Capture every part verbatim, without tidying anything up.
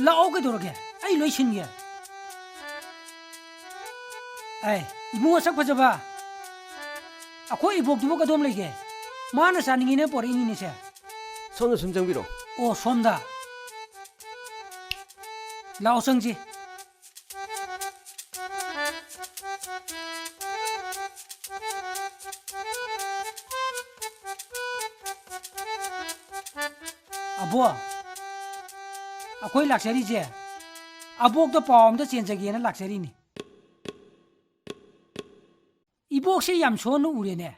ꯂꯥꯛꯑꯣ, ꯀꯩꯗꯧꯔꯒꯦ? ꯑꯩ ꯂꯣꯏ ꯁꯤꯟꯒꯦ꯫ ꯑꯩ, ꯏꯕꯨꯡꯉꯣ ꯁꯛ ꯐꯖꯕ, ꯑꯩꯈꯣꯏ ꯏꯕꯣꯛꯇꯨꯕꯨ ꯀꯗꯣꯝ ꯂꯩꯒꯦ? ꯃꯥꯅ ꯆꯥꯅꯤꯡꯉꯤꯅ ꯄꯣꯔꯛꯏꯅꯤꯅꯦ ꯁꯦ꯫ ꯁꯣꯝꯗ ꯁꯨꯝ ꯆꯪꯕꯤꯔꯣ꯫ ꯑꯣ, ꯁꯣꯝꯗ꯫ ꯂꯥꯛꯑꯣ, ꯆꯪꯁꯤ꯫ ꯑꯕꯣ, ꯑꯩꯈꯣꯏ ꯂꯥꯛꯆꯔꯤꯁꯦ ꯑꯕꯣꯛꯇ ꯄꯥꯎ ꯑꯝꯇ ꯆꯦꯟꯖꯒꯦꯅ ꯂꯥꯛꯆꯔꯤꯅꯤ꯫ ꯏꯕꯣꯛꯁꯦ ꯌꯥꯝ ꯁꯣꯟꯅ ꯎꯔꯦꯅꯦ꯫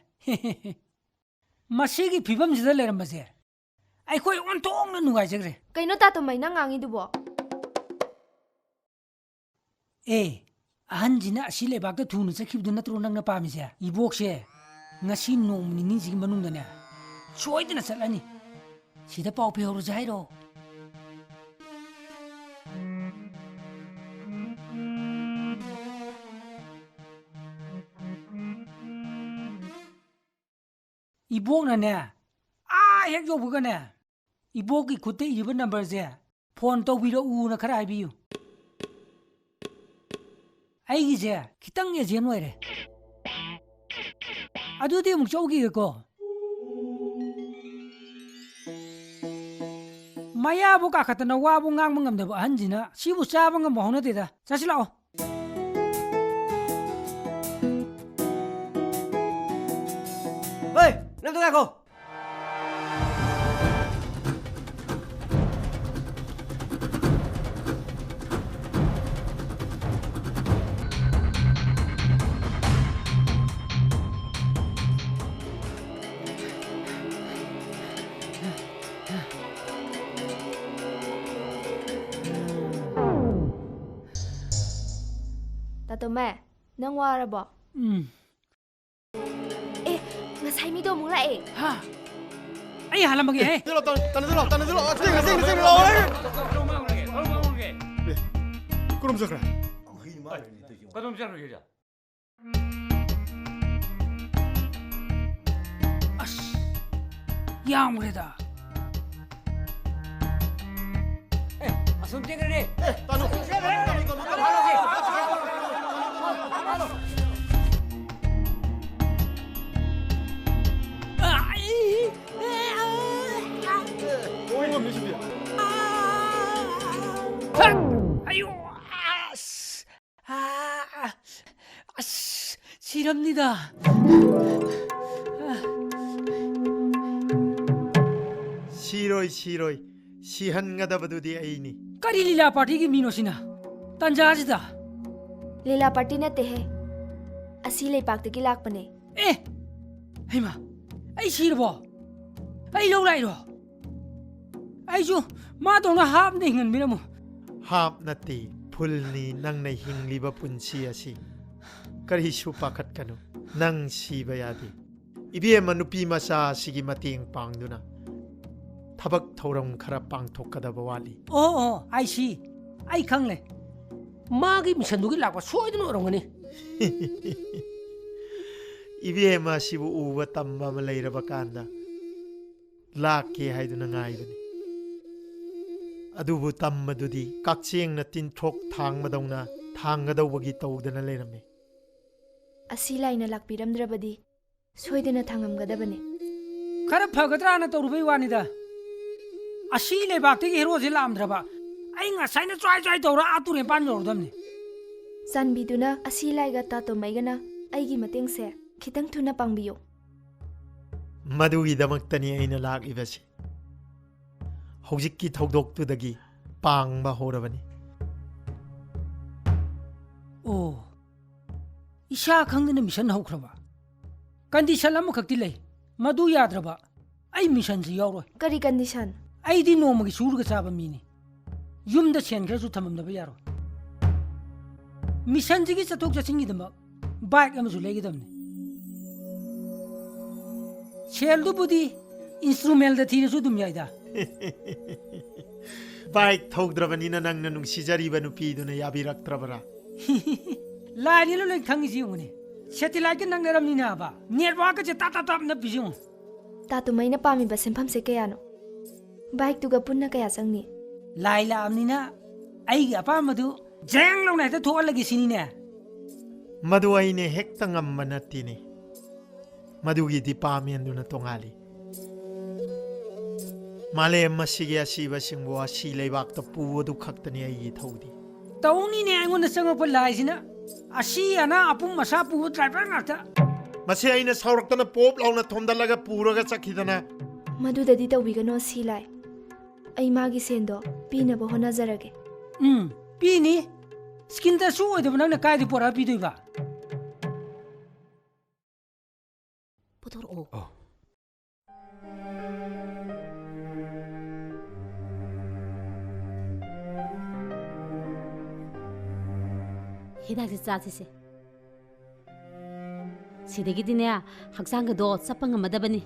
ꯃꯁꯤꯒꯤ ꯐꯤꯕꯝꯁꯤꯗ ꯂꯩꯔꯝꯕꯁꯦ ꯑꯩꯈꯣꯏ ꯑꯣꯟꯊꯣꯛꯅ ꯅꯨꯡꯉꯥꯏꯖꯈ꯭ꯔꯦ꯫ ꯀꯩꯅꯣ ꯇꯥꯇꯣꯝꯕꯩ ꯅꯪ ꯉꯥꯡꯉꯤꯗꯨꯕꯣ? ꯑꯦ, ꯑꯍꯟꯁꯤꯅ ꯑꯁꯤ ꯂꯩꯕꯥꯛꯇ ꯊꯨꯅ ꯆꯠꯈꯤꯕꯗꯨ ꯅꯠꯇ꯭ꯔꯣ ꯅꯪꯅ ꯄꯥꯝꯃꯤꯁꯦ? ꯏꯕꯣꯛꯁꯦ ꯉꯁꯤ ꯅꯣꯡꯃ ꯅꯤꯅꯤꯁꯤꯒꯤ ꯃꯅꯨꯡꯗꯅꯦ ꯁꯣꯏꯗꯅ ꯆꯠꯂꯅꯤ꯫ ꯁꯤꯗ ꯄꯥꯎ ꯄꯤꯍꯧꯔꯁꯦ ꯍꯥꯏꯔꯣ? ꯏꯕꯣꯛꯅꯅꯦ, ꯑꯥ ꯍꯦꯛ ꯌꯧꯕꯒꯅꯦ, ꯏꯕꯣꯛꯀꯤ ꯈꯨꯠꯇ ꯏꯔꯤꯕ ꯅꯝꯕꯔꯁꯦ ꯐꯣꯟ ꯇꯧꯕꯤꯔꯛꯎꯅ ꯈꯔ ꯍꯥꯏꯕꯤꯌꯨ꯫ ꯑꯩꯒꯤꯁꯦ ꯈꯤꯇꯪ ꯑꯦꯖꯦꯟ ꯑꯣꯏꯔꯦ꯫ ꯑꯗꯨꯗꯤ ꯑꯃꯨꯛ ꯆꯧꯈꯤꯒꯦꯀꯣ꯫ ꯃꯌꯥꯕꯨ ꯀꯥꯈꯠꯇꯅ ꯋꯥꯕꯨ ꯉꯥꯡꯕ ꯉꯝꯗꯕ ꯑꯍꯟꯁꯤꯅ ꯁꯤꯕꯨ ꯆꯥꯕ ꯉꯝꯕ ꯍꯧꯅꯗꯦꯗ꯫ ꯆꯠꯁꯤ ꯂꯥꯛꯑꯣ꯫ ꯍꯣꯏ, ꯅꯪ ꯉꯥꯏꯈꯣ꯫ ꯇꯥꯇꯣꯝꯕ, ꯅꯪ ꯋꯥꯔꯕꯣ? ꯎꯝ꯫ ꯑꯦ, ꯉꯁꯥꯏ ꯃꯤꯗꯣ ꯑꯃꯨꯛ ꯂꯥꯛꯑꯦ꯫ ꯍꯥ? ꯑꯩ ꯍꯥꯜꯂꯝꯃꯒꯦ, ꯍꯦ꯫ ꯆꯦꯜꯂꯣ, ꯇꯥꯅ-, ꯇꯥꯅ ꯆꯦꯜꯂꯣ, ꯇꯥꯅ ꯆꯦꯜꯂꯣ, ꯆꯦꯜꯂꯣ, ꯆꯦꯜꯂꯣ, ꯆꯦꯜꯂꯣ, ꯂꯥꯛꯑꯣ, ꯍꯦ꯫ ꯑꯦ, ꯀꯔꯣꯝ ꯆꯠꯈ꯭ꯔꯦ? ꯀꯗꯣꯝ ꯆꯠꯈ꯭ꯔꯒꯦ? ꯑꯁ, ꯌꯥꯝꯈ꯭ꯔꯦꯗ꯫ ꯁꯨꯝ ꯆꯦꯟꯈ꯭ꯔꯦ꯫ ꯑꯌꯣ! ꯑꯁ! ꯑꯥ! ꯑꯁ! ꯁꯤꯔꯝꯅꯤꯗ꯫ ꯁꯤꯔꯣꯏ, ꯁꯤꯔꯣꯏ꯫ ꯁꯤꯍꯟꯒꯗꯕꯗꯨꯗꯤ ꯑꯩꯅꯤ꯫ ꯀꯔꯤ ꯂꯤꯂꯥ ꯄꯥꯔꯇꯤꯒꯤ ꯃꯤꯅꯣ ꯁꯤꯅ? ꯇꯟꯖꯥꯁꯤꯗ꯫ ꯂꯤꯂꯥ ꯄꯥꯔꯇꯤ ꯅꯠꯇꯦꯍꯦ꯫ ꯑꯁꯤ ꯂꯩꯄꯥꯛꯇꯒꯤ ꯂꯥꯛꯄꯅꯦ꯫ ꯑꯦ! ꯍꯩꯃꯥ! ꯑꯩ ꯁꯤꯔꯕꯣ? ꯑꯩ ꯂꯧ ꯂꯥꯛꯏꯔꯣ? ꯑꯩꯁꯨ ꯃꯥꯗꯧꯅ ꯍꯥꯞꯅ ꯍꯤꯡꯍꯟꯕꯤꯔꯝꯃꯣ꯫ ꯍꯥꯞ ꯅꯠꯇꯦ, ꯐꯨꯜꯅꯤ ꯅꯪꯅ ꯍꯤꯡꯂꯤꯕ ꯄꯨꯟꯁꯤ ꯑꯁꯤ꯫ ꯀꯔꯤꯁꯨ ꯄꯥꯈꯠꯀꯅꯨ, ꯅꯪ ꯁꯤꯕ ꯌꯥꯗꯦ꯫ ꯏꯕꯦꯝꯃ ꯅꯨꯄꯤ ꯃꯆꯥ ꯑꯁꯤꯒꯤ ꯃꯇꯦꯡ ꯄꯥꯡꯗꯨꯅ ꯊꯕꯛ ꯊꯧꯔꯝ ꯈꯔ ꯄꯥꯡꯊꯣꯛꯀꯗꯕ ꯋꯥꯠꯂꯤ꯫ ꯑꯣ, ꯑꯣ, I see꯫ ꯑꯩ ꯈꯪꯂꯦ꯫ ꯃꯥꯒꯤ ꯃꯤꯁꯟꯗꯨꯒꯤ ꯂꯥꯛꯄ ꯁꯣꯏꯗꯅ ꯑꯣꯏꯔꯝꯒꯅꯤ꯫ ꯏꯕꯦꯝꯃ ꯑꯁꯤꯕꯨ ꯎꯕ ꯇꯝꯕ ꯑꯃ ꯂꯩꯔꯕ ꯀꯥꯟꯗ ꯂꯥꯛꯀꯦ ꯍꯥꯏꯗꯨꯅ ꯉꯥꯏꯕꯅꯤ꯫ ꯑꯗꯨꯕꯨ ꯇꯝꯕꯗꯨꯗꯤ ꯀꯛꯆꯦꯡꯅ ꯇꯤꯟꯊ꯭ꯔꯣꯛ ꯊꯥꯡꯕꯗꯧꯅ ꯊꯥꯡꯒꯗꯧꯕꯒꯤ ꯇꯧꯗꯅ ꯂꯩꯔꯝꯃꯤ꯫ ꯑꯁꯤ ꯂꯥꯏꯅ ꯂꯥꯛꯄꯤꯔꯝꯗ꯭ꯔꯕꯗꯤ ꯁꯣꯏꯗꯅ ꯊꯥꯡꯉꯝꯒꯗꯕꯅꯤ꯫ ꯈꯔ ꯐꯒꯗ꯭ꯔꯥꯅ ꯇꯧꯔꯨꯕꯩ ꯋꯥꯅꯤꯗ꯫ ꯑꯁꯤ ꯂꯩꯕꯥꯛꯇꯒꯤ ꯍꯦꯔꯣꯁꯦ ꯂꯥꯛꯑꯝꯗ꯭ꯔꯕ ꯑꯩ ꯉꯁꯥꯏꯅ ꯆ꯭ꯋꯥꯏ ꯆ꯭ꯋꯥꯏ ꯇꯧꯔ ꯑꯥ ꯇꯨꯔꯦꯟ ꯄꯥꯟ ꯌꯧꯔꯗꯕꯅꯤ꯫ ꯆꯥꯟꯕꯤꯗꯨꯅ ꯑꯁꯤ ꯂꯥꯏꯒ ꯇꯥꯇꯣꯃꯩꯒꯅ ꯑꯩꯒꯤ ꯃꯇꯦꯡꯁꯦ ꯈꯤꯇꯪ ꯊꯨꯅ ꯄꯥꯡꯕꯤꯌꯨ꯫ ꯃꯗꯨꯒꯤꯗꯃꯛꯇꯅꯤ ꯑꯩꯅ ꯂꯥꯛꯂꯤꯕꯁꯤ꯫ ꯍꯧꯖꯤꯛꯀꯤ ꯊꯧꯗꯣꯛꯇꯨꯗꯒꯤ ꯄꯥꯡꯕ ꯍꯧꯔꯕꯅꯤ꯫ ꯑꯣ, ꯏꯁꯥ ꯈꯪꯗꯅ ꯃꯤꯁꯟ ꯍꯧꯈ꯭ꯔꯕ? ꯀꯟꯗꯤꯁꯟ ꯑꯃꯈꯛꯇꯤ ꯂꯩ, ꯃꯗꯨ ꯌꯥꯗ꯭ꯔꯕ ꯑꯩ ꯃꯤꯁꯟꯁꯤ ꯌꯥꯎꯔꯣꯏ꯫ ꯀꯔꯤ ꯀꯟꯗꯤꯁꯟ? ꯑꯩꯗꯤ ꯅꯣꯡꯃꯒꯤ ꯁꯨꯔꯒ ꯆꯥꯕ ꯃꯤꯅꯤ꯫ ꯌꯨꯝꯗ ꯁꯦꯟ ꯈꯔꯁꯨ ꯊꯝꯃꯝꯗꯕ ꯌꯥꯔꯣꯏ꯫ ꯃꯤꯁꯟꯁꯤꯒꯤ ꯆꯠꯊꯣꯛ ꯆꯠꯁꯤꯟꯒꯤꯗꯃꯛ ꯕꯥꯏꯛ ꯑꯃꯁꯨ ꯂꯩꯒꯗꯕꯅꯤ꯫ ꯁꯦꯜꯗꯨꯕꯨꯗꯤ ꯏꯟꯁꯇ꯭ꯔꯨꯃꯦꯜꯗ ꯊꯤꯔꯁꯨ ꯑꯗꯨꯝ ꯌꯥꯏꯗ꯫ ꯕꯥꯏꯛ ꯊꯧꯗ꯭ꯔꯕꯅꯤꯅ ꯅꯪꯅ ꯅꯨꯡꯁꯤꯖꯔꯤꯕ ꯅꯨꯄꯤꯗꯨꯅ ꯌꯥꯕꯤꯔꯛꯇ꯭ꯔꯕꯔꯥ? ꯂꯥꯏꯅꯤꯅ ꯂꯣꯏ ꯈꯪꯉꯤꯁꯤ ꯌꯦꯡꯉꯨꯅꯦ꯫ ꯁꯦꯇꯤꯂꯥꯏꯠꯀ ꯅꯛꯅꯔꯝꯅꯤꯅꯕ꯫ ꯅꯦꯠꯋꯥꯛꯀꯁꯦ ꯇꯥꯞ ꯇꯥꯞ ꯇꯥꯞ ꯅꯞꯄꯤꯁꯤ ꯌꯦꯡꯉꯨ꯫ ꯇꯥꯇꯣꯃꯩꯅ ꯄꯥꯝꯃꯤꯕ ꯁꯦꯟꯐꯝꯁꯦ ꯀꯌꯥꯅꯣ? ꯕꯥꯏꯛꯇꯨꯒ ꯄꯨꯟꯅ ꯀꯌꯥ ꯆꯪꯅꯤ? ꯂꯥꯏ ꯂꯥꯛꯑꯕꯅꯤꯅ ꯑꯩꯒꯤ ꯑꯄꯥꯝꯕꯗꯨ ꯖꯦꯡ ꯂꯥꯎꯅ ꯍꯦꯛꯇ ꯊꯣꯛꯍꯜꯂꯒꯦ ꯁꯤꯅꯤꯅꯦ꯫ ꯃꯗꯨ ꯑꯩꯅ ꯍꯦꯛꯇ ꯉꯝꯕ ꯅꯠꯇꯦꯅꯦ꯫ ꯃꯗꯨꯒꯤ department-ꯗꯨꯅ ꯇꯣꯉꯥꯜꯂꯤ꯫ ꯃꯥꯂꯦꯝ ꯑꯁꯤꯒꯤ ꯑꯁꯤꯕꯁꯤꯡꯕꯨ ꯑꯁꯤ ꯂꯩꯕꯥꯛꯇ ꯄꯨꯕꯗꯨ ꯈꯛꯇꯅꯤ ꯑꯩꯒꯤ ꯏꯊꯧꯗꯤ꯫ ꯇꯧꯅꯤꯅꯦ, ꯑꯩꯉꯣꯟꯗ ꯆꯪꯉꯛꯄ ꯂꯥꯏꯁꯤꯅ꯫ ꯑꯁꯤ ꯑꯅꯥ ꯑꯄꯨꯝ ꯑꯁꯥ ꯄꯨꯕ driver ꯉꯥꯛꯇ꯫ ꯃꯁꯤ ꯑꯩꯅ ꯁꯥꯎꯔꯛꯇꯅ ꯄꯣꯞ ꯂꯥꯎꯅ ꯊꯣꯝꯗꯠꯂꯒ ꯄꯨꯔꯒ ꯆꯠꯈꯤꯗꯅ꯫ ꯃꯗꯨꯗꯗꯤ ꯇꯧꯕꯤꯒꯅꯨ ꯑꯁꯤ ꯂꯥꯏ꯫ ꯑꯩ ꯃꯥꯒꯤ ꯁꯦꯟꯗꯣ ꯄꯤꯅꯕ ꯍꯣꯠꯅꯖꯔꯒꯦ꯫ ꯎꯝ, ꯄꯤꯅꯤ꯫ Skin test-ꯁꯨ ꯑꯣꯏꯗꯕ ꯅꯪꯅ ꯀꯥꯏꯗ ꯄꯣꯔꯛꯑ ꯄꯤꯗꯣꯏꯕ? ꯄꯨꯊꯣꯔꯛꯑꯣ꯫ ꯑꯣ꯫ ꯍꯤꯗꯥꯛꯁꯦ ꯆꯥꯁꯤꯁꯦ꯫ ꯁꯤꯗꯒꯤꯗꯤꯅꯦ, ꯍꯛꯆꯥꯡꯒꯗꯣ ꯆꯠꯄ ꯉꯝꯃꯗꯕꯅꯤ꯫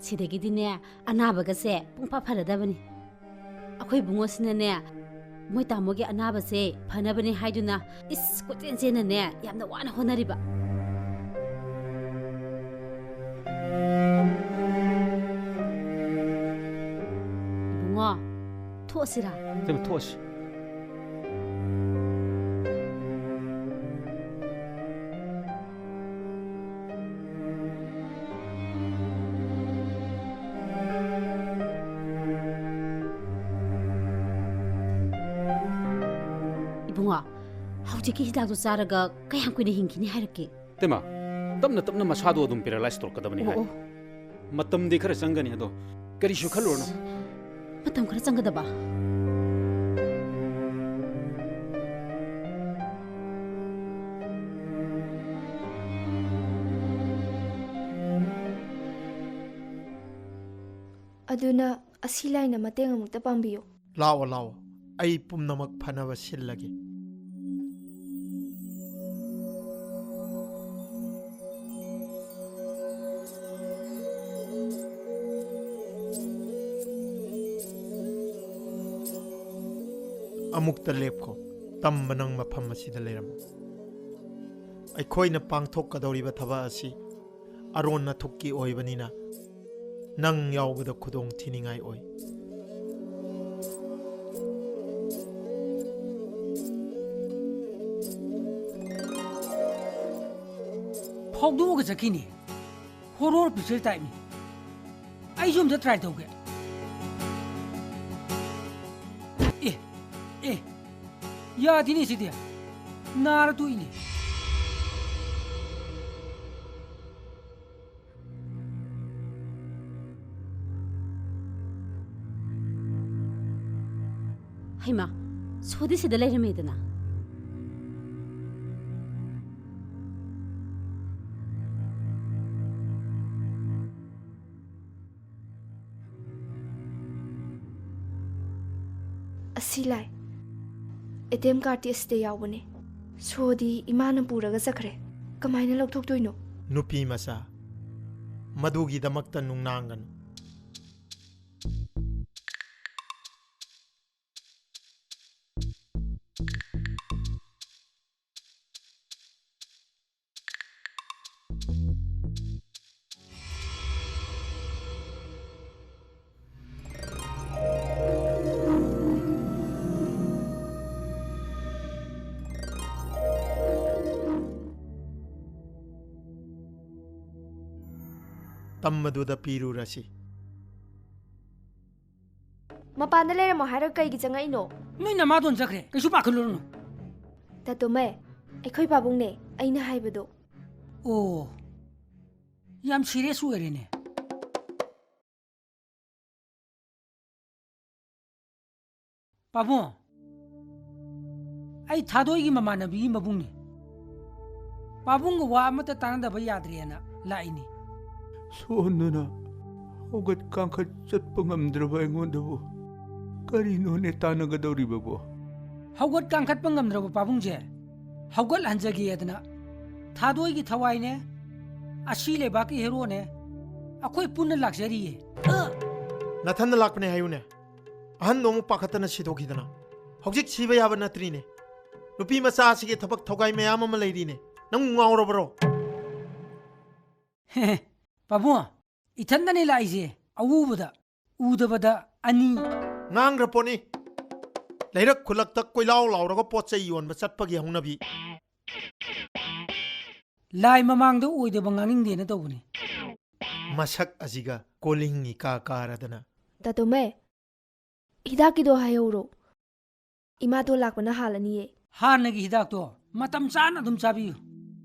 ꯁꯤꯗꯒꯤꯗꯤꯅꯦ, ꯑꯅꯥꯕꯒꯁꯦ ꯄꯨꯡꯐ ꯐꯔꯗꯕꯅꯤ꯫ ꯑꯩꯈꯣꯏ ꯏꯕꯨꯡꯉꯣꯁꯤꯅꯅꯦ, ꯃꯣꯏ ꯇꯥꯃꯣꯒꯤ ꯑꯅꯥꯕꯁꯦ ꯐꯅꯕꯅꯦ ꯍꯥꯏꯗꯨꯅ, ꯏꯁ, ꯀꯣꯏꯆꯦꯟ ꯆꯦꯟꯅꯅꯦ, ꯌꯥꯝꯅ ꯋꯥꯅ ꯍꯣꯠꯅꯔꯤꯕ꯫ ꯏꯕꯨꯡꯉꯣ, ꯊꯣꯛꯑꯁꯤꯔꯥ? ꯏꯇꯩꯃ, ꯊꯣꯛꯑꯁꯤ꯫ ꯏꯕꯨꯡꯉꯣ, ꯍꯧꯖꯤꯛꯀꯤ ꯍꯤꯗꯥꯛꯇꯣ ꯆꯥꯔꯒ ꯀꯌꯥꯝ ꯀꯨꯏꯅ ꯍꯤꯡꯈꯤꯅꯤ ꯍꯥꯏꯔꯛꯀꯦ? ꯏꯇꯩꯃ, ꯇꯞꯅ ꯇꯞꯅ ꯃꯁꯥꯗꯣ ꯑꯗꯨꯝ paralyze ꯇꯧꯔꯛꯀꯗꯕꯅꯤ ꯑꯣ, ꯍꯥꯏ꯫ ꯑꯣ꯫ ꯃꯇꯝꯗꯤ ꯈꯔ ꯆꯪꯒꯅꯤ, ꯑꯗꯣ ꯀꯔꯤꯁꯨ ꯈꯜꯂꯨꯔꯅꯨ꯫ ꯃꯇꯝ ꯈꯔ ꯆꯪꯒꯗꯕ? ꯑꯗꯨꯅ ꯑꯁꯤ ꯂꯥꯏꯅ ꯃꯇꯦꯡ ꯑꯃꯨꯛꯇ ꯄꯥꯡꯕꯤꯌꯨ꯫ ꯂꯥꯛꯑꯣ, ꯂꯥꯛꯑꯣ, ꯑꯩ ꯄꯨꯝꯅꯃꯛ ꯐꯅꯕ ꯁꯤꯜꯂꯒꯦ꯫ ꯑꯃꯨꯛꯇ ꯂꯦꯞꯈꯣ꯫ ꯇꯝꯕ ꯅꯪ ꯃꯐꯝ ꯑꯁꯤꯗ ꯂꯩꯔꯝꯃꯨ꯫ ꯑꯩꯈꯣꯏꯅ ꯄꯥꯡꯊꯣꯛꯀꯗꯧꯔꯤꯕ ꯊꯕꯛ ꯑꯁꯤ ꯑꯔꯣꯟ ꯑꯊꯨꯞꯀꯤ ꯑꯣꯏꯕꯅꯤꯅ, ꯅꯪ ꯌꯥꯎꯕꯗ ꯈꯨꯗꯣꯡ ꯊꯤꯅꯤꯡꯉꯥꯏ ꯑꯣꯏ꯫ ꯐꯥꯎꯗꯣꯛꯑꯒ ꯆꯠꯈꯤꯅꯦ꯫ Horror picture type ꯅꯤ꯫ ꯑꯩꯁꯨ ꯑꯝꯇ try ꯇꯧꯒꯦ꯫ ꯑꯦ, ꯑꯦ, ꯌꯥꯗꯦꯅꯦ ꯁꯤꯗꯤ꯫ ꯅꯥꯔ ꯇꯣꯛꯏꯅꯦ꯫ ꯍꯩꯃꯥ, ꯁꯣꯗꯤ ꯁꯤꯗ ꯂꯩꯔꯝꯃꯦꯗꯅ꯫ ꯑꯁꯤ ꯂꯥꯏ꯫ ATM cardꯇꯤ ꯑꯁꯤꯗ ꯌꯥꯎꯕꯅꯦ꯫ ꯁꯣꯗꯤ ꯏꯃꯥꯅ ꯄꯨꯔꯒ ꯆꯠꯈ꯭ꯔꯦ꯫ ꯀꯃꯥꯏꯅ ꯂꯧꯊꯣꯛꯇꯣꯏꯅꯣ? ꯅꯨꯄꯤ ꯃꯆꯥ, ꯃꯗꯨꯒꯤꯗꯃꯛꯇ ꯅꯨꯡꯅꯥꯡꯒꯅꯨ꯫ ꯇꯝꯕꯗꯨꯗ ꯄꯤꯔꯨꯔꯁꯤ꯫ ꯃꯄꯥꯟꯗ ꯂꯩꯔꯝꯃꯣ ꯍꯥꯏꯔꯒ ꯀꯩꯒꯤ ꯆꯪꯉꯛꯏꯅꯣ? ꯅꯣꯏ ꯅꯃꯥꯗꯣꯟ ꯆꯠꯈ꯭ꯔꯦ, ꯀꯩꯁꯨ ꯄꯥꯈꯠꯂꯨꯔꯅꯨ꯫ ꯇꯥꯇꯣꯃꯩ, ꯑꯩꯈꯣꯏ ꯄꯥꯕꯨꯡꯅꯦ, ꯑꯩꯅ ꯍꯥꯏꯕꯗꯣ꯫ ꯑꯣ, ꯌꯥꯝ serious ꯑꯣꯏꯔꯦꯅꯦ꯫ ꯄꯥꯕꯨꯡ, ꯑꯩ ꯊꯥꯗꯣꯏꯒꯤ ꯃꯃꯥꯟꯅꯕꯤꯒꯤ ꯃꯕꯨꯡꯅꯤ꯫ ꯄꯥꯕꯨꯡꯒ ꯋꯥ ꯑꯃꯠꯇ ꯇꯥꯟꯅꯗꯕ ꯌꯥꯗ꯭ꯔꯦꯅ ꯂꯥꯛꯏꯅꯤ꯫ ꯁꯣꯟꯗꯨꯅ ꯍꯧꯒꯠ ꯀꯥꯡꯈꯠ ꯆꯠꯄ ꯉꯝꯗ꯭ꯔꯕ ꯑꯩꯉꯣꯟꯗꯕꯨ ꯀꯔꯤꯅꯣꯅꯦ ꯇꯥꯟꯅꯒꯗꯧꯔꯤꯕꯕꯣ? ꯍꯧꯒꯠ ꯀꯥꯡꯈꯠꯄ ꯉꯝꯗ꯭ꯔꯕ ꯄꯥꯕꯨꯡꯁꯦ ꯍꯧꯒꯠꯍꯟꯖꯒꯦꯗꯅ ꯊꯥꯗꯣꯏꯒꯤ ꯊꯋꯥꯏꯅꯦ, ꯑꯁꯤ ꯂꯩꯕꯥꯛꯀꯤ ꯍꯦꯔꯣꯅꯦ, ꯑꯩꯈꯣꯏ ꯄꯨꯟꯅ ꯂꯥꯛꯆꯔꯤꯌꯦ꯫ ꯅꯊꯟꯗ ꯂꯥꯛꯄꯅꯦ ꯍꯥꯏꯌꯨꯅꯦ꯫ ꯑꯍꯟꯗꯣ ꯑꯃꯨꯛ ꯄꯥꯈꯠꯇꯅ ꯁꯤꯗꯣꯛꯈꯤꯗꯅ꯫ ꯍꯧꯖꯤꯛ ꯁꯤꯕ ꯌꯥꯕ ꯅꯠꯇ꯭ꯔꯤꯅꯦ꯫ ꯅꯨꯄꯤ ꯃꯆꯥ ꯑꯁꯤꯒꯤ ꯊꯕꯛ ꯊꯧꯒꯥꯏ ꯃꯌꯥꯝ ꯑꯃ ꯂꯩꯔꯤꯅꯦ꯫ ꯅꯪ ꯉꯥꯎꯔꯕ꯭ꯔꯣ? ꯄꯥꯕꯨꯡ, ꯏꯊꯟꯗꯅꯤ ꯂꯥꯛꯏꯁꯦ꯫ ꯑꯎꯕꯗ ꯎꯗꯕꯗ ꯑꯅꯤ꯫ ꯉꯥꯡꯈ꯭ꯔ ꯄꯣꯠꯅꯤ꯫ ꯂꯩꯔꯛ ꯈꯨꯜꯂꯛꯇ ꯀꯣꯏꯂꯥꯎ ꯂꯥꯎꯔꯒ ꯄꯣꯠ ꯆꯩ ꯌꯣꯟꯕ ꯆꯠꯄꯒꯤ ꯍꯧꯅꯕꯤ꯫ ꯂꯥꯏ ꯃꯃꯥꯡꯗ ꯑꯣꯏꯗꯕ ꯉꯥꯡꯅꯤꯡꯗꯦꯅ ꯇꯧꯕꯅꯤ꯫ ꯃꯁꯛ ꯑꯁꯤꯒ ꯀꯣꯂꯤꯡ ꯏꯀꯥ ꯀꯥꯔꯗꯅ꯫ ꯗꯥ ꯇꯣꯝꯕꯩ, ꯍꯤꯗꯥꯛꯀꯤꯗꯣ ꯍꯥꯏꯍꯧꯔꯣ꯫ ꯏꯃꯥꯗꯣ ꯂꯥꯛꯄꯅ ꯍꯥꯜꯂꯅꯤꯌꯦ꯫ ꯍꯥꯟꯅꯒꯤ ꯍꯤꯗꯥꯛꯇꯣ ꯃꯇꯝ ꯆꯥꯅ ꯑꯗꯨꯝ ꯆꯥꯕꯤꯌꯨ꯫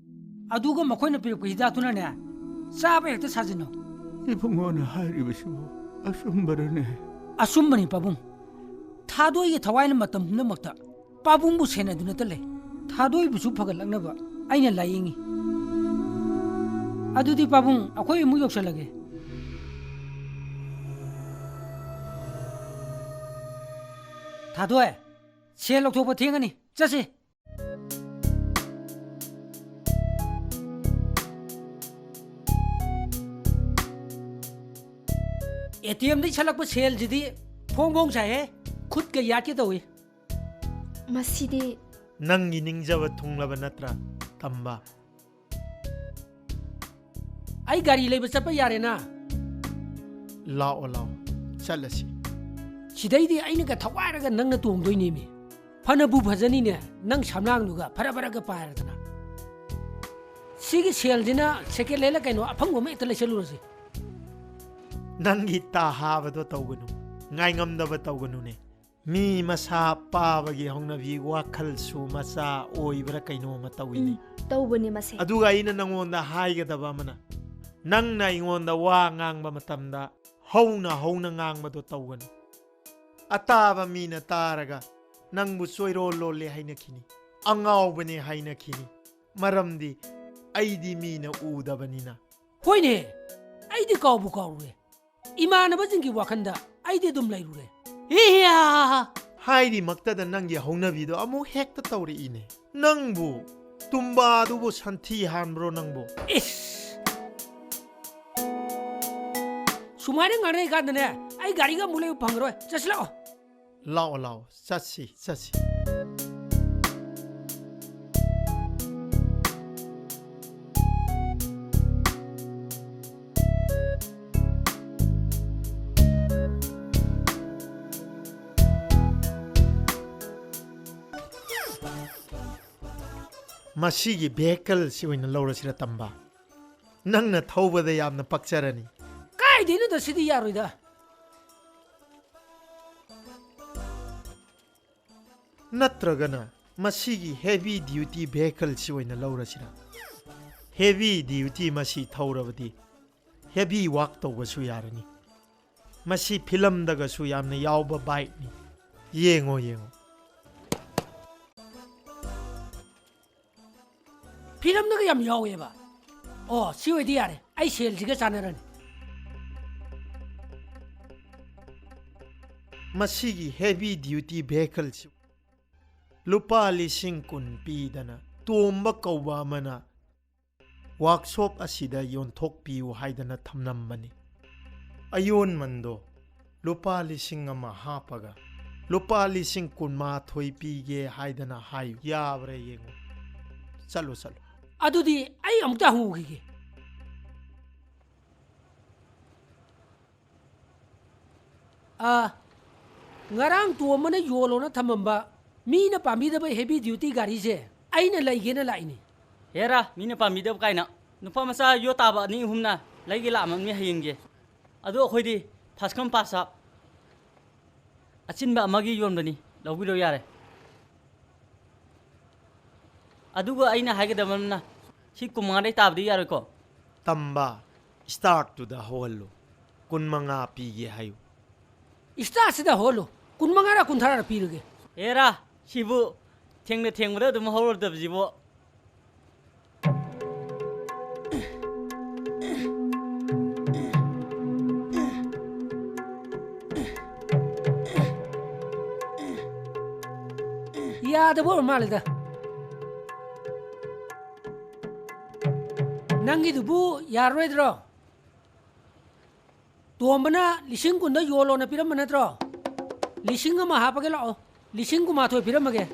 ꯑꯗꯨꯒ ꯃꯈꯣꯏꯅ ꯄꯤꯔꯛꯄ ꯍꯤꯗꯥꯛꯇꯨꯅꯅꯦ, ꯆꯥꯕ ꯍꯦꯛꯇ ꯁꯥꯖꯤꯟꯅꯧ꯫ ꯏꯕꯨꯡꯉꯣꯅ ꯍꯥꯏꯔꯤꯕꯁꯤꯕꯨ ꯑꯆꯨꯝꯕꯔꯅꯦ? ꯑꯆꯨꯝꯕꯅꯤ ꯄꯥꯕꯨꯡ꯫ ꯊꯥꯗꯣꯏꯒꯤ ꯊꯋꯥꯏꯅ ꯃꯇꯝ ꯄꯨꯝꯅꯃꯛꯇ ꯄꯥꯕꯨꯡꯕꯨ ꯁꯦꯟꯅꯗꯨꯅꯇ ꯂꯩ꯫ ꯊꯥꯗꯣꯏꯕꯨꯁꯨ ꯐꯒꯠꯂꯛꯅꯕ ꯑꯩꯅ ꯂꯥꯌꯦꯡꯉꯤ꯫ ꯑꯗꯨꯗꯤ ꯄꯥꯕꯨꯡ, ꯑꯩꯈꯣꯏ ꯑꯃꯨꯛ ꯌꯧꯁꯜꯂꯒꯦ꯫ ꯊꯥꯗꯣꯏ, ꯁꯦꯜ ꯂꯧꯊꯣꯛꯄ ꯊꯦꯡꯉꯅꯤ, ꯆꯠꯁꯤ꯫ ꯑꯦ ꯇꯤ ꯑꯦꯝꯗꯒꯤ ꯁꯠꯂꯛꯄ ꯁꯦꯜꯁꯤꯗꯤ ꯐꯣꯡ ꯐꯣꯡ ꯁꯥꯏꯍꯦ, ꯈꯨꯠꯀ ꯌꯥꯠꯀꯦ ꯇꯧꯏ꯫ ꯃꯁꯤꯗꯤ ꯅꯪꯒꯤ ꯅꯤꯡꯖꯕ ꯊꯨꯡꯂꯕ ꯅꯠꯇ꯭ꯔꯥ, ꯇꯝꯕ? ꯑꯩ ꯒꯥꯔꯤ ꯂꯩꯕ ꯆꯠꯄ ꯌꯥꯔꯦꯅ꯫ ꯂꯥꯛꯑꯣ, ꯂꯥꯛꯑꯣ, ꯆꯠꯂꯁꯤ꯫ ꯁꯤꯗꯩꯗꯤ ꯑꯩꯅꯒ ꯊꯋꯥꯏꯔꯒ ꯅꯪꯅ ꯇꯣꯡꯗꯣꯏꯅꯦꯃꯤ꯫ ꯐꯅꯕꯨ ꯐꯖꯅꯤꯅꯦ, ꯅꯪ ꯁꯝꯂꯥꯡꯗꯨꯒ ꯐꯔ ꯐꯔꯒ ꯄꯥꯏꯔꯗꯅ꯫ ꯁꯤꯒꯤ ꯁꯦꯜꯁꯤꯅ ꯁꯦꯀꯦꯟ ꯍꯦꯟꯂ ꯀꯩꯅꯣ ꯑꯐꯪꯕ ꯑꯃ ꯍꯦꯛꯇ ꯂꯩꯁꯜꯂꯨꯔꯁꯤ꯫ ꯅꯪꯒꯤ ꯇꯥ ꯍꯥꯕꯗꯣ ꯇꯧꯒꯅꯨ, ꯉꯥꯏꯉꯝꯗꯕ ꯇꯧꯒꯅꯨꯅꯦ꯫ ꯃꯤ ꯃꯁꯥ ꯄꯥꯕꯒꯤ ꯍꯧꯅꯕꯤ ꯋꯥꯈꯜꯁꯨ ꯃꯆꯥ ꯑꯣꯏꯕ꯭ꯔꯥ ꯀꯩꯅꯣꯝꯃ ꯇꯧꯏꯅꯦ꯫ ꯎꯝ, ꯇꯧꯕꯅꯦ ꯃꯁꯦ꯫ ꯑꯗꯨꯒ ꯑꯩꯅ ꯅꯪꯉꯣꯟꯗ ꯍꯥꯏꯒꯗꯕ ꯑꯃꯅ, ꯅꯪꯅ ꯑꯩꯉꯣꯟꯗ ꯋꯥ ꯉꯥꯡꯕ ꯃꯇꯝꯗ ꯍꯧꯅ ꯍꯧꯅ ꯉꯥꯡꯕꯗꯣ ꯇꯧꯒꯅꯨ꯫ ꯑꯇꯥꯕ ꯃꯤꯅ ꯇꯥꯔꯒ ꯅꯪꯕꯨ ꯆꯣꯏꯔꯣꯜ ꯂꯣꯜꯂꯦ ꯍꯥꯏꯅꯈꯤꯅꯤ, ꯑꯉꯥꯎꯕꯅꯦ ꯍꯥꯏꯅꯈꯤꯅꯤ꯫ ꯃꯔꯝꯗꯤ ꯑꯩꯗꯤ ꯃꯤꯅ ꯎꯗꯕꯅꯤꯅ꯫ ꯍꯣꯏꯅꯦ, ꯑꯩꯗꯤ ꯀꯥꯎꯕꯨ ꯀꯥꯎꯔꯨꯔꯦ꯫ ꯏꯃꯥꯟꯅꯕꯁꯤꯡꯒꯤ ꯋꯥꯈꯜꯗ ꯑꯩꯗꯤ ꯑꯗꯨꯝ ꯂꯩꯔꯨꯔꯦ꯫ ꯏꯌꯥ! ꯍꯥꯏꯔꯤꯃꯛꯇꯗ ꯅꯪꯒꯤ ꯍꯧꯅꯕꯤꯗꯣ ꯑꯃꯨꯛ ꯍꯦꯛꯇ ꯇꯧꯔꯛꯏꯅꯦ꯫ ꯅꯪꯕꯨ, ꯇꯨꯝꯕꯥꯗꯨꯕꯨ ꯁꯟꯊꯤ ꯍꯥꯟꯕ꯭ꯔꯣ ꯅꯪꯕꯨ? ꯏꯁ! ꯁꯨꯃꯥꯏꯅ ꯉꯥꯡꯅꯩ ꯀꯥꯟꯗꯅꯦ, ꯑꯩ ꯒꯥꯔꯤꯒ ꯑꯃꯨꯛ ꯂꯩꯕ ꯐꯪꯉꯔꯣꯏ꯫ ꯆꯠꯁꯤ ꯂꯥꯛꯑꯣ꯫ ꯂꯥꯛꯑꯣ, ꯂꯥꯛꯑꯣ, ꯆꯠꯁꯤ, ꯆꯠꯁꯤ꯫ ꯃꯁꯤꯒꯤ vehicle ꯁꯤ ꯑꯣꯏꯅ ꯂꯧꯔꯁꯤꯔ, ꯇꯝꯕ? ꯅꯪꯅ ꯊꯧꯕꯗ ꯌꯥꯝꯅ ꯄꯛꯆꯔꯅꯤ꯫ ꯀꯥꯏꯗꯩꯅꯣꯗ, ꯁꯤꯗꯤ ꯌꯥꯔꯣꯏꯗ꯫ ꯅꯠꯇ꯭ꯔꯒꯅ ꯃꯁꯤꯒꯤ heavy duty vehicle ꯁꯤ ꯑꯣꯏꯅ ꯂꯧꯔꯁꯤꯔ? Heavy duty ꯃꯁꯤ ꯊꯧꯔꯕꯗꯤ heavy work ꯇꯧꯕꯁꯨ ꯌꯥꯔꯅꯤ꯫ ꯃꯁꯤ ꯐꯤꯂꯝꯗꯒꯁꯨ ꯌꯥꯝꯅ ꯌꯥꯎꯕ bike ꯅꯤ꯫ ꯌꯦꯡꯉꯣ, ꯌꯦꯡꯉꯣ꯫ ꯐꯤꯂꯝꯗꯒ ꯌꯥꯝ ꯌꯥꯎꯋꯦꯕ꯫ ꯑꯣ, ꯁꯤ ꯑꯣꯏꯗꯤ ꯌꯥꯔꯦ꯫ ꯑꯩ ꯁꯦꯜꯁꯤꯒ ꯆꯥꯟꯅꯔꯅꯤ꯫ ꯃꯁꯤꯒꯤ heavy duty vehicle ꯁꯤ ꯂꯨꯄꯥ ꯂꯤꯁꯤꯡ ꯀꯨꯟ ꯄꯤꯗꯅ ꯇꯣꯝꯕ ꯀꯧꯕ ꯑꯃꯅ workshop ꯑꯁꯤꯗ ꯌꯣꯟꯊꯣꯛꯄꯤꯌꯨ ꯍꯥꯏꯗꯅ ꯊꯝꯂꯝꯕꯅꯤ꯫ ꯑꯌꯣꯟꯃꯟꯗꯣ ꯂꯨꯄꯥ ꯂꯤꯁꯤꯡ ꯑꯃ ꯍꯥꯞꯄꯒ ꯂꯨꯄꯥ ꯂꯤꯁꯤꯡ ꯀꯨꯟꯃꯥꯊꯣꯏ ꯄꯤꯒꯦ ꯍꯥꯏꯗꯅ ꯍꯥꯏꯌꯨ꯫ ꯌꯥꯕ꯭ꯔꯥ ꯌꯦꯡꯉꯨ꯫ ꯆꯠꯂꯣ, ꯆꯠꯂꯣ꯫ ꯑꯗꯨꯗꯤ ꯑꯩ ꯑꯃꯨꯛꯇ ꯍꯪꯉꯨꯈꯤꯒꯦ꯫ ꯑꯥ, ꯉꯔꯥꯡ ꯇꯣꯝꯕꯅ ꯌꯣꯜꯂꯣꯅ ꯊꯝꯃꯝꯕ ꯃꯤꯅ ꯄꯥꯝꯕꯤꯗꯕ heavy duty ꯒꯥꯔꯤꯁꯦ ꯑꯩꯅ ꯂꯩꯒꯦꯅ ꯂꯥꯛꯏꯅꯦ꯫ ꯍꯦꯔꯥ, ꯃꯤꯅ ꯄꯥꯝꯕꯤꯗꯕ ꯀꯥꯏꯅ꯫ ꯅꯨꯄꯥ ꯃꯆꯥ ꯌꯣ ꯇꯥꯕ ꯑꯅꯤ ꯑꯍꯨꯝꯅ ꯂꯩꯒꯦ ꯂꯥꯛꯑꯝꯃꯕꯅꯤ ꯍꯌꯦꯡꯁꯦ꯫ ꯑꯗꯣ ꯑꯩꯈꯣꯏꯗꯤ first come first serve꯫ ꯑꯆꯤꯟꯕ ꯑꯃꯒꯤ ꯌꯣꯟꯕꯅꯤ, ꯂꯧꯕꯤꯔꯣ ꯌꯥꯔꯦ꯫ ꯑꯗꯨꯒ ꯑꯩꯅ ꯍꯥꯏꯒꯗꯕ ꯑꯃꯅ, ꯁꯤ ꯀꯨꯟꯃꯉꯥꯗꯩ ꯇꯥꯕꯗꯤ ꯌꯥꯔꯣꯏꯀꯣ? ꯇꯝꯕ, start ꯇꯨꯗ ꯍꯧꯍꯜꯂꯨ꯫ ꯀꯨꯟꯃꯉꯥ ꯄꯤꯒꯦ ꯍꯥꯏꯌꯨ꯫ Start ꯁꯤꯗ ꯍꯧꯍꯜꯂꯨ꯫ ꯀꯨꯟꯃꯉꯥꯔ ꯀꯨꯟꯊ꯭ꯔꯥꯔ ꯄꯤꯔꯒꯦ꯫ ꯑꯦꯔꯥ, ꯁꯤꯕꯨ ꯊꯦꯡꯅ ꯊꯦꯡꯕꯗ ꯑꯗꯨꯝ ꯍꯧꯔꯗꯕꯁꯤꯕꯨ꯫ ꯌꯥꯗꯕ ꯑꯣꯏꯔ ꯃꯥꯜꯂꯦꯗ꯫ ꯅꯪꯒꯤꯗꯨꯕꯨ ꯌꯥꯔꯔꯣꯏꯗ꯭ꯔꯣ? ꯇꯣꯝꯕꯅ ꯂꯤꯁꯤꯡ ꯀꯨꯟꯗ ꯌꯣꯜꯂꯣꯅ ꯄꯤꯔꯝꯕ ꯅꯠꯇ꯭ꯔꯣ? ꯂꯤꯁꯤꯡ ꯑꯃ ꯍꯥꯞꯄꯒꯦ ꯂꯥꯛꯑꯣ꯫ ꯂꯤꯁꯤꯡ ꯀꯨꯟꯃꯥꯊꯣꯏ ꯄꯤꯔꯝꯃꯒꯦ꯫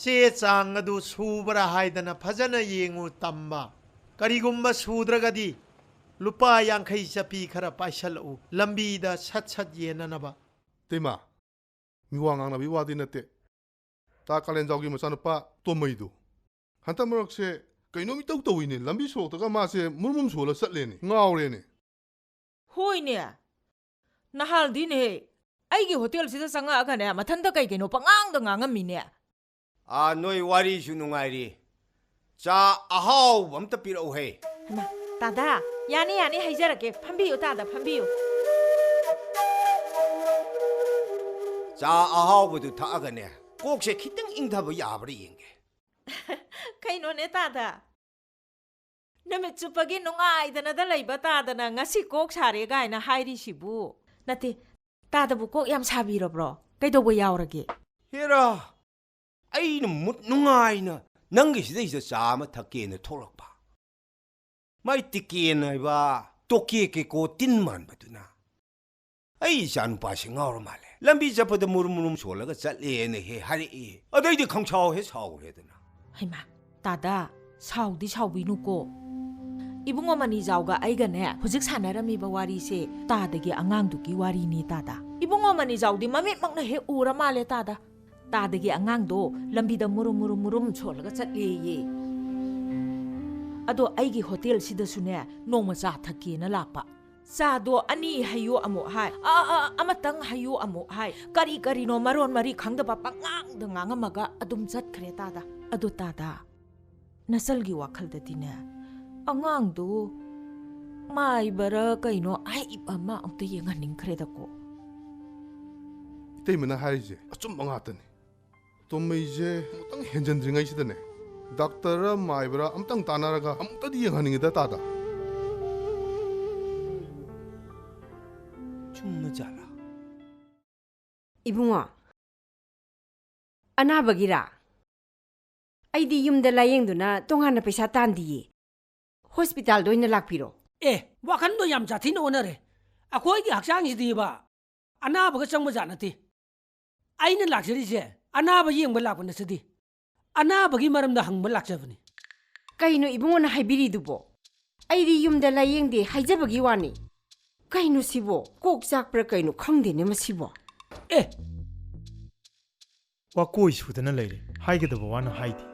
ꯆꯦ ꯆꯥꯡ ꯑꯗꯨ ꯁꯨꯕ꯭ꯔꯥ ꯍꯥꯏꯗꯅ ꯐꯖꯅ ꯌꯦꯡꯉꯨ, ꯇꯝꯕ꯫ ꯀꯔꯤꯒꯨꯝꯕ ꯁꯨꯗ꯭ꯔꯒꯗꯤ ꯂꯨꯄꯥ ꯌꯥꯡꯈꯩ ꯆꯠꯄꯤ ꯈꯔ ꯄꯥꯏꯁꯜꯂꯛꯎ, ꯂꯝꯕꯤꯗ ꯁꯠ ꯁꯠ ꯌꯦꯟꯅꯅꯕ꯫ ꯏꯇꯩꯃ, ꯃꯤ ꯋꯥ ꯉꯥꯡꯅꯕꯒꯤ ꯋꯥꯗꯤ ꯅꯠꯇꯦ꯫ ꯇꯥ ꯀꯥꯂꯦꯟꯖꯥꯎꯒꯤ ꯃꯆꯥꯅꯨꯄꯥ ꯇꯣꯝꯃꯩꯗꯨ꯫ ꯍꯟꯗꯛ ꯃꯔꯛꯁꯦ ꯀꯩꯅꯣꯝ ꯏꯇꯧ ꯇꯧꯏꯅꯦ, ꯂꯝꯕꯤ ꯁꯣꯔꯣꯛꯇꯒ ꯃꯥꯁꯦ ꯃꯨꯔꯨꯝ ꯃꯨꯔꯨꯝ ꯁꯣꯜꯂ ꯆꯠꯂꯦꯅꯦ, ꯉꯥꯎꯔꯦꯅꯦ꯫ ꯍꯣꯏꯅꯦ, ꯅꯍꯥꯜꯗꯤꯅꯦ, ꯑꯩꯒꯤ ꯍꯣꯇꯦꯜꯁꯤꯗ ꯆꯪꯉꯛꯑꯒꯅꯦ, ꯃꯊꯟꯇ ꯀꯩ ꯀꯩꯅꯣ ꯄꯉꯥꯡꯗ ꯉꯥꯡꯉꯝꯃꯤꯅꯦ꯫ ꯑꯥ, ꯅꯣꯏ ꯋꯥꯔꯤꯁꯨ ꯅꯨꯡꯉꯥꯏꯔꯤ꯫ ꯆꯥ ꯑꯍꯥꯎꯕ ꯑꯝꯇ ꯄꯤꯔꯛꯎꯍꯦ꯫ ꯍꯩꯃꯥ, ꯇꯥꯗꯥ, ꯌꯥꯅꯤ, ꯌꯥꯅꯤ, ꯍꯩꯖꯔꯛꯀꯦ꯫ ꯐꯝꯕꯤꯌꯨ, ꯇꯥꯗ, ꯐꯝꯕꯤꯌꯨ꯫ ꯆꯥ ꯑꯍꯥꯎꯕꯗꯨ ꯊꯛꯑꯒꯅꯦ, ꯀꯣꯛꯁꯦ ꯈꯤꯇꯪ ꯏꯪꯊꯕ ꯌꯥꯕ꯭ꯔꯥ ꯌꯦꯡꯒꯦ꯫ ꯀꯩꯅꯣꯅꯦ, ꯇꯥꯗ? ꯅꯨꯃꯤꯠ ꯆꯨꯞꯄꯒꯤ ꯅꯨꯡꯉꯥꯏꯗꯅꯗ ꯂꯩꯕ ꯇꯥꯗꯅ ꯉꯁꯤ ꯀꯣꯛ ꯁꯥꯔꯦ ꯀꯥꯏꯅ ꯍꯥꯏꯔꯤꯁꯤꯕꯨ? ꯅꯠꯇꯦ, ꯇꯥꯗꯕꯨ ꯀꯣꯛ ꯌꯥꯝ ꯁꯥꯕꯤꯔꯕ꯭ꯔꯣ? ꯀꯩꯗꯧꯕ ꯌꯥꯎꯔꯒꯦ? ꯍꯦꯔꯥ, ꯑꯩꯅ ꯃꯨꯠ ꯅꯨꯡꯉꯥꯏꯅ ꯅꯪꯒꯤ ꯁꯤꯗꯩꯁꯤꯗ ꯆꯥ ꯑꯃ ꯊꯛꯀꯦꯅ ꯊꯣꯛꯂꯛꯄ꯫ ꯃꯥꯏ ꯇꯤꯀꯦꯟ ꯍꯥꯏꯕ ꯇꯣꯀꯦ ꯀꯦꯀꯣ ꯇꯤꯟ ꯃꯥꯟꯕꯗꯨꯅ, "ꯑꯩ ꯏꯆꯥ ꯅꯨꯄꯥꯁꯤ ꯉꯥꯎꯔ ꯃꯥꯜꯂꯦ, ꯂꯝꯕꯤ ꯆꯠꯄꯗ ꯃꯨꯔꯨꯝ ꯃꯨꯔꯨꯝ ꯁꯣꯜꯂꯒ ꯆꯠꯂꯦꯅ ꯍꯦꯛ ꯍꯥꯏꯔꯛꯏ꯫ ꯑꯗꯩꯗꯤ ꯈꯪꯁꯥꯎ ꯍꯦꯛ ꯁꯥꯎꯈ꯭ꯔꯦꯗꯅ꯫" ꯍꯩꯃꯥ, ꯇꯥꯗ, ꯁꯥꯎꯗꯤ ꯁꯥꯎꯕꯤꯅꯨꯀꯣ꯫ ꯏꯕꯨꯡꯉꯣ ꯃꯅꯤꯖꯥꯎꯒ ꯑꯩꯒꯅꯦ ꯍꯧꯖꯤꯛ ꯁꯥꯟꯅꯔꯝꯃꯤꯕ ꯋꯥꯔꯤꯁꯦ ꯇꯥꯗꯒꯤ ꯑꯉꯥꯡꯗꯨꯒꯤ ꯋꯥꯔꯤꯅꯤ ꯇꯥꯗ꯫ ꯏꯕꯨꯡꯉꯣ ꯃꯅꯤꯖꯥꯎꯗꯤ ꯃꯃꯤꯠꯃꯛꯅ ꯍꯦꯛ ꯎꯔ ꯃꯥꯜꯂꯦ ꯇꯥꯗ꯫ ꯇꯥꯗꯒꯤ ꯑꯉꯥꯡꯗꯣ ꯂꯝꯕꯤꯗ ꯃꯨꯔꯨꯝ ꯃꯨꯔꯨꯝ ꯃꯨꯔꯨꯝ ꯁꯣꯜꯂꯒ ꯆꯠꯂꯦꯌꯦ꯫ ꯑꯗꯣ ꯑꯩꯒꯤ ꯍꯣꯇꯦꯜꯁꯤꯗꯁꯨꯅꯦ ꯅꯣꯡꯃ ꯆꯥ ꯊꯛꯀꯦꯅ ꯂꯥꯛꯄ꯫ ꯆꯥꯗꯣ ꯑꯅꯤ ꯍꯩꯌꯨ ꯑꯃꯨꯛ ꯍꯥꯏ, ꯑ, ꯑ, ꯑꯃꯇꯪ ꯍꯩꯌꯨ ꯑꯃꯨꯛ ꯍꯥꯏ, ꯀꯔꯤ ꯀꯔꯤꯅꯣ ꯃꯔꯣꯟ ꯃꯔꯤ ꯈꯪꯗꯕ ꯄꯉꯥꯡꯗ ꯉꯥꯡꯉꯝꯃꯒ ꯑꯗꯨꯝ ꯆꯠꯈ꯭ꯔꯦ ꯇꯥꯗ꯫ ꯑꯗꯣ ꯇꯥꯗ, ꯅꯆꯜꯒꯤ ꯋꯥꯈꯜꯗꯗꯤꯅꯦ, ꯑꯉꯥꯡꯗꯨ ꯃꯥꯏꯕꯔ ꯀꯩꯅꯣ ꯑꯍꯩꯕ ꯑꯃ ꯑꯝꯇ ꯌꯦꯡꯍꯟꯅꯤꯡꯈ꯭ꯔꯦꯗꯀꯣ꯫ ꯏꯇꯩꯃꯅ ꯍꯥꯏꯔꯤꯁꯦ ꯑꯆꯨꯝꯕ ꯉꯥꯛꯇꯅꯤ꯫ ꯇꯣꯝꯃꯩꯁꯦ ꯑꯃꯨꯛꯇꯪ ꯍꯦꯟꯖꯟꯗ꯭ꯔꯤꯉꯩꯁꯤꯗꯅꯦ, ꯗꯥꯛꯇꯔꯔ ꯃꯥꯏꯕꯔ ꯑꯃꯇꯪ ꯇꯥꯟꯅꯔꯒ ꯑꯃꯨꯛꯇꯗꯤ ꯌꯦꯡꯍꯟꯅꯤꯡꯉꯤꯗ ꯇꯥꯗ꯫ ꯆꯨꯝꯕ ꯖꯥꯠꯂꯥ? ꯏꯕꯨꯡꯉꯣ, ꯑꯅꯥꯕꯒꯤꯔꯥ? ꯑꯩꯗꯤ ꯌꯨꯝꯗ ꯂꯥꯌꯦꯡꯗꯨꯅ ꯇꯣꯉꯥꯟꯅ ꯄꯩꯁꯥ ꯇꯥꯟꯗꯤꯌꯦ꯫ ꯍꯣꯁꯄꯤꯇꯥꯜꯗ ꯑꯣꯏꯅ ꯂꯥꯛꯄꯤꯔꯣ꯫ ꯑꯦ, ꯋꯥꯈꯟꯗꯣ ꯌꯥꯝ ꯁꯥꯊꯤꯅ ꯑꯣꯟꯅꯔꯦ꯫ ꯑꯩꯈꯣꯏꯒꯤ ꯍꯛꯆꯥꯡꯁꯤꯗꯤꯕ ꯑꯅꯥꯕꯒ ꯆꯪꯕ ꯖꯥꯠ ꯅꯠꯇꯦ꯫ ꯑꯩꯅ ꯂꯥꯛꯆꯔꯤꯁꯦ ꯑꯅꯥꯕ ꯌꯦꯡꯕ ꯂꯥꯛꯄ ꯅꯠꯆꯗꯦ꯫ ꯑꯅꯥꯕꯒꯤ ꯃꯔꯝꯗ ꯍꯪꯕ ꯂꯥꯛꯆꯕꯅꯤ꯫ ꯀꯩꯅꯣ ꯏꯕꯨꯡꯉꯣꯅ ꯍꯥꯏꯕꯤꯔꯤꯗꯨꯕꯣ? ꯑꯩꯗꯤ ꯌꯨꯝꯗ ꯂꯥꯌꯦꯡꯗꯦ ꯍꯥꯏꯖꯕꯒꯤ ꯋꯥꯅꯤ꯫ ꯀꯩꯅꯣ ꯁꯤꯕꯣ? ꯀꯣꯛ ꯆꯥꯛꯄ꯭ꯔꯥ ꯀꯩꯅꯣ ꯈꯪꯗꯦꯅꯦ ꯃꯁꯤꯕꯣ꯫ ꯑꯦ! ꯋꯥꯀꯣꯏ ꯁꯨꯗꯅ ꯂꯩꯔꯦ꯫ ꯍꯥꯏꯒꯗꯕ ꯋꯥꯅ ꯍꯥꯏꯗꯦ꯫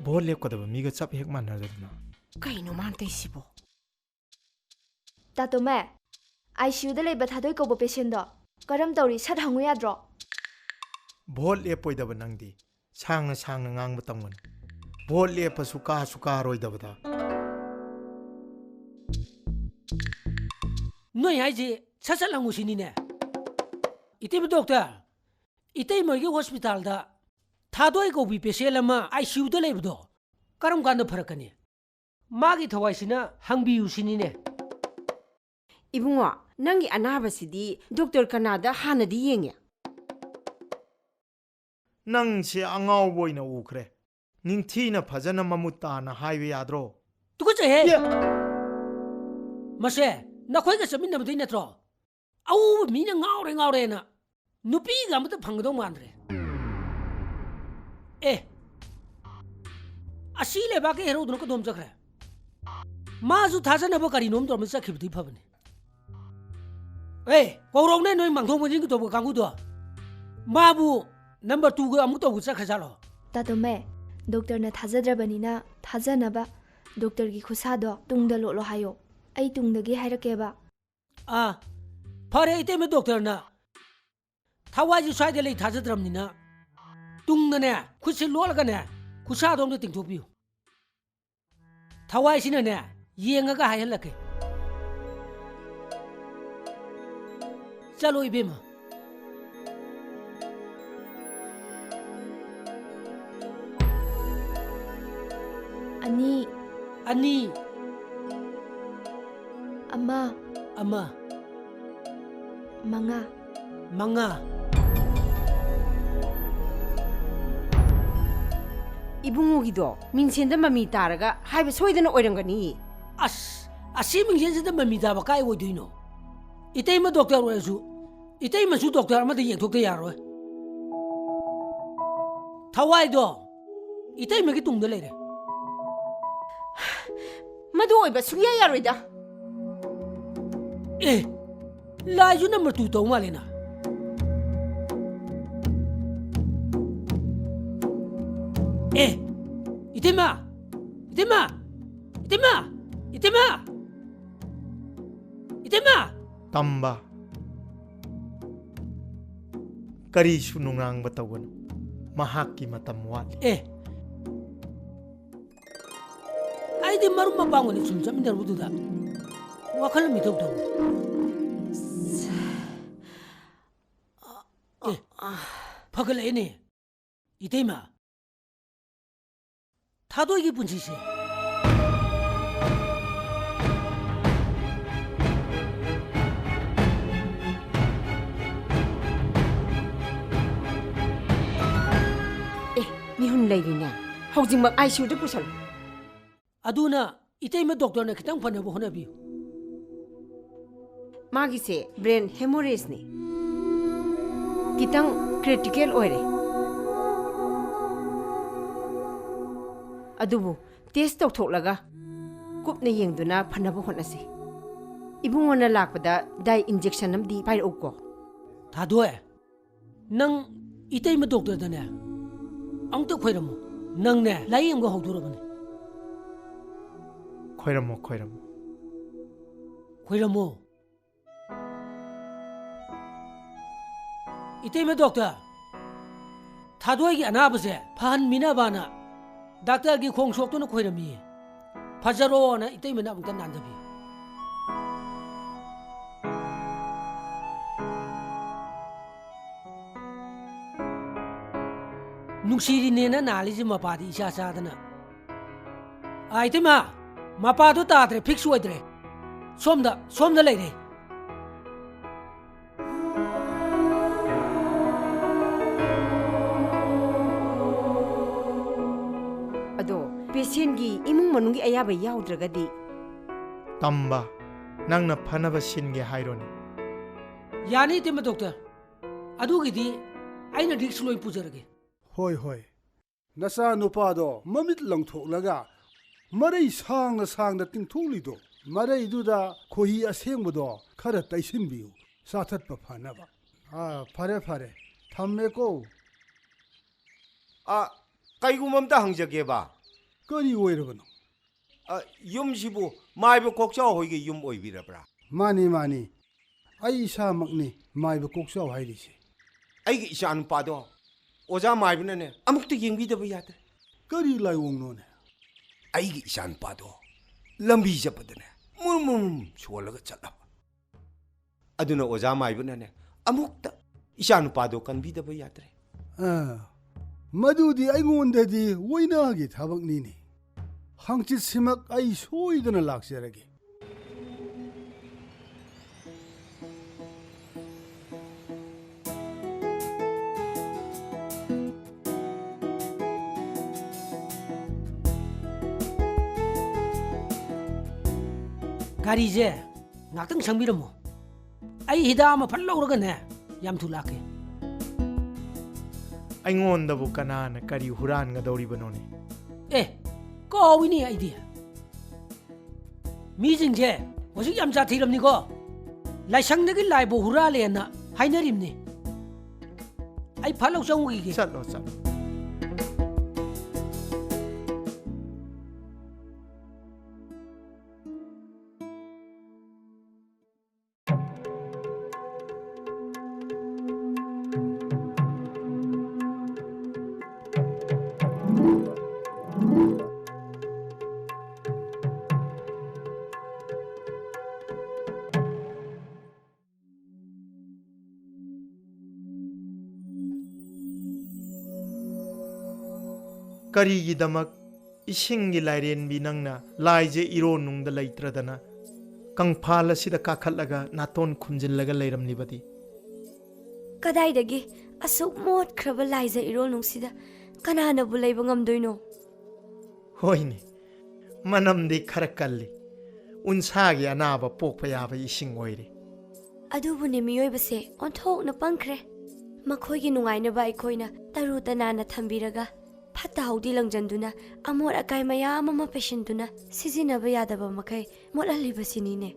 ꯚꯣꯠ ꯂꯦꯞꯀꯗꯕ ꯃꯤꯒ ꯆꯞ ꯍꯦꯛ ꯃꯥꯟꯅꯗꯅ꯫ ꯀꯩꯅꯣ ꯃꯥꯅ ꯇꯧꯏꯁꯤꯕꯣ? ꯇꯥꯇꯣꯝꯃꯦ, ꯑꯥꯏ ꯁꯤ ꯌꯨꯗ ꯂꯩꯕ ꯊꯥꯗꯣꯏ ꯀꯧꯕ ꯄꯦꯁꯦꯟꯗꯣ ꯀꯔꯝ ꯇꯧꯔꯤ? ꯁꯠ ꯍꯪꯉꯨ ꯌꯥꯗ꯭ꯔꯣ? ꯚꯣꯠ ꯂꯦꯞꯄꯣꯏꯗꯕ ꯅꯪꯗꯤ ꯁꯥꯡꯅ ꯁꯥꯡꯅ ꯉꯥꯡꯕ ꯇꯝꯒꯅꯨ꯫ ꯚꯣꯠ ꯂꯦꯞꯄꯁꯨ ꯀꯥꯁꯨ ꯀꯥꯔꯣꯏꯗꯕꯗ꯫ ꯅꯣꯏ ꯍꯥꯏꯁꯤ ꯁꯠ ꯁꯠ ꯍꯪꯉꯨ ꯁꯤꯅꯤꯅꯦ꯫ ꯏꯇꯩꯃ ꯗꯣꯛꯇꯔ, ꯏꯇꯩꯃꯒꯤ ꯍꯣꯁꯄꯤꯇꯥꯜꯗ ꯊꯥꯗꯣꯏ ꯀꯧꯕꯤ ꯄꯦꯁꯦꯟ ꯑꯃ ꯑꯥꯏ ꯁꯤ ꯌꯨꯗ ꯂꯩꯕꯗꯣ ꯀꯔꯝ ꯀꯥꯟꯗ ꯐꯔꯛꯀꯅꯤ? ꯃꯥꯒꯤ ꯊꯋꯥꯏꯁꯤꯅ ꯍꯪꯕꯤꯌꯨ ꯁꯤꯅꯤꯅꯦ꯫ ꯏꯕꯨꯡꯉꯣ, ꯅꯪꯒꯤ ꯑꯅꯥꯕꯁꯤꯗꯤ ꯗꯣꯛꯇꯔ ꯀꯅꯥꯗ ꯍꯥꯟꯅꯗꯤ ꯌꯦꯡꯉꯦ? ꯅꯪꯁꯦ ꯑꯉꯥꯎꯕ ꯑꯣꯏꯅ ꯎꯈ꯭ꯔꯦ꯫ ꯅꯤꯡꯊꯤꯅ ꯐꯖꯅ ꯃꯃꯨꯠ ꯇꯥꯅ ꯍꯥꯏꯕ ꯌꯥꯗ꯭ꯔꯣ? ꯇꯨꯀꯠꯆꯩꯍꯦ! ꯌꯦ! ꯃꯁꯦ ꯅꯈꯣꯏꯒ ꯆꯠꯃꯤꯟꯅꯕꯗꯩ ꯅꯠꯇ꯭ꯔꯣ? ꯑꯎꯕ ꯃꯤꯅ ꯉꯥꯎꯔꯦ ꯉꯥꯎꯔꯦꯅ ꯅꯨꯄꯤꯒ ꯑꯃꯇ ꯐꯪꯒꯗꯧ ꯃꯥꯟꯗ꯭ꯔꯦ꯫ ꯑꯦ, ꯑꯁꯤ ꯂꯩꯕꯥꯛꯀꯤ ꯍꯦꯔꯣꯗꯨꯅ ꯀꯗꯣꯝ ꯆꯠꯈ꯭ꯔꯦ? ꯃꯥꯁꯨ ꯊꯥꯖꯅꯕ ꯀꯔꯤꯅꯣꯝ ꯇꯧꯔꯝꯃ ꯆꯠꯈꯤꯕꯗꯤ ꯐꯕꯅꯤ꯫ ꯑꯦ, ꯀꯧꯔꯧꯅꯦ ꯅꯣꯏ ꯃꯥꯡꯊꯣꯛ ꯃꯥꯡꯖꯤꯟꯒꯤ ꯇꯧꯕ ꯀꯥꯡꯕꯨꯗꯣ꯫ ꯃꯥꯕꯨ ꯅꯝꯕꯔ ꯇꯨꯒ ꯑꯃꯨꯛ ꯇꯧꯕ ꯆꯠꯈ꯭ꯔꯖꯥꯠꯂꯣ? ꯇꯥꯇꯣꯝꯃꯦ, ꯗꯣꯛꯇꯔꯅ ꯊꯥꯖꯗ꯭ꯔꯕꯅꯤꯅ ꯊꯥꯖꯅꯕ ꯗꯣꯛꯇꯔꯒꯤ ꯈꯨꯠꯁꯥꯗꯣ ꯇꯨꯡꯗ ꯂꯣꯠꯂꯣ ꯍꯥꯏꯌꯣ꯫ ꯑꯩ ꯇꯨꯡꯗꯒꯤ ꯍꯥꯏꯔꯛꯀꯦꯕ꯫ ꯑꯥ, ꯐꯔꯦ ꯏꯇꯩꯃ ꯗꯣꯛꯇꯔꯅ ꯊꯋꯥꯏꯁꯨ ꯁ꯭ꯋꯥꯏꯗ ꯂꯩ ꯊꯥꯖꯗ꯭ꯔꯕꯅꯤꯅ ꯇꯨꯡꯗꯅꯦ ꯈꯨꯠꯁꯦ ꯂꯣꯠꯂꯒꯅꯦ ꯈꯨꯠꯁꯥꯗꯣ ꯑꯝꯇ ꯇꯤꯡꯊꯣꯛꯄꯤꯌꯨ꯫ ꯊꯋꯥꯏꯁꯤꯅꯅꯦ ꯌꯦꯡꯉꯒ ꯍꯥꯏꯍꯜꯂꯛꯀꯦ꯫ ꯆꯠꯂꯣ ꯏꯕꯦꯝꯃ꯫ ꯑꯅꯤ꯫ ꯑꯅꯤ꯫ ꯑꯃ꯫ ꯑꯃ꯫ ꯃꯉꯥ꯫ ꯃꯉꯥ꯫ ꯏꯕꯨꯡꯉꯣꯒꯤꯗꯣ ꯃꯤꯡꯁꯦꯟꯗ ꯃꯃꯤ ꯇꯥꯔꯒ ꯍꯥꯏꯕ ꯁꯣꯏꯗꯅ ꯑꯣꯏꯔꯝꯒꯅꯤ꯫ ꯑꯁ, ꯑꯁꯤ ꯃꯤꯡꯁꯦꯟꯁꯤꯗ ꯃꯃꯤ ꯇꯥꯕ ꯀꯥꯏ ꯑꯣꯏꯗꯣꯏꯅꯣ? ꯏꯇꯩꯃ ꯗꯣꯛꯇꯔ ꯑꯣꯏꯔꯁꯨ, ꯏꯇꯩꯃꯁꯨ ꯗꯣꯛꯇꯔ ꯑꯃꯗ ꯌꯦꯡꯊꯣꯛꯇ ꯌꯥꯔꯣꯏ꯫ ꯊꯋꯥꯏꯗꯣ ꯏꯇꯩꯃꯒꯤ ꯇꯨꯡꯗ ꯂꯩꯔꯦ꯫ ꯃꯗꯨ ꯑꯣꯏꯕ ꯁꯨꯡꯌꯥ ꯌꯥꯔꯣꯏꯗ꯫ ꯑꯦ, ꯂꯥꯏꯁꯨ ꯅꯝꯕꯔ ꯇꯨ ꯇꯧ ꯃꯥꯜꯂꯦꯅ꯫ ꯑꯦ, ꯏꯇꯩꯃ! ꯏꯇꯩꯃ! ꯏꯇꯩꯃ! ꯏꯇꯩꯃ! ꯏꯇꯩꯃ! ꯇꯝꯕ, ꯀꯔꯤꯁꯨ ꯅꯨꯡꯅꯥꯡꯕ ꯇꯧꯒꯅꯨ꯫ ꯃꯍꯥꯛꯀꯤ ꯃꯇꯝ ꯋꯥꯠꯂꯤ꯫ ꯑꯦ, ꯑꯩꯗꯤ ꯃꯔꯨꯞ ꯃꯄꯥꯡ ꯑꯣꯏꯅ ꯁꯨꯝ ꯆꯠꯃꯤꯟꯅꯔꯨꯕꯗꯨꯗ ꯋꯥꯈꯜ ꯑꯃ ꯏꯊꯣꯛ ꯇꯧꯏ꯫ ꯑꯦ, ꯐꯒꯠꯂꯛꯑꯦꯅꯦ꯫ ꯏꯇꯩꯃ, ꯊꯥꯗꯣꯏꯒꯤ ꯄꯨꯟꯁꯤꯁꯦ꯫ ꯑꯦ, ꯃꯤꯍꯨꯟ ꯂꯩꯔꯤꯅꯦ꯫ ꯍꯧꯖꯤꯛꯃꯛ ꯑꯥꯏ ꯁꯤ ꯌꯨꯗ ꯄꯨꯁꯜꯂꯨ꯫ ꯑꯗꯨꯅ ꯏꯇꯩꯃ ꯗꯣꯛꯇꯔꯅ ꯈꯤꯇꯪ ꯐꯅꯕ ꯍꯣꯠꯅꯕꯤꯌꯨ꯫ ꯃꯥꯒꯤꯁꯦ ꯕ꯭ꯔꯦꯟ ꯍꯦꯃꯣꯔꯦꯖꯅꯤ꯫ ꯈꯤꯇꯪ ꯀ꯭ꯔꯤꯇꯤꯀꯦꯜ ꯑꯣꯏꯔꯦ꯫ ꯑꯗꯨꯕꯨ ꯇꯦꯁ ꯇꯧꯊꯣꯛꯂꯒ ꯀꯨꯞꯅ ꯌꯦꯡꯗꯨꯅ ꯐꯅꯕ ꯍꯣꯠꯅꯁꯤ꯫ ꯏꯕꯨꯡꯉꯣꯅ ꯂꯥꯛꯄꯗ ꯗꯥꯏ ꯏꯟꯖꯦꯛꯁꯟ ꯑꯃꯗꯤ ꯄꯥꯏꯔꯛꯎꯀꯣ꯫ ꯊꯥꯗꯣꯏ, ꯅꯪ ꯏꯇꯩꯃ ꯗꯣꯛꯇꯔꯗꯅꯦ ꯑꯃꯨꯛꯇ ꯈꯣꯏꯔꯝꯃꯨ꯫ ꯅꯪꯅꯦ ꯂꯥꯏꯌꯦꯡꯕ ꯍꯧꯗꯣꯔꯕꯅꯦ꯫ ꯈꯣꯏꯔꯝꯃꯣ, ꯈꯣꯏꯔꯝꯃꯣ꯫ ꯈꯣꯏꯔꯝꯃꯣ꯫ ꯏꯇꯩꯃ ꯗꯣꯛꯇꯔ, ꯊꯥꯗꯣꯏꯒꯤ ꯑꯅꯥꯕꯁꯦ ꯐꯍꯟꯕꯤꯅꯕꯅ ꯗꯥꯛꯇꯔꯒꯤ ꯈꯣꯡ ꯁꯣꯛꯇꯨꯅ ꯈꯣꯏꯔꯝꯃꯤ꯫ ꯐꯖꯔꯣꯅ ꯏꯇꯩꯃꯅ ꯑꯃꯨꯛꯇ ꯅꯥꯟꯊꯕꯤꯌꯨ꯫ ꯅꯨꯡꯁꯤꯔꯤꯅꯦꯅ ꯅꯥꯜꯂꯤꯁꯦ ꯃꯄꯥꯗꯤ ꯏꯆꯥ ꯆꯥꯗꯅ꯫ ꯑꯥ, ꯏꯇꯩꯃ, ꯃꯄꯥꯗꯣ ꯇꯥꯗ꯭ꯔꯦ, ꯐꯤꯛꯁ ꯑꯣꯏꯗ꯭ꯔꯦ꯫ ꯁꯣꯝꯗ, ꯁꯣꯝꯗ ꯂꯩꯔꯦ꯫ ꯑꯗꯣ ꯄꯦꯁꯦꯟꯒꯤ ꯏꯃꯨꯡ ꯃꯅꯨꯡꯒꯤ ꯑꯌꯥꯕ ꯌꯥꯎꯗ꯭ꯔꯒꯗꯤ? ꯇꯝꯕ, ꯅꯪꯅ ꯐꯅꯕ ꯁꯤꯟꯒꯦ ꯍꯥꯏꯔꯣꯅꯦ? ꯌꯥꯅꯤ, ꯏꯇꯩꯃ ꯗꯣꯛꯇꯔ꯫ ꯑꯗꯨꯒꯤꯗꯤ ꯑꯩꯅ ꯔꯤꯛꯁ ꯂꯣꯏ ꯄꯨꯖꯔꯒꯦ꯫ ꯍꯣꯏ, ꯍꯣꯏ꯫ ꯅꯆꯥ ꯅꯨꯄꯥꯗꯣ ꯃꯃꯤꯠ ꯂꯪꯊꯣꯛꯂꯒ ꯃꯔꯩ ꯁꯥꯡꯅ ꯁꯥꯡꯅ ꯇꯤꯡꯊꯣꯛꯂꯤꯗꯣ, ꯃꯔꯩꯗꯨꯗ ꯈꯣꯏꯍꯤ ꯑꯁꯦꯡꯕꯗꯣ ꯈꯔ ꯇꯩꯁꯤꯟꯕꯤꯌꯨ, ꯆꯥꯊꯠꯄ ꯐꯅꯕ꯫ ꯑꯥ, ꯐꯔꯦ, ꯐꯔꯦ, ꯊꯝꯃꯦꯀꯣ꯫ ꯑꯥ, ꯀꯩꯒꯨꯝꯕ ꯑꯝꯇ ꯍꯪꯖꯒꯦꯕ꯫ ꯀꯔꯤ ꯑꯣꯏꯔꯕꯅꯣ? ꯑ, ꯌꯨꯝꯁꯤꯕꯨ ꯃꯥꯏꯕ ꯀꯣꯛꯆꯥꯎ ꯍꯣꯏꯒꯤ ꯌꯨꯝ ꯑꯣꯏꯕꯤꯔꯕ꯭ꯔꯥ? ꯃꯥꯅꯤ, ꯃꯥꯅꯤ꯫ ꯑꯩ ꯏꯁꯥꯃꯛꯅꯤ ꯃꯥꯏꯕ ꯀꯣꯛꯆꯥꯎ ꯍꯥꯏꯔꯤꯁꯦ꯫ ꯑꯩꯒꯤ ꯏꯆꯥꯅꯨꯄꯥꯗꯣ ꯑꯣꯖꯥ ꯃꯥꯏꯕꯅꯅꯦ ꯑꯃꯨꯛꯇ ꯌꯦꯡꯕꯤꯗꯕ ꯌꯥꯗ꯭ꯔꯦ꯫ ꯀꯔꯤ ꯂꯥꯏꯑꯣꯡꯅꯣꯅꯦ? ꯑꯩꯒꯤ ꯏꯆꯥꯅꯨꯄꯥꯗꯣ ꯂꯝꯕꯤ ꯆꯠꯄꯗꯅꯦ ꯃꯨꯔꯨꯝ ꯃꯨꯔꯨꯝ ꯁꯣꯜꯂꯒ ꯆꯠꯂꯕ꯫ ꯑꯗꯨꯅ ꯑꯣꯖꯥ ꯃꯥꯏꯕꯅꯅꯦ ꯑꯃꯨꯛꯇ ꯏꯆꯥꯅꯨꯄꯥꯗꯣ ꯀꯟꯕꯤꯗꯕ ꯌꯥꯗ꯭ꯔꯦ꯫ ꯑꯥ, ꯃꯗꯨꯗꯤ ꯑꯩꯉꯣꯟꯗꯗꯤ ꯋꯥꯏꯅꯥꯒꯤ ꯊꯕꯛꯅꯤꯅꯦ꯫ ꯍꯪꯆꯤꯠꯁꯤꯃꯛ ꯑꯩ ꯁꯣꯏꯗꯅ ꯂꯥꯛꯆꯔꯒꯦ꯫ ꯒꯥꯔꯤꯁꯦ ꯉꯥꯛꯇꯪ ꯁꯪꯕꯤꯔꯝꯃꯣ꯫ ꯑꯩ ꯍꯤꯗꯥꯛ ꯑꯃ ꯐꯠ ꯂꯧꯔꯒꯅꯦ ꯌꯥꯝ ꯊꯨ ꯂꯥꯛꯀꯦ꯫ ꯑꯩꯉꯣꯟꯗꯕꯨ ꯀꯅꯥꯅ ꯀꯔꯤ ꯍꯨꯔꯥꯟꯒꯗꯧꯔꯤꯕꯅꯣꯅꯦ? ꯑꯦ, ꯀꯥꯎꯏꯅꯦ ꯑꯩꯗꯤ꯫ ꯃꯤꯁꯤꯡꯁꯦ ꯍꯧꯖꯤꯛ ꯌꯥꯝ ꯖꯥꯠ ꯊꯤꯔꯝꯅꯤꯀꯣ꯫ ꯂꯥꯏꯁꯪꯗꯒꯤ ꯂꯥꯏꯕꯧ ꯍꯨꯔꯥꯜꯂꯦꯅ ꯍꯥꯏꯅꯔꯤꯕꯅꯤ꯫ ꯑꯩ ꯐꯠ ꯂꯧ ꯆꯪꯉꯨꯈꯤꯒꯦ꯫ ꯆꯠꯂꯣ, ꯆꯠꯂꯣ꯫ ꯀꯔꯤꯒꯤꯗꯃꯛ ꯏꯁꯤꯡꯒꯤ ꯂꯥꯏꯔꯦꯟꯕꯤ ꯅꯪꯅ ꯂꯥꯏꯖ ꯏꯔꯣꯟꯅꯨꯡꯗ ꯂꯩꯇ꯭ꯔꯗꯅ ꯀꯪꯐꯥꯜ ꯑꯁꯤꯗ ꯀꯥꯈꯠꯂꯒ ꯅꯥꯇꯣꯟ ꯈꯨꯝꯖꯤꯜꯂꯒ ꯂꯩꯔꯝꯂꯤꯕꯗꯤ? ꯀꯗꯥꯏꯗꯒꯤ ꯑꯁꯨꯛ ꯃꯣꯠꯈ꯭ꯔꯕ ꯂꯥꯏꯖ ꯏꯔꯣꯟꯅꯨꯡꯁꯤꯗ ꯀꯅꯥꯅꯕꯨ ꯂꯩꯕ ꯉꯝꯗꯣꯏꯅꯣ? ꯍꯣꯏꯅꯦ, ꯃꯅꯝꯗꯤ ꯈꯔ ꯀꯜꯂꯤ꯫ ꯎꯟꯁꯥꯒꯤ ꯑꯅꯥꯕ ꯄꯣꯛꯄ ꯌꯥꯕ ꯏꯁꯤꯡ ꯑꯣꯏꯔꯦ꯫ ꯑꯗꯨꯕꯨꯅꯦ, ꯃꯤꯑꯣꯏꯕꯁꯦ ꯑꯣꯟꯊꯣꯛꯅ ꯄꯪꯈ꯭ꯔꯦ꯫ ꯃꯈꯣꯏꯒꯤ ꯅꯨꯡꯉꯥꯏꯅꯕ ꯑꯩꯈꯣꯏꯅ ꯇꯔꯨ ꯇꯅꯥꯟꯅ ꯊꯝꯕꯤꯔꯒ, ꯐꯠꯇ ꯍꯥꯎꯗꯤ ꯂꯪꯖꯟꯗꯨꯅ, ꯑꯃꯣꯠ ꯑꯀꯥꯏ ꯃꯌꯥꯝ ꯑꯃ ꯄꯩꯁꯤꯟꯗꯨꯅ, ꯁꯤꯖꯤꯟꯅꯕ ꯌꯥꯗꯕ ꯃꯈꯩ ꯃꯣꯠꯍꯜꯂꯤꯕꯁꯤꯅꯤꯅꯦ꯫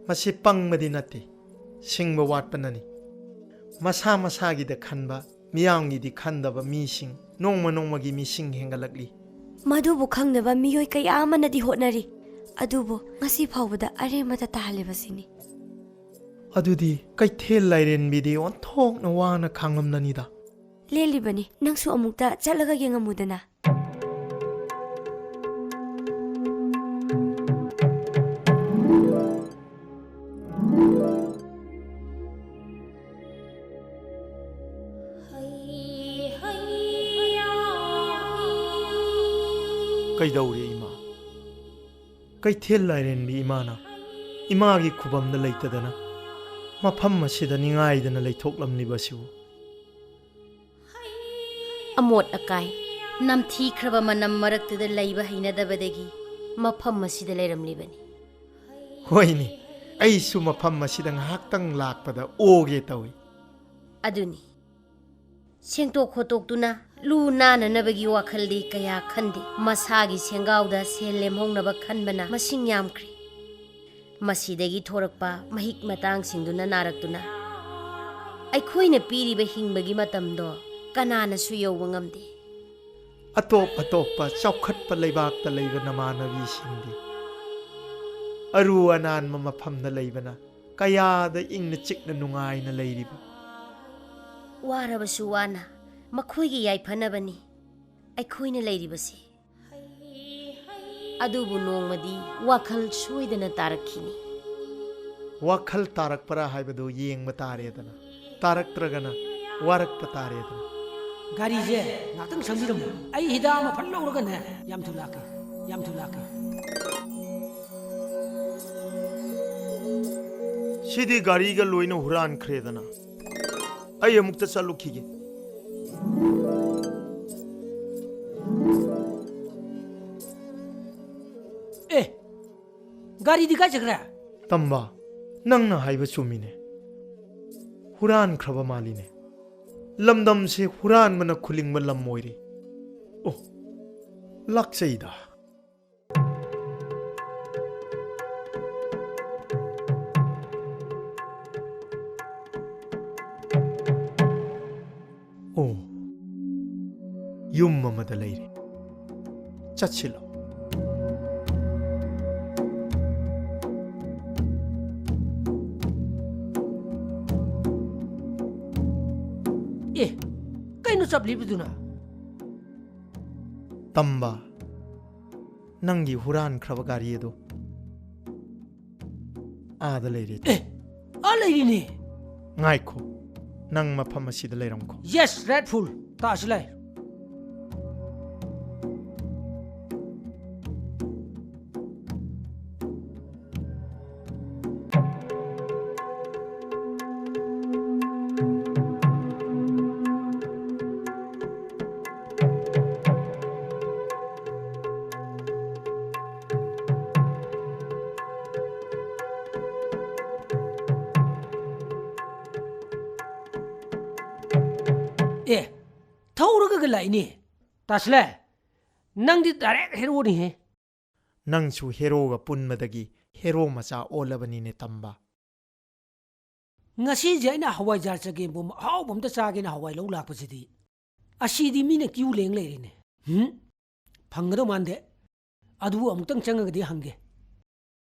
ꯃꯁꯤ ꯄꯪꯕꯗꯤ ꯅꯠꯇꯦ, ꯁꯤꯡꯕ ꯋꯥꯠꯄꯅꯅꯤ꯫ ꯃꯁꯥ ꯃꯁꯥꯒꯤꯗ ꯈꯟꯕ, ꯃꯤꯌꯥꯝꯒꯤꯗꯤ ꯈꯟꯗꯕ ꯃꯤꯁꯤꯡ ꯅꯣꯡꯃ ꯅꯣꯡꯃꯒꯤ ꯃꯤꯁꯤꯡ ꯍꯦꯟꯒꯠꯂꯛꯂꯤ꯫ ꯃꯗꯨꯕꯨ ꯈꯪꯅꯕ ꯃꯤꯑꯣꯏ ꯀꯌꯥ ꯑꯃꯅꯗꯤ ꯍꯣꯠꯅꯔꯤ, ꯑꯗꯨꯕꯨ ꯉꯁꯤ ꯐꯥꯎꯕꯗ ꯑꯔꯦꯝꯕꯗ ꯇꯥꯍꯜꯂꯤꯕꯁꯤꯅꯤ꯫ ꯑꯗꯨꯗꯤ ꯀꯩꯊꯦꯜ ꯂꯥꯏꯔꯦꯟꯕꯤꯗꯤ ꯑꯣꯟꯊꯣꯛꯅ ꯋꯥꯅ ꯈꯥꯡꯂꯝꯂꯅꯤꯗ꯫ ꯂꯦꯜꯂꯤꯕꯅꯤ, ꯅꯪꯁꯨ ꯑꯃꯨꯛꯇ ꯆꯠꯂꯒ ꯌꯦꯡꯉꯝꯃꯨꯗꯅ꯫ ꯀꯩꯗꯧꯔꯦ ꯏꯃꯥ? ꯀꯩꯊꯦꯜ ꯂꯥꯏꯔꯦꯟꯕꯤ ꯏꯃꯥꯅ ꯏꯃꯥꯒꯤ ꯈꯨꯕꯝꯗ ꯂꯩꯇꯗꯅ ꯃꯐꯝ ꯑꯁꯤꯗ ꯅꯤꯡꯉꯥꯏꯗꯅ ꯂꯩꯊꯣꯛꯂꯝꯂꯤꯕꯁꯤꯕꯨ? ꯑꯃꯣꯠ ꯑꯀꯥꯏ, ꯅꯝꯊꯤꯈ꯭ꯔꯕ ꯃꯅꯝ ꯃꯔꯛꯇꯨꯗ ꯂꯩꯕ ꯍꯩꯅꯗꯕꯗꯒꯤ ꯃꯐꯝ ꯑꯁꯤꯗ ꯂꯩꯔꯝꯂꯤꯕꯅꯤ꯫ ꯍꯣꯏꯅꯦ, ꯑꯩꯁꯨ ꯃꯐꯝ ꯑꯁꯤꯗ ꯉꯥꯏꯍꯥꯛꯇꯪ ꯂꯥꯛꯄꯗ ꯑꯣꯒꯦ ꯇꯧꯏ꯫ ꯑꯗꯨꯅꯤ, ꯁꯦꯡꯇꯣꯛ ꯈꯣꯠꯇꯣꯛꯇꯨꯅ, ꯂꯨ ꯅꯥꯟꯅꯅꯕꯒꯤ ꯋꯥꯈꯜꯗꯤ ꯀꯌꯥ ꯈꯟꯗꯦ꯫ ꯃꯁꯥꯒꯤ ꯁꯦꯡꯒꯥꯎꯗ ꯁꯦꯜ ꯂꯦꯝꯍꯧꯅꯕ ꯈꯟꯕꯅ ꯃꯁꯤꯡ ꯌꯥꯝꯈ꯭ꯔꯦ꯫ ꯃꯁꯤꯗꯒꯤ ꯊꯣꯔꯛꯄ ꯃꯍꯤꯛ ꯃꯇꯥꯡꯁꯤꯡꯗꯨꯅ ꯅꯥꯔꯛꯇꯨꯅ ꯑꯩꯈꯣꯏꯅ ꯄꯤꯔꯤꯕ ꯍꯤꯡꯕꯒꯤ ꯃꯇꯝꯗꯣ ꯀꯅꯥꯅꯁꯨ ꯌꯧꯕ ꯉꯝꯗꯦ꯫ ꯑꯇꯣꯞ ꯑꯇꯣꯞꯄ ꯆꯥꯎꯈꯠꯄ ꯂꯩꯕꯥꯛꯇ ꯂꯩꯕ ꯅꯃꯥꯟꯅꯕꯤꯁꯤꯡꯗꯤ ꯑꯔꯨ ꯑꯅꯥꯟꯕ ꯃꯐꯝꯗ ꯂꯩꯕꯅ ꯀꯌꯥꯗ ꯏꯪꯅ ꯆꯤꯛꯅ ꯅꯨꯡꯉꯥꯏꯅ ꯂꯩꯔꯤꯕ꯫ ꯋꯥꯔꯕꯁꯨ ꯋꯥꯅ ꯃꯈꯣꯏꯒꯤ ꯌꯥꯏꯐꯅꯕꯅꯤ ꯑꯩꯈꯣꯏꯅ ꯂꯩꯔꯤꯕꯁꯤ꯫ ꯑꯗꯨꯕꯨ ꯅꯣꯡꯃꯗꯤ ꯋꯥꯈꯜ ꯁꯣꯏꯗꯅ ꯇꯥꯔꯛꯈꯤꯅꯤ꯫ ꯋꯥꯈꯜ ꯇꯥꯔꯛꯄ꯭ꯔꯥ ꯍꯥꯏꯕꯗꯨ ꯌꯦꯡꯕ ꯇꯥꯔꯦꯗꯅ, ꯇꯥꯔꯛꯇ꯭ꯔꯒꯅ ꯋꯥꯔꯛꯄ ꯇꯥꯔꯦꯗꯅ꯫ ꯒꯥꯔꯤꯁꯦ ꯉꯥꯛꯇꯪ ꯁꯪꯕꯤꯔꯝꯃꯣ, ꯑꯩ ꯍꯤꯗꯥꯛ ꯑꯃ ꯐꯠ ꯂꯧꯔꯒꯅꯦ ꯌꯥꯝ ꯊꯨꯅ ꯂꯥꯛꯀꯦ, ꯌꯥꯝ ꯊꯨꯅ ꯂꯥꯛꯀꯦ꯫ ꯁꯤꯗꯤ ꯒꯥꯔꯤꯒ ꯂꯣꯏꯅ ꯍꯨꯔꯥꯟꯈ꯭ꯔꯦꯗꯅ꯫ ꯑꯩ ꯑꯃꯨꯛꯇ ꯆꯠꯂꯨꯈꯤꯒꯦ꯫ ꯑꯦ, ꯒꯥꯔꯤꯗꯤ ꯀꯥꯏ ꯆꯠꯈ꯭ꯔꯦ? ꯇꯝꯕ, ꯅꯪꯅ ꯍꯥꯏꯕ ꯆꯨꯝꯃꯤꯅꯦ꯫ ꯍꯨꯔꯥꯟꯈ꯭ꯔꯕ ꯃꯥꯜꯂꯤꯅꯦ꯫ ꯂꯝꯗꯝꯁꯦ ꯍꯨꯔꯥꯟꯕꯅ ꯈꯨꯂꯤꯡꯕ ꯂꯝ ꯑꯣꯏꯔꯦ꯫ ꯑꯣ, ꯂꯥꯛꯆꯩꯗ꯫ ꯑꯣ꯫ ꯇ ꯂꯩꯔꯦ꯫ ꯆꯠꯁꯤꯜꯂꯣ꯫ ꯑꯦ, ꯀꯩꯅꯣ ꯆꯞꯂꯤꯕꯗꯨꯅ? ꯇꯝꯕ, ꯅꯪꯒꯤ ꯍꯨꯔꯥꯟꯈ꯭ꯔꯕ ꯒꯥꯔꯤ ꯑꯗꯨ ꯑꯥꯗ ꯂꯩꯔꯦ꯫ ꯑꯦ, ꯑꯥ ꯂꯩꯔꯤꯅꯦ꯫ ꯉꯥꯏꯈꯣ, ꯅꯪ ꯃꯐꯝ ꯑꯁꯤꯗ ꯂꯩꯔꯝꯈꯣ꯫ Yes, rightful. ꯇꯥꯁꯤ ꯂꯩ꯫ ꯑꯦ, ꯊꯧꯔꯒꯒ ꯂꯥꯛꯏꯅꯦ꯫ ꯇꯥꯁꯤꯂꯦ, ꯅꯪꯗꯤ direct heroꯅꯤꯍꯦ꯫ ꯅꯪꯁꯨ heroꯒ ꯄꯨꯟꯕꯗꯒꯤ hero ꯃꯆꯥ ꯑꯣꯜꯂꯕꯅꯤꯅꯦ, ꯇꯝꯕ꯫ ꯉꯁꯤꯁꯦ ꯑꯩꯅ ꯍꯋꯥꯏꯖꯥꯔ ꯆꯒꯦꯝꯄꯣꯝꯕ ꯑꯍꯥꯎꯕ ꯑꯝꯇ ꯆꯥꯒꯦꯅ ꯍꯋꯥꯏ ꯂꯧ ꯂꯥꯛꯄꯁꯤꯗꯤ, ꯑꯁꯤꯗꯤ ꯃꯤꯅ queue ꯂꯦꯡ ꯂꯩꯔꯦꯅꯦ꯫ ꯍꯨꯝ? ꯐꯪꯒꯗꯧ ꯃꯥꯟꯗꯦ꯫ ꯑꯗꯨꯕꯨ ꯑꯃꯨꯛꯇꯪ ꯆꯪꯉꯒꯗꯤ ꯍꯪꯒꯦ꯫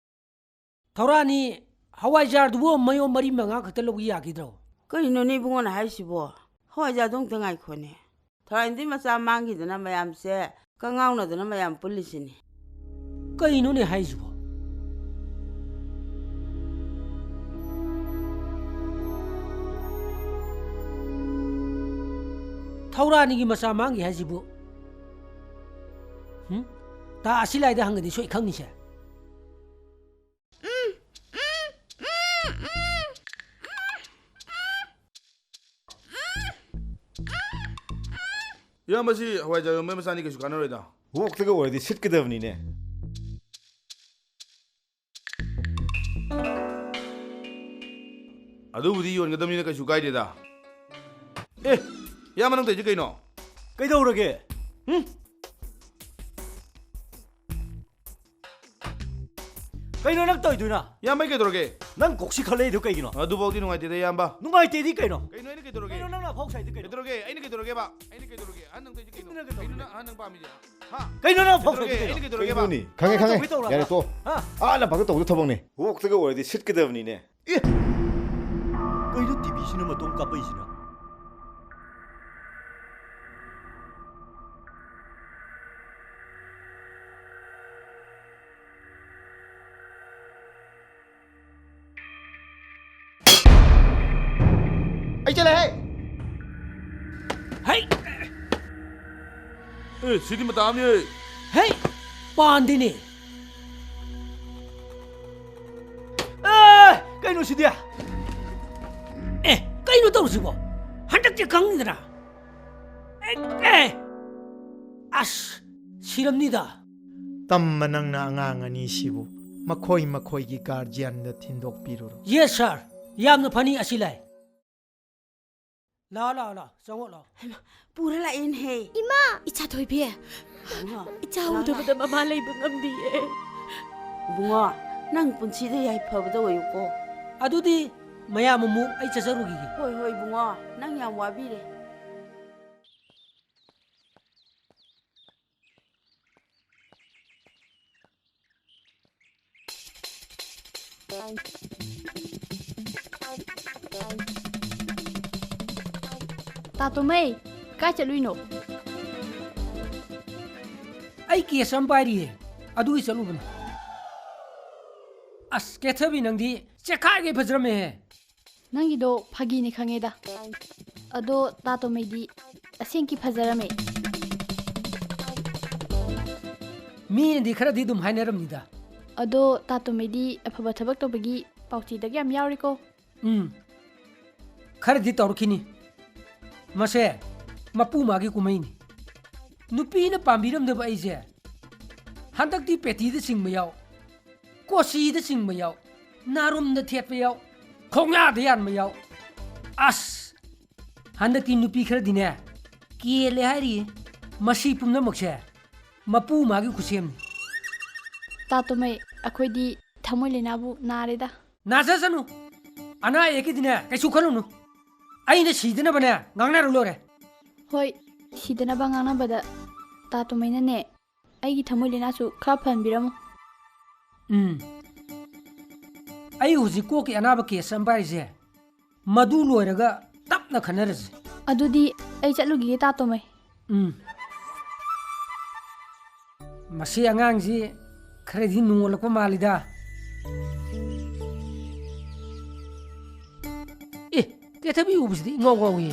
ꯊꯧꯔꯥꯅꯤ, ꯍꯋꯥꯏꯖꯥꯔꯗꯨꯕꯨ ꯃꯌꯣꯝ ꯃꯔꯤ ꯃꯉꯥ ꯈꯛꯇ ꯂꯧꯕ ꯌꯥꯈꯤꯗ꯭ꯔꯣ? ꯀꯩꯅꯣꯅꯦ ꯏꯕꯨꯡꯉꯣꯅ ꯍꯥꯏꯁꯤꯕꯣ? ꯍꯋꯥꯏꯖꯥꯔꯗꯣ ꯑꯃꯨꯛꯇ ꯉꯥꯏꯈꯣꯅꯦ꯫ ꯊꯧꯔꯥꯅꯤꯗꯤ ꯃꯆꯥ ꯃꯥꯡꯈꯤꯗꯅ ꯃꯌꯥꯝꯁꯦ ꯀꯉꯥꯎꯅꯗꯅ ꯃꯌꯥꯝ ꯄꯨꯜꯂꯤꯁꯤꯅꯤ꯫ ꯀꯩꯅꯣꯅꯦ ꯍꯥꯏꯁꯤꯕꯣ? ꯊꯧꯔꯥꯅꯤꯒꯤ ꯃꯆꯥ ꯃꯥꯡꯈꯤ ꯍꯥꯏꯁꯤꯕꯨ? ꯍꯨꯝ? ꯇꯥ ꯑꯁꯤꯂꯥꯏꯗ ꯍꯪꯒꯗꯤ ꯁꯣꯏ ꯈꯪꯅꯤꯁꯦ꯫ ꯏꯌꯥꯝꯕ, ꯁꯤ ꯍꯋꯥꯏꯖꯥꯔ ꯌꯣꯟꯕꯩ ꯃꯆꯥꯅꯤ, ꯀꯩꯁꯨ ꯀꯥꯟꯅꯔꯣꯏꯗ꯫ ꯋꯣꯛꯇꯒ ꯑꯣꯏꯔꯗꯤ ꯁꯤꯠꯀꯗꯕꯅꯤꯅꯦ꯫ ꯑꯗꯨꯕꯨꯗꯤ ꯌꯣꯟꯒꯗꯕꯅꯤꯅ ꯀꯩꯁꯨ ꯀꯥꯏꯗꯦꯗ꯫ ꯑꯦ, ꯏꯌꯥꯝꯕ, ꯅꯪ ꯇꯧꯔꯤꯁꯦ ꯀꯩꯅꯣ? ꯀꯩꯗꯧꯔꯒꯦ? ꯍꯨꯝ? ꯀꯩꯅꯣ ꯅꯪ ꯇꯧꯔꯤꯗꯨꯅ? ꯏꯌꯥꯝꯕ, ꯑꯩ ꯀꯩꯗꯧꯔꯒꯦ? ꯅꯪ ꯀꯣꯛꯁꯤ ꯈꯜꯂꯛꯏꯗꯨ ꯀꯩꯒꯤꯅꯣ? ꯑꯗꯨꯐꯥꯎꯗꯤ ꯅꯨꯡꯉꯥꯏꯇꯦꯗ, ꯏꯌꯥꯝꯕ꯫ ꯅꯨꯡꯉꯥꯏꯇꯦꯗꯤ ꯀꯩꯅꯣ? ꯀꯩꯅꯣ ꯑꯩꯅ ꯀꯩꯗꯧꯔꯒꯦ? ꯀꯩꯅꯣ ꯅꯪꯅ ꯐꯥꯎ ꯁꯥꯏꯗꯤ ꯀꯩꯅꯣ? ꯀꯩꯗꯧꯔꯒꯦ? ꯑꯩꯅ ꯀꯩꯗꯧꯔꯒꯦꯕ? ꯑꯩꯅ ꯀꯩꯗꯧꯔꯒꯦ? ꯑꯍꯟ ꯅꯪ ꯇꯧꯔꯤꯁꯦ ꯀꯩꯅꯣ? ꯏꯟꯅ ꯀꯩꯗꯧꯔꯒꯦ? ꯀꯩꯅꯣ ꯅꯪ ꯑꯍꯟ ꯅꯪ ꯄꯥꯝꯃꯤꯁꯦ? ꯍꯥ? ꯀꯩꯅꯣ ꯅꯪ ꯐꯥꯎ ꯀꯩꯗꯧꯔꯒꯦ? ꯁꯥꯏꯗꯤ ꯑꯩꯅ ꯀꯩꯅꯣ? ꯀꯩꯗꯧꯔꯒꯦꯕ? ꯀꯩꯅꯣꯅꯤ? ꯈꯪꯉꯦ, ꯈꯪꯉꯦ꯫ ꯀꯩꯗꯧꯕꯩ ꯇꯧꯔꯕ? ꯌꯥꯔꯦ, ꯇꯣꯛꯑꯣ꯫ ꯍꯥ? ꯑꯥ, ꯂꯝꯄꯥꯛꯇ ꯇꯧꯕꯗꯣ ꯊꯕꯛꯅꯦ꯫ Walkꯇꯒ ꯑꯣꯏꯔꯗꯤ ꯁꯤꯠꯀꯗꯕꯅꯤꯅꯦ꯫ ꯑꯦ! ꯀꯩꯅꯣ ꯇꯤꯚꯤꯁꯤꯅ ꯃꯇꯣꯝ ꯀꯥꯞꯄꯛꯏꯁꯤꯅ? ꯑꯩ ꯆꯠꯂꯦꯍꯦ! ꯍꯩ! ꯑꯦ, ꯁꯤꯗꯤ ꯃꯇꯥ ꯑꯃꯅꯤ꯫ ꯍꯩ! ꯄꯥꯟꯗꯦꯅꯦ꯫ ꯑꯦ! ꯀꯩꯅꯣ ꯁꯤꯗꯤ? ꯑꯦ, ꯀꯩꯅꯣ ꯇꯧꯔꯤꯁꯤꯕꯣ? ꯍꯟꯗꯛꯇꯤ ꯈꯪꯅꯤꯗꯅ꯫ ꯑꯦ, ꯑꯦ! ꯑꯁ, ꯁꯤꯔꯝꯅꯤꯗ꯫ ꯇꯝꯕ ꯅꯪꯅ ꯑꯉꯥꯡ ꯑꯅꯤꯁꯤꯕꯨ ꯃꯈꯣꯏ ꯃꯈꯣꯏꯒꯤ guardianꯗ ꯊꯤꯟꯗꯣꯛꯄꯤꯔꯨꯔꯣ꯫ Yes, sir. ꯌꯥꯝꯅ ꯐꯅꯤ ꯑꯁꯤ ꯂꯥꯏ꯫ ꯂꯥꯛꯑꯣ, ꯂꯥꯛꯑꯣ, ꯂꯥꯛꯑꯣ, ꯆꯪꯉꯣ, ꯂꯥꯛꯑꯣ꯫ ꯍꯩꯃꯥ, ꯄꯨꯔ ꯂꯥꯛꯑꯦꯅꯦꯍꯦ꯫ ꯏꯃꯥ! ꯏꯆꯥ ꯊꯣꯏꯕꯤ! ꯏꯕꯨꯡꯉꯣ, ꯏꯆꯥ ꯂꯥꯛꯑꯣ, ꯎꯗꯕꯗ ꯂꯥꯛꯑꯣ꯫ ꯃꯃꯥ ꯂꯩꯕ ꯉꯝꯗꯤꯌꯦ꯫ ꯏꯕꯨꯡꯉꯣ, ꯅꯪ ꯄꯨꯟꯁꯤꯗ ꯌꯥꯏꯐꯕꯗ ꯑꯣꯏꯌꯨꯀꯣ꯫ ꯑꯗꯨꯗꯤ ꯃꯌꯥꯝ ꯑꯃꯨꯛ ꯑꯩ ꯆꯠꯆꯔꯨꯈꯤꯒꯦ꯫ ꯍꯣꯏ, ꯍꯣꯏ, ꯏꯕꯨꯡꯉꯣ, ꯅꯪ ꯌꯥꯝ ꯋꯥꯕꯤꯔꯦ꯫ ꯇꯥꯇꯣꯃꯩ, ꯀꯥꯏ ꯆꯠꯂꯨꯏꯅꯣ? ꯑꯩ case ꯑꯃ ꯄꯥꯏꯔꯤꯌꯦ, ꯑꯗꯨꯒꯤ ꯆꯠꯂꯨꯕꯅꯤ꯫ ꯑꯁ, ꯀꯦꯊꯕꯤ, ꯅꯪꯗꯤ ꯆꯦꯈꯥꯏꯒꯩ ꯐꯖꯔꯝꯃꯦꯍꯦ꯫ ꯅꯪꯒꯤꯗꯣ ꯐꯥꯒꯤꯅꯤ ꯈꯪꯉꯦꯗ꯫ ꯑꯗꯣ ꯇꯥꯇꯣꯃꯩꯗꯤ ꯑꯁꯦꯡꯀꯤ ꯐꯖꯔꯝꯃꯦ꯫ ꯃꯤꯅꯗꯤ ꯈꯔꯗꯤ ꯑꯗꯨꯝ ꯍꯥꯏꯅꯔꯝꯅꯤꯗ꯫ ꯑꯗꯣ ꯇꯥꯇꯣꯃꯩꯗꯤ ꯑꯐꯕ ꯊꯕꯛ ꯇꯧꯕꯒꯤ ꯄꯥꯎꯆꯦꯗꯒ ꯌꯥꯝ ꯌꯥꯎꯔꯦꯀꯣ꯫ ꯎꯝ, ꯈꯔꯗꯤ ꯇꯧꯔꯛꯈꯤꯅꯤ꯫ ꯃꯁꯦ ꯃꯄꯨ ꯃꯥꯒꯤ ꯀꯨꯝꯍꯩꯅꯤ꯫ ꯅꯨꯄꯤꯅ ꯄꯥꯝꯕꯤꯔꯝꯗꯕ ꯑꯩꯁꯦ ꯍꯟꯗꯛꯇꯤ ꯄꯦꯇꯤꯗ ꯆꯤꯡꯕ ꯌꯥꯎ, ꯀꯣꯆꯤꯗ ꯆꯤꯡꯕ ꯌꯥꯎ, ꯅꯥꯔꯨꯝꯗ ꯊꯦꯠꯄ ꯌꯥꯎ, ꯈꯣꯡꯌꯥꯗ ꯌꯥꯟꯕ ꯌꯥꯎ꯫ ꯑꯁ! ꯍꯟꯗꯛꯇꯤ ꯅꯨꯄꯤ ꯈꯔꯗꯤꯅꯦ ꯀꯦꯜꯂꯦ ꯍꯥꯏꯔꯤꯌꯦ꯫ ꯃꯁꯤ ꯄꯨꯝꯅꯃꯛꯁꯦ ꯃꯄꯨ ꯃꯥꯒꯤ ꯈꯨꯠꯁꯦꯝꯅꯤ꯫ ꯇꯥꯇꯣꯃꯩ, ꯑꯩꯈꯣꯏꯗꯤ ꯊꯃꯣꯏ ꯂꯥꯏꯅꯥꯕꯨ ꯅꯥꯔꯦꯗ꯫ ꯅꯥꯖꯁꯅꯨ꯫ ꯑꯅꯥ ꯑꯌꯦꯛꯀꯤꯗꯤꯅꯦ ꯀꯩꯁꯨ ꯈꯜꯂꯨꯅꯨ꯫ ꯑꯩꯅ ꯁꯤꯗꯅꯕꯅꯦ ꯉꯥꯡꯅꯔ ꯂꯣꯏꯔꯦ꯫ ꯍꯣꯏ, ꯁꯤꯗꯅꯕ ꯉꯥꯡꯅꯕꯗ ꯇꯥ ꯇꯣꯃꯩꯅꯅꯦ ꯑꯩꯒꯤ ꯊꯃꯣꯏ ꯂꯩꯅꯥꯁꯨ ꯈꯔ ꯐꯍꯟꯕꯤꯔꯝꯃꯨ꯫ ꯎꯝ꯫ ꯑꯩ ꯍꯧꯖꯤꯛ ꯀꯣꯛꯀꯤ ꯑꯅꯥꯕ ꯀꯦꯁ ꯑꯃ ꯄꯥꯏꯔꯤꯁꯦ, ꯃꯗꯨ ꯂꯣꯏꯔꯒ ꯇꯞꯅ ꯈꯟꯅꯔꯁꯤ꯫ ꯑꯗꯨꯗꯤ ꯑꯩ ꯆꯠꯂꯨꯈꯤꯒꯦ ꯇꯥ ꯇꯣꯃꯩ꯫ ꯎꯝ꯫ ꯃꯁꯤ ꯑꯉꯥꯡꯁꯤ ꯈꯔꯗꯤ ꯅꯣꯜꯂꯛꯄ ꯃꯥꯜꯂꯤꯗ꯫ ꯑꯦ, ꯀꯦꯊꯕꯤ ꯎꯕꯁꯤꯗꯤ ꯏꯉꯥꯎ ꯉꯥꯎꯏ꯫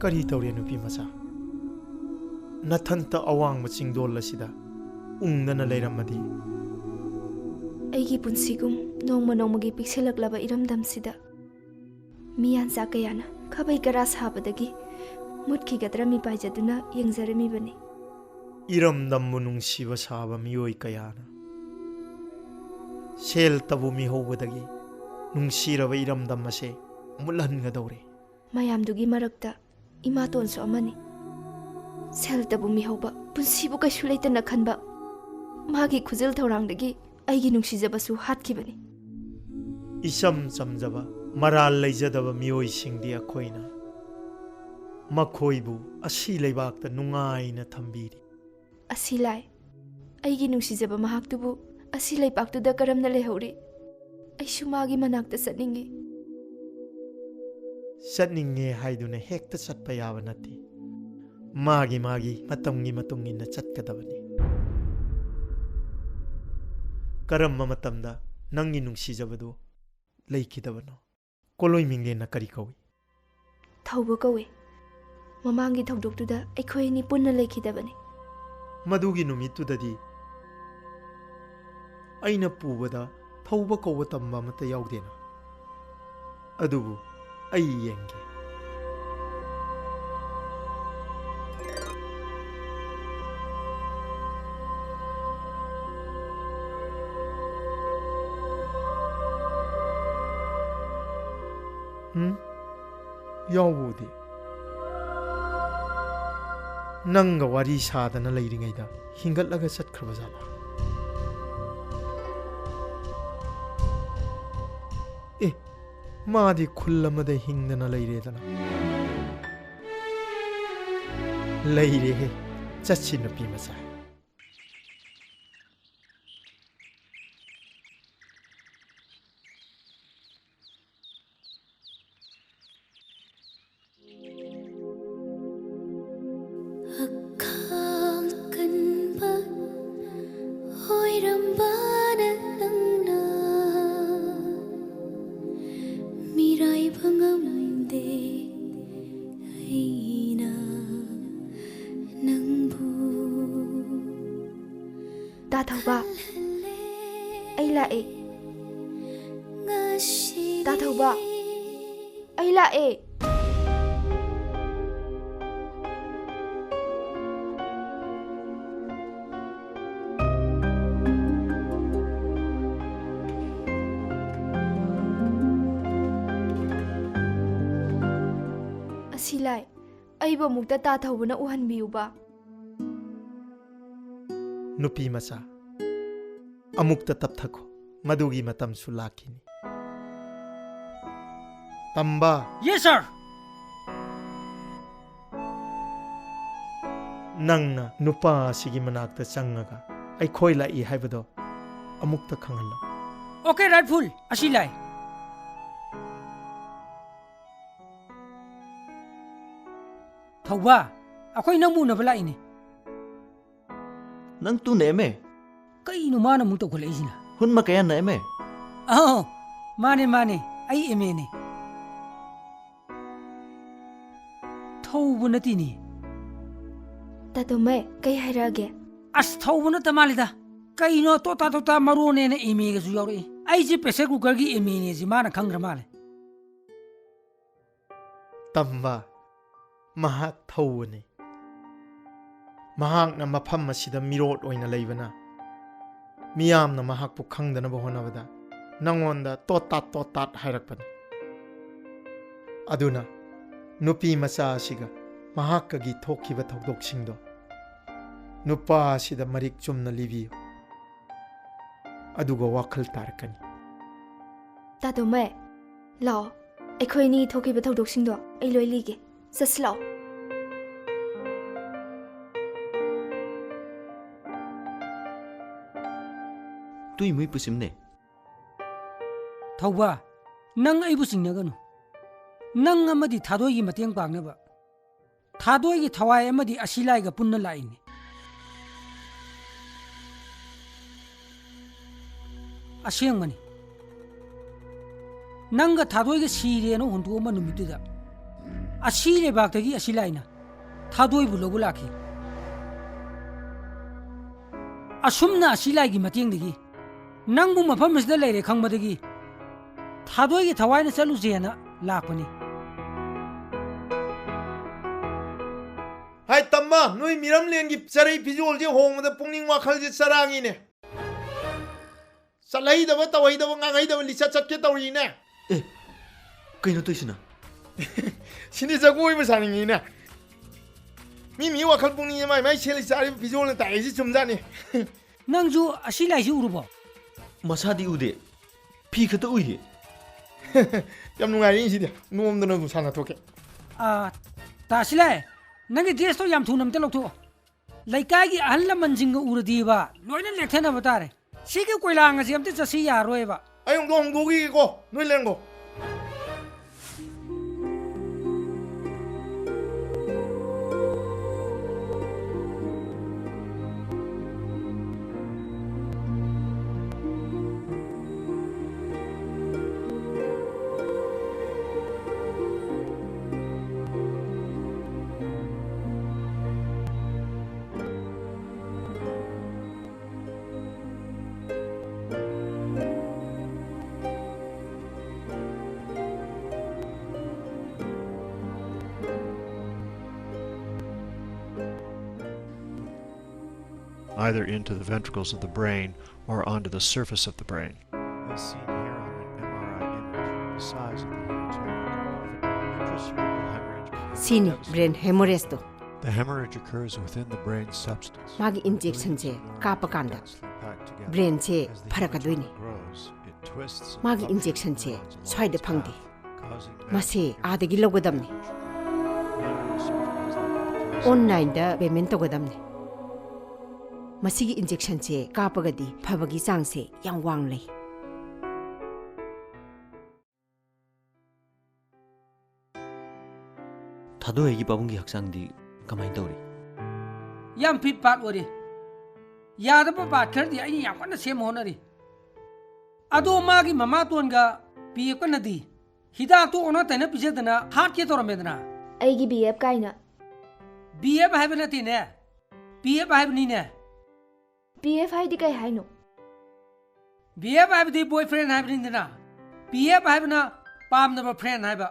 ꯀꯔꯤ ꯇꯧꯔꯦ ꯅꯨꯄꯤ ꯃꯆꯥ? ꯅꯊꯟꯇ ꯑꯋꯥꯡꯕ ꯆꯤꯡꯗꯣꯜ ꯑꯁꯤꯗ ꯎꯪꯗꯅ ꯂꯩꯔꯝꯃꯗꯤ? ꯑꯩꯒꯤ ꯄꯨꯟꯁꯤꯒꯨꯝ ꯅꯣꯡꯃ ꯅꯣꯡꯃꯒꯤ ꯄꯤꯛꯁꯤꯜꯂꯛꯂꯕ ꯏꯔꯝꯗꯝꯁꯤꯗ ꯃꯤꯌꯥꯟꯆꯥ ꯀꯌꯥꯅ ꯈꯥꯕꯩ ꯀꯔꯥ ꯁꯥꯕꯗꯒꯤ ꯃꯨꯠꯈꯤꯒꯗ꯭ꯔꯥ ꯃꯤꯄꯥꯏꯖꯗꯨꯅ ꯌꯦꯡꯖꯔꯝꯃꯤꯕꯅꯤ꯫ ꯏꯔꯝꯗꯝꯕꯨ ꯅꯨꯡꯁꯤꯕ ꯁꯥꯕ ꯃꯤꯑꯣꯏ ꯀꯌꯥꯅ ꯁꯦꯜꯇꯕꯨ ꯃꯤꯍꯧꯕꯗꯒꯤ ꯅꯨꯡꯁꯤꯔꯕ ꯏꯔꯝꯗꯝ ꯑꯁꯦ ꯃꯨꯠꯍꯟꯒꯗꯧꯔꯦ꯫ ꯃꯌꯥꯝꯗꯨꯒꯤ ꯃꯔꯛꯇ ꯏꯃꯥꯇꯣꯟꯁꯨ ꯑꯃꯅꯤ꯫ ꯁꯦꯜꯇꯕꯨ ꯃꯤꯍꯧꯕ, ꯄꯨꯟꯁꯤꯕꯨ ꯀꯩꯁꯨ ꯂꯩꯇꯅ ꯈꯟꯕ ꯃꯥꯒꯤ ꯈꯨꯖꯤꯜ ꯊꯧꯔꯥꯡꯗꯒꯤ ꯑꯩꯒꯤ ꯅꯨꯡꯁꯤꯖꯕꯁꯨ ꯍꯥꯠꯈꯤꯕꯅꯤ꯫ ꯏꯆꯝ ꯆꯝꯖꯕ, ꯃꯔꯥꯜ ꯂꯩꯖꯗꯕ ꯃꯤꯑꯣꯏꯁꯤꯡꯗꯤ ꯑꯩꯈꯣꯏꯅ ꯃꯈꯣꯏꯕꯨ ꯑꯁꯤ ꯂꯩꯕꯥꯛꯇ ꯅꯨꯡꯉꯥꯏꯅ ꯊꯝꯕꯤꯔꯤ꯫ ꯑꯁꯤ ꯂꯥꯏ, ꯑꯩꯒꯤ ꯅꯨꯡꯁꯤꯖꯕ ꯃꯍꯥꯛꯇꯨꯕꯨ ꯑꯁꯤ ꯂꯩꯄꯥꯛꯇꯨꯗ ꯀꯔꯝꯅ ꯂꯩꯍꯧꯔꯤ? ꯑꯩꯁꯨ ꯃꯥꯒꯤ ꯃꯅꯥꯛꯇ ꯆꯠꯅꯤꯡꯏ꯫ ꯆꯠꯅꯤꯡꯉꯦ ꯍꯥꯏꯗꯨꯅ ꯍꯦꯛꯇ ꯆꯠꯄ ꯌꯥꯕ ꯅꯠꯇꯦ꯫ ꯃꯥꯒꯤ ꯃꯥꯒꯤ ꯃꯇꯝꯒꯤ ꯃꯇꯨꯡ ꯏꯟꯅ ꯆꯠꯀꯗꯕꯅꯤ꯫ ꯀꯔꯝꯕ ꯃꯇꯝꯗ ꯅꯪꯒꯤ ꯅꯨꯡꯁꯤꯖꯕꯗꯨ ꯂꯩꯈꯤꯗꯕꯅꯣ? ꯀꯣꯂꯣꯏ ꯃꯤꯡꯂꯦꯟꯅ ꯀꯔꯤ ꯀꯧꯏ? ꯊꯧꯕ ꯀꯧꯏ꯫ ꯃꯃꯥꯡꯒꯤ ꯊꯧꯗꯣꯛꯇꯨꯗ ꯑꯩꯈꯣꯏ ꯑꯅꯤ ꯄꯨꯟꯅ ꯂꯩꯈꯤꯗꯕꯅꯤ꯫ ꯃꯗꯨꯒꯤ ꯅꯨꯃꯤꯠꯇꯨꯗꯗꯤ ꯑꯩꯅ ꯄꯨꯕꯗ ꯊꯧꯕ ꯀꯧꯕ ꯇꯝꯕ ꯑꯃꯠꯇ ꯌꯥꯎꯗꯦꯅ꯫ ꯑꯗꯨꯕꯨ ꯑꯩ ꯌꯦꯡꯒꯦ꯫ ꯎꯝ? ꯌꯥꯎꯕꯨꯗꯤ꯫ ꯅꯪꯒ ꯋꯥꯔꯤ ꯁꯥꯗꯅ ꯂꯩꯔꯤꯉꯩꯗ ꯍꯤꯡꯒꯠꯂꯒ ꯆꯠꯈ꯭ꯔꯕ ꯖꯥꯠꯂꯥ? ꯑꯦ, ꯃꯥꯗꯤ ꯈꯨꯜ ꯑꯃꯗ ꯍꯤꯡꯗꯅ ꯂꯩꯔꯦꯗꯅ꯫ ꯂꯩꯔꯦꯍꯦ꯫ ꯆꯠꯁꯤ, ꯅꯨꯄꯤ ꯃꯆꯥ꯫ ꯑꯈꯥꯡ ꯀꯟꯕ ꯑꯣꯏꯔꯝꯕꯅ ꯅꯪꯅ ꯃꯤꯔꯥꯏꯕ ꯉꯝꯗꯦ ꯑꯩꯅ ꯅꯪꯕꯨ꯫ ꯇꯥ ꯊꯧꯕ, ꯑꯩ ꯂꯥꯛꯑꯦ꯫ ꯇꯥ ꯊꯧꯕ, ꯑꯩ ꯂꯥꯛꯑꯦ꯫ ꯑꯁꯤ ꯂꯥꯏ, ꯑꯩꯕꯨ ꯑꯃꯨꯛꯇ ꯇꯥ ꯊꯧꯕꯅ ꯎꯍꯟꯕꯤꯌꯨꯕ꯫ ꯅꯨꯄꯤ ꯃꯆꯥ, ꯑꯃꯨꯛꯇ ꯇꯞꯊꯈꯣ, ꯃꯗꯨꯒꯤ ꯃꯇꯝꯁꯨ ꯂꯥꯛꯈꯤꯅꯤ꯫ ꯇꯝꯕ꯫ Yes, sir. ꯅꯪꯅ ꯅꯨꯄꯥ ꯑꯁꯤꯒꯤ ꯃꯅꯥꯛꯇ ꯆꯪꯉꯒ ꯑꯩꯈꯣꯏ ꯂꯥꯛꯏ ꯍꯥꯏꯕꯗꯣ ꯑꯃꯨꯛꯇ ꯈꯪꯍꯜꯂꯣ꯫ Okay, Rightful, ꯑꯁꯤ ꯂꯥꯛꯏ꯫ ꯊꯧꯕ, ꯑꯩꯈꯣꯏ ꯅꯪꯕꯨ ꯎꯅꯕ ꯂꯥꯛꯏꯅꯦ꯫ ꯅꯪ ꯇꯨ ꯅꯦꯝꯃꯦ꯫ ꯀꯩꯅꯣ ꯃꯥꯅ ꯑꯃꯨꯛ ꯇꯧꯈꯠꯂꯛꯏꯁꯤꯅ? ꯍꯨꯟ ꯃꯀꯌꯥ ꯅꯦꯝꯃꯦ꯫ ꯑꯍꯣ, ꯃꯥꯅꯦ, ꯃꯥꯅꯦ, ꯑꯩ ꯑꯦꯝ ꯑꯦꯅꯦ꯫ ꯊꯧꯕ ꯅꯠꯇꯦꯅꯦ꯫ ꯇꯥꯇꯣꯝꯕꯩ, ꯀꯩ ꯍꯥꯏꯔꯛꯑꯒꯦ? ꯑꯁ, ꯊꯧꯕ ꯅꯠꯇ ꯃꯥꯜꯂꯤꯗ꯫ ꯀꯩꯅꯣ ꯇꯣꯇꯥ ꯇꯣꯇꯥ ꯃꯔꯣꯟꯅꯦꯅ ꯑꯦꯝ ꯑꯦꯒꯁꯨ ꯌꯥꯎꯔꯛꯏ꯫ ꯑꯩꯁꯦ pressure cookerꯒꯤ ꯑꯦꯝ ꯑꯦꯅꯦꯁꯤ ꯃꯥꯅ ꯈꯪꯈ꯭ꯔ ꯃꯥꯜꯂꯦ꯫ ꯇꯝꯕ, ꯃꯍꯥꯛ ꯊꯧꯕꯅꯤ꯫ ꯃꯍꯥꯛꯅ ꯃꯐꯝ ꯑꯁꯤꯗ ꯃꯤꯔꯣꯠ ꯑꯣꯏꯅ ꯂꯩꯕꯅ ꯃꯤꯌꯥꯝꯅ ꯃꯍꯥꯛꯄꯨ ꯈꯪꯗꯅꯕ ꯍꯣꯠꯅꯕꯗ ꯅꯪꯉꯣꯟꯗ ꯇꯣꯠ ꯇꯥꯠ ꯇꯣꯠ ꯇꯥꯠ ꯍꯥꯏꯔꯛꯄꯅꯤ꯫ ꯑꯗꯨꯅ ꯅꯨꯄꯤ ꯃꯆꯥ ꯑꯁꯤꯒ ꯃꯍꯥꯛꯀꯒꯤ ꯊꯣꯛꯈꯤꯕ ꯊꯧꯗꯣꯛꯁꯤꯡꯗꯣ ꯅꯨꯄꯥ ꯑꯁꯤꯗ ꯃꯔꯤꯛ ꯆꯨꯝꯅ ꯂꯤꯕꯤꯌꯨ꯫ ꯑꯗꯨꯒ ꯋꯥꯈꯜ ꯇꯥꯔꯛꯀꯅꯤ꯫ ꯇꯥꯇꯣꯝꯃꯩ, ꯂꯥꯛꯑꯣ꯫ ꯑꯩꯈꯣꯏ ꯑꯅꯤ ꯊꯣꯛꯈꯤꯕ ꯊꯧꯗꯣꯛꯁꯤꯡꯗꯣ ꯑꯩ ꯂꯣꯏ ꯂꯤꯒꯦ꯫ ꯆꯠꯁꯤ ꯂꯥꯛꯑꯣ꯫ ꯇꯨꯏ ꯃꯨꯏ ꯄꯨꯁꯤꯝꯅꯦ꯫ ꯊꯧꯕ, ꯅꯪ ꯑꯩꯕꯨ ꯆꯤꯡꯅꯒꯅꯨ꯫ ꯅꯪ ꯑꯃꯗꯤ ꯊꯥꯗꯣꯏꯒꯤ ꯃꯇꯦꯡ ꯄꯥꯡꯅꯕ ꯊꯥꯗꯣꯏꯒꯤ ꯊꯋꯥꯏ ꯑꯃꯗꯤ ꯑꯁꯤꯂꯥꯏꯒ ꯄꯨꯟꯅ ꯂꯥꯛꯏꯅꯤ꯫ ꯑꯁꯦꯡꯕꯅꯤ꯫ ꯅꯪꯒ ꯊꯥꯗꯣꯏꯒ ꯁꯤꯔꯦꯅ ꯍꯨꯟꯗꯣꯛꯑꯝꯕ ꯅꯨꯃꯤꯠꯇꯨꯗ ꯑꯁꯤ ꯂꯩꯕꯥꯛꯇꯒꯤ ꯑꯁꯤꯂꯥꯏꯅ ꯊꯥꯗꯣꯏꯕꯨ ꯂꯧꯕ ꯂꯥꯛꯈꯤ꯫ ꯑꯁꯨꯝꯅ ꯑꯁꯤꯂꯥꯏꯒꯤ ꯃꯇꯦꯡꯗꯒꯤ ꯅꯪꯕꯨ ꯃꯐꯝ ꯑꯁꯤꯗ ꯂꯩꯔꯦ ꯈꯪꯕꯗꯒꯤ ꯊꯥꯗꯣꯏꯒꯤ ꯊꯋꯥꯏꯅ ꯆꯠꯂꯨꯁꯦꯅ ꯂꯥꯛꯄꯅꯤ꯫ ꯍꯥꯏ ꯇꯝꯃ, ꯅꯣꯏ ꯃꯤꯔꯝꯂꯦꯟꯒꯤ ꯆꯔꯩ ꯐꯤꯖꯣꯜꯁꯦ ꯍꯣꯡꯕꯗ ꯄꯨꯛꯅꯤꯡ ꯋꯥꯈꯜꯁꯦ ꯆꯔꯥꯡꯉꯤꯅꯦ꯫ ꯆꯠꯍꯩꯗꯕ, ꯇꯧꯍꯩꯗꯕ, ꯉꯥꯡꯍꯩꯗꯕ ꯂꯤꯆꯠ ꯆꯠꯀꯦ ꯇꯧꯔꯤꯅꯦ꯫ ꯑꯦ, ꯀꯩꯅꯣ ꯇꯧꯏꯁꯤꯅ? ꯁꯤꯗꯤ ꯖꯒꯣꯏꯕꯨ ꯁꯥꯅꯤꯡꯉꯤꯅꯦ꯫ ꯃꯤ ꯃꯤ ꯋꯥꯈꯜ ꯄꯨꯛꯅꯤꯡꯁꯦ ꯃꯥꯏ ꯃꯥꯏ ꯁꯦꯠꯂꯤ ꯆꯥꯔꯤꯕ ꯐꯤꯖꯣꯜꯅ ꯇꯥꯛꯏꯁꯤ ꯆꯨꯝꯖꯥꯠꯅꯤ꯫ ꯅꯪꯁꯨ ꯑꯁꯤ ꯂꯥꯏꯁꯤ ꯎꯔꯨꯕꯣ? ꯃꯁꯥꯗꯤ ꯎꯗꯦ, ꯐꯤ ꯈꯛꯇ ꯎꯏꯌꯦ꯫ ꯌꯥꯝ ꯅꯨꯡꯉꯥꯏꯔꯤ ꯁꯤꯗꯤ, ꯅꯣꯝꯗꯅꯕꯨ ꯁꯥꯟꯅꯊꯣꯛꯀꯦ꯫ ꯑꯥ, ꯇꯥꯁꯤꯂꯥꯏ, ꯅꯪꯒꯤ ꯗ꯭ꯔꯦꯁꯇꯣ ꯌꯥꯝ ꯊꯨꯅ ꯑꯝꯇ ꯂꯧꯊꯣꯛꯑꯣ꯫ ꯂꯩꯀꯥꯏꯒꯤ ꯑꯍꯜ ꯂꯃꯟꯁꯤꯡꯒ ꯎꯔꯗꯤꯕ ꯂꯣꯏꯅ ꯂꯦꯛꯊꯅꯕ ꯇꯥꯔꯦ꯫ ꯁꯤꯒꯤ ꯀꯣꯏꯂꯥꯡ ꯑꯁꯤ ꯑꯝꯇ ꯆꯠꯁꯤ ꯌꯥꯔꯣꯏꯕ꯫ ꯑꯩ ꯑꯃꯨꯛꯇ ꯍꯣꯡꯗꯣꯛꯈꯤꯒꯦꯀꯣ, ꯅꯣꯏ ꯂꯦꯡꯉꯣ꯫ Either into the ventricles of the brain or onto the surface of the brain. As seen here on an M R I image, the size of the heads are ꯁꯤꯅꯤ brain hemorrhage to. The hemorrhage occurs within the brain substance. ꯃꯥꯒꯤ injection ꯁꯦ ꯀꯥꯞꯄ ꯀꯥꯟꯗ brain ꯁꯦ ꯐꯔꯛꯀꯗꯣꯏꯅꯤ꯫ ꯃꯥꯒꯤ injection ꯁꯦ ꯁ꯭ꯋꯥꯏꯗ ꯐꯪꯗꯦ꯫ ꯃꯁꯦ ꯑꯥꯗꯒꯤ ꯂꯧꯒꯗꯕꯅꯤ꯫ Online ꯗ payment ꯇꯧꯒꯗꯕꯅꯤ꯫ ꯃꯁꯤꯒꯤ injection ꯁꯦ ꯀꯥꯞꯄꯒꯗꯤ ꯐꯕꯒꯤ ꯆꯥꯡꯁꯦ ꯌꯥꯝ ꯋꯥꯡ ꯂꯩ꯫ ꯊꯥꯗꯣꯏꯒꯤ ꯄꯥꯕꯨꯡꯒꯤ ꯍꯛꯆꯥꯡꯗꯤ ꯀꯃꯥꯏꯅ ꯇꯧꯔꯤ? ꯌꯥꯝ ꯐꯤꯠ ꯐꯥꯠ ꯑꯣꯏꯔꯤ꯫ ꯌꯥꯗꯕ ꯄꯥꯠ ꯈꯔꯗꯤ ꯑꯩꯅ ꯌꯥꯝ ꯀꯟꯅ ꯁꯦꯝꯕ ꯍꯣꯠꯅꯔꯤ꯫ ꯑꯗꯣ ꯃꯥꯒꯤ ꯃꯃꯥꯇꯣꯟꯒ ꯄꯤ ꯑꯦꯐꯀꯅꯗꯤ ꯍꯤꯗꯥꯛꯇꯣ ꯑꯣꯟꯅ ꯇꯩꯅ ꯄꯤꯖꯗꯅ ꯍꯥꯠꯀꯦ ꯇꯧꯔꯝꯃꯦꯗꯅ꯫ ꯑꯩꯒꯤ ꯕꯤ ꯑꯦꯐ ꯀꯥꯏꯅ꯫ ꯕꯤ ꯑꯦꯐ ꯍꯥꯏꯕ ꯅꯠꯇꯦꯅꯦ, ꯄꯤ ꯑꯦꯐ ꯍꯥꯏꯕꯅꯤꯅꯦ꯫ ꯄꯤ ꯑꯦꯐ ꯍꯥꯏꯗꯤ ꯀꯩ ꯍꯥꯏꯅꯣ? ꯕꯤ ꯑꯦꯐ ꯍꯥꯏꯕꯗꯤ boyfriend ꯍꯥꯏꯕꯅꯤꯗꯅ, ꯄꯤ ꯑꯦꯐ ꯍꯥꯏꯕꯅ ꯄꯥꯝꯗꯕ friend ꯍꯥꯏꯕ꯫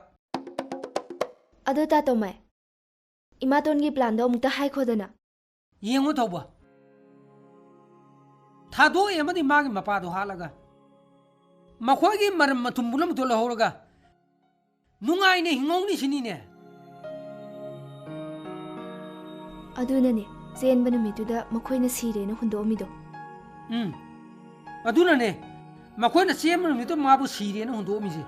ꯑꯗꯣ ꯇꯥ ꯇꯣꯃꯥꯏ, ꯏꯃꯥꯇꯣꯟꯒꯤ plan ꯗꯣ ꯑꯃꯨꯛꯇ ꯍꯥꯏꯈꯣꯗꯅ꯫ ꯌꯦꯡꯉꯨ ꯊꯧꯕ, ꯊꯥꯗꯣꯛꯑꯦ ꯑꯃꯗꯤ ꯃꯥꯒꯤ ꯃꯄꯥꯗꯣ ꯍꯥꯠꯂꯒ ꯃꯈꯣꯏꯒꯤ ꯃꯔꯝ ꯃꯊꯨꯝ ꯄꯨꯝꯅꯃꯛꯇꯣ ꯂꯧꯍꯧꯔꯒ ꯅꯨꯡꯉꯥꯏꯅ ꯍꯤꯡꯍꯧꯅꯤ ꯁꯤꯅꯤꯅꯦ꯫ ꯑꯗꯨꯅꯅꯦ, ꯆꯦꯟꯕ ꯅꯨꯃꯤꯠꯇꯨꯗ ꯃꯈꯣꯏꯅ ꯁꯤꯔꯦꯅ ꯍꯨꯟꯗꯣꯛꯑꯝꯃꯤꯗꯣ꯫ ꯎꯝ, ꯑꯗꯨꯅꯅꯦ ꯃꯈꯣꯏꯅ ꯆꯦꯟꯕ ꯅꯨꯃꯤꯠꯇ ꯃꯥꯕꯨ ꯁꯤꯔꯦꯅ ꯍꯨꯟꯗꯣꯛꯑꯝꯃꯤꯁꯦ꯫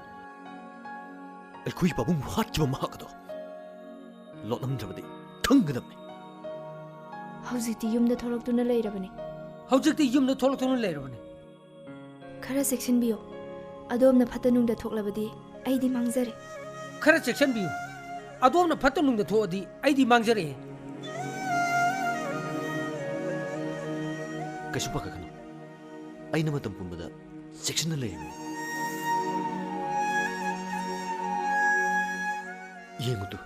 ꯑꯩꯈꯣꯏ ꯄꯥꯕꯨꯡ ꯍꯥꯠꯈꯤꯕ ꯃꯍꯥꯛ ꯑꯗꯣ ꯂꯣꯠꯂꯝꯗ꯭ꯔꯕꯗꯤ ꯈꯪꯒꯗꯕꯅꯤ꯫ ꯍꯧꯖꯤꯛꯇꯤ ꯌꯨꯝꯗ ꯊꯣꯛꯂꯛꯇꯨꯅ ꯂꯩꯔꯕꯅꯤ꯫ ꯍꯧꯖꯤꯛꯇꯤ ꯌꯨꯝꯗ ꯊꯣꯛꯂꯛꯇꯨꯅ ꯂꯩꯔꯕꯅꯤ꯫ ꯈꯔ ꯆꯦꯛꯁꯤꯟꯕꯤꯌꯣ꯫ ꯑꯗꯣꯝꯅ ꯐꯠꯇ ꯅꯨꯡꯗ ꯊꯣꯛꯂꯕꯗꯤ ꯑꯩꯗꯤ ꯃꯥꯡꯖꯔꯦ꯫ ꯈꯔ ꯆꯦꯛꯁꯤꯟꯕꯤꯌꯨ꯫ ꯑꯗꯣꯝꯅ ꯐꯠꯇ ꯅꯨꯡꯗ ꯊꯣꯛꯑꯗꯤ ꯑꯩꯗꯤ ꯃꯥꯡꯖꯔꯛꯑꯦ꯫ ꯀꯩꯁꯨ ꯄꯥꯈꯠꯀꯅꯨ, ꯑꯩꯅ ꯃꯇꯝ ꯄꯨꯝꯕꯗ ꯆꯦꯛꯁꯤꯟꯅ ꯂꯩꯔꯤꯕꯅꯤ꯫ ꯌꯦꯡꯉꯨ ꯇꯨ꯫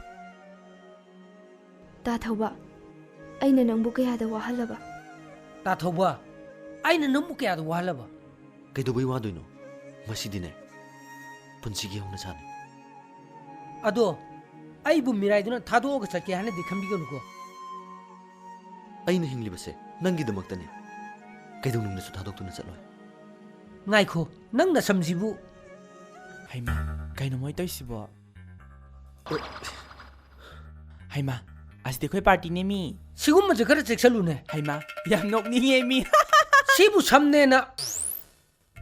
ꯇꯥ ꯊꯧꯕ, ꯑꯩꯅ ꯅꯪꯕꯨ ꯀꯌꯥꯗ ꯋꯥꯍꯜꯂꯕ? ꯇꯥ ꯊꯧꯕ, ꯑꯩꯅ ꯅꯪꯕꯨ ꯀꯌꯥꯗ ꯋꯥꯍꯜꯂꯕ? ꯀꯩꯗꯧꯕꯩ ꯋꯥꯗꯣꯏꯅꯣ? ꯃꯁꯤꯗꯤꯅꯦ, ꯄꯨꯟꯁꯤꯒꯤ ꯍꯧꯅꯁꯥꯅꯤ꯫ ꯑꯗꯣ ꯑꯩꯕꯨ ꯃꯤꯔꯥꯏꯗꯨꯅ ꯊꯥꯗꯣꯛꯑꯒ ꯆꯠꯀꯦ ꯍꯥꯏꯅꯗꯤ ꯈꯟꯕꯤꯒꯅꯨꯀꯣ꯫ ꯑꯩꯅ ꯍꯤꯡꯂꯤꯕꯁꯦ ꯅꯪꯒꯤꯗꯃꯛꯇꯅꯤ꯫ ꯀꯩꯗꯧꯅꯨꯡꯗꯁꯨ ꯊꯥꯗꯣꯛꯇꯨꯅ ꯆꯠꯂꯣꯏ꯫ ꯉꯥꯏꯈꯣ, ꯅꯪ ꯅꯁꯝꯁꯤꯕꯨ꯫ ꯍꯩꯃꯥ, ꯀꯩꯅꯣ ꯃꯣꯏ ꯇꯧꯏꯁꯤꯕꯣ? ꯍꯩꯃꯥ, ꯑꯁꯤꯗꯤ ꯑꯩꯈꯣꯏ ꯄꯥꯔꯇꯤꯅꯦ ꯃꯤ꯫ ꯁꯤꯒꯨꯝꯕꯁꯦ ꯈꯔ ꯆꯦꯛꯁꯜꯂꯨꯅꯦ꯫ ꯍꯩꯃꯥ, ꯌꯥꯝ ꯅꯣꯛꯅꯤꯡꯉꯦ ꯃꯤ꯫ ꯁꯤꯕꯨ ꯁꯝꯅꯦꯅ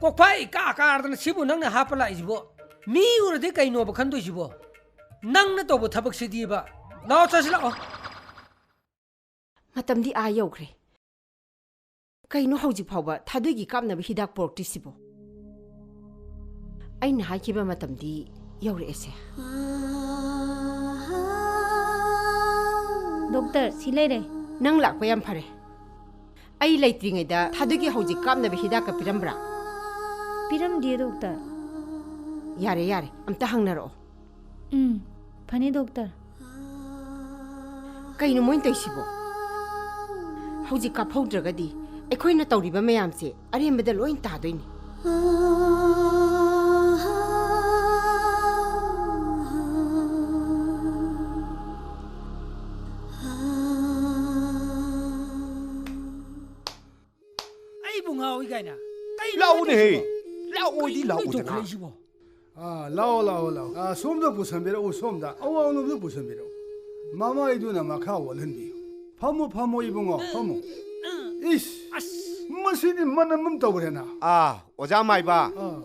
ꯀꯣꯛꯐꯥꯏ ꯏꯀꯥ ꯀꯥꯔꯗꯅ ꯁꯤꯕꯨ ꯅꯪꯅ ꯍꯥꯞꯄ ꯂꯥꯛꯏꯁꯤꯕꯣ? ꯃꯤ ꯎꯔꯗꯤ ꯀꯩꯅꯣꯕ ꯈꯟꯗꯣꯏꯁꯤꯕꯣ? ꯅꯪꯅ ꯇꯧꯕ ꯊꯕꯛꯁꯤꯗꯤꯕ꯫ ꯂꯥꯛꯑꯣ, ꯆꯠꯁꯤ ꯂꯥꯛꯑꯣ꯫ ꯃꯇꯝꯗꯤ ꯑꯥ ꯌꯧꯈ꯭ꯔꯦ꯫ ꯀꯩꯅꯣ ꯍꯧꯖꯤꯛ ꯐꯥꯎꯕ ꯊꯥꯗꯣꯏꯒꯤ ꯀꯥꯞꯅꯕ ꯍꯤꯗꯥꯛ ꯄꯨꯔꯛꯇ꯭ꯔꯤꯁꯤꯕꯣ? ꯑꯩꯅ ꯍꯥꯏꯈꯤꯕ ꯃꯇꯝꯗꯤ ꯌꯧꯔꯛꯑꯦꯁꯦ꯫ ꯗꯣꯛꯇꯔ, ꯁꯤ ꯂꯩꯔꯦ꯫ ꯅꯪ ꯂꯥꯛꯄ ꯌꯥꯝ ꯐꯔꯦ꯫ ꯑꯩ ꯂꯩꯇ꯭ꯔꯤꯉꯩꯗ ꯊꯥꯗꯣꯏꯒꯤ ꯍꯧꯖꯤꯛ ꯀꯥꯞꯅꯕ ꯍꯤꯗꯥꯛꯀ ꯄꯤꯔꯝꯕ꯭ꯔꯥ? ꯄꯤꯔꯝꯗꯤꯌꯦ, ꯗꯣꯛꯇꯔ꯫ ꯌꯥꯔꯦ, ꯌꯥꯔꯦ, ꯑꯝꯇ ꯍꯪꯅꯔꯛꯑꯣ꯫ ꯎꯝ, ꯐꯅꯤ, ꯗꯣꯛꯇꯔ꯫ ꯀꯩꯅꯣ ꯃꯣꯏꯅ ꯇꯧꯔꯤꯁꯤꯕꯣ? ꯍꯧꯖꯤꯛ ꯀꯥꯞꯍꯧꯗ꯭ꯔꯒꯗꯤ ꯑꯩꯈꯣꯏꯅ ꯇꯧꯔꯤꯕ ꯃꯌꯥꯝꯁꯦ ꯑꯔꯦꯝꯕꯗ ꯂꯣꯏ ꯇꯥꯗꯣꯏꯅꯤ꯫ ꯑꯩꯕꯨ ꯉꯥꯎꯏ ꯀꯥꯏꯅ? ꯀꯩꯅꯣ ꯂꯥꯛꯎꯅꯦꯍꯦ꯫ ꯇꯧꯔꯤꯁꯤꯕꯣ? ꯂꯥꯛꯑꯣꯗꯤ ꯀꯩꯅꯣ ꯂꯥꯛꯎꯗꯅ꯫ ꯇꯧꯈꯠꯂꯛꯏꯁꯤꯕꯣ? ꯑꯥ, ꯂꯥꯛꯑꯣ, ꯂꯥꯛꯑꯣ, ꯂꯥꯛꯑꯣ꯫ ꯑꯥ, ꯁꯣꯝꯗ ꯄꯨꯁꯟꯕꯤꯔꯛꯎ, ꯁꯣꯝꯗ꯫ ꯑꯋꯥꯡꯂꯣꯝꯗ ꯄꯨꯁꯟꯕꯤꯔꯛꯎ꯫ ꯃꯃꯥꯏꯗꯨꯅ ꯃꯈꯥ ꯑꯣꯜꯍꯟꯕꯤꯌꯨ꯫ ꯐꯝꯃꯣ, ꯐꯝꯃꯣ, ꯏꯕꯨꯡꯉꯣ, ꯐꯝꯃꯣ꯫ ꯏꯁ, ꯑꯁ꯫ ꯃꯁꯤꯗꯤ ꯃꯅꯝ ꯑꯃ ꯇꯧꯔꯦꯅ꯫ ꯑꯥ, ꯑꯣꯖꯥ ꯃꯥꯏꯕ꯫ ꯑꯥ꯫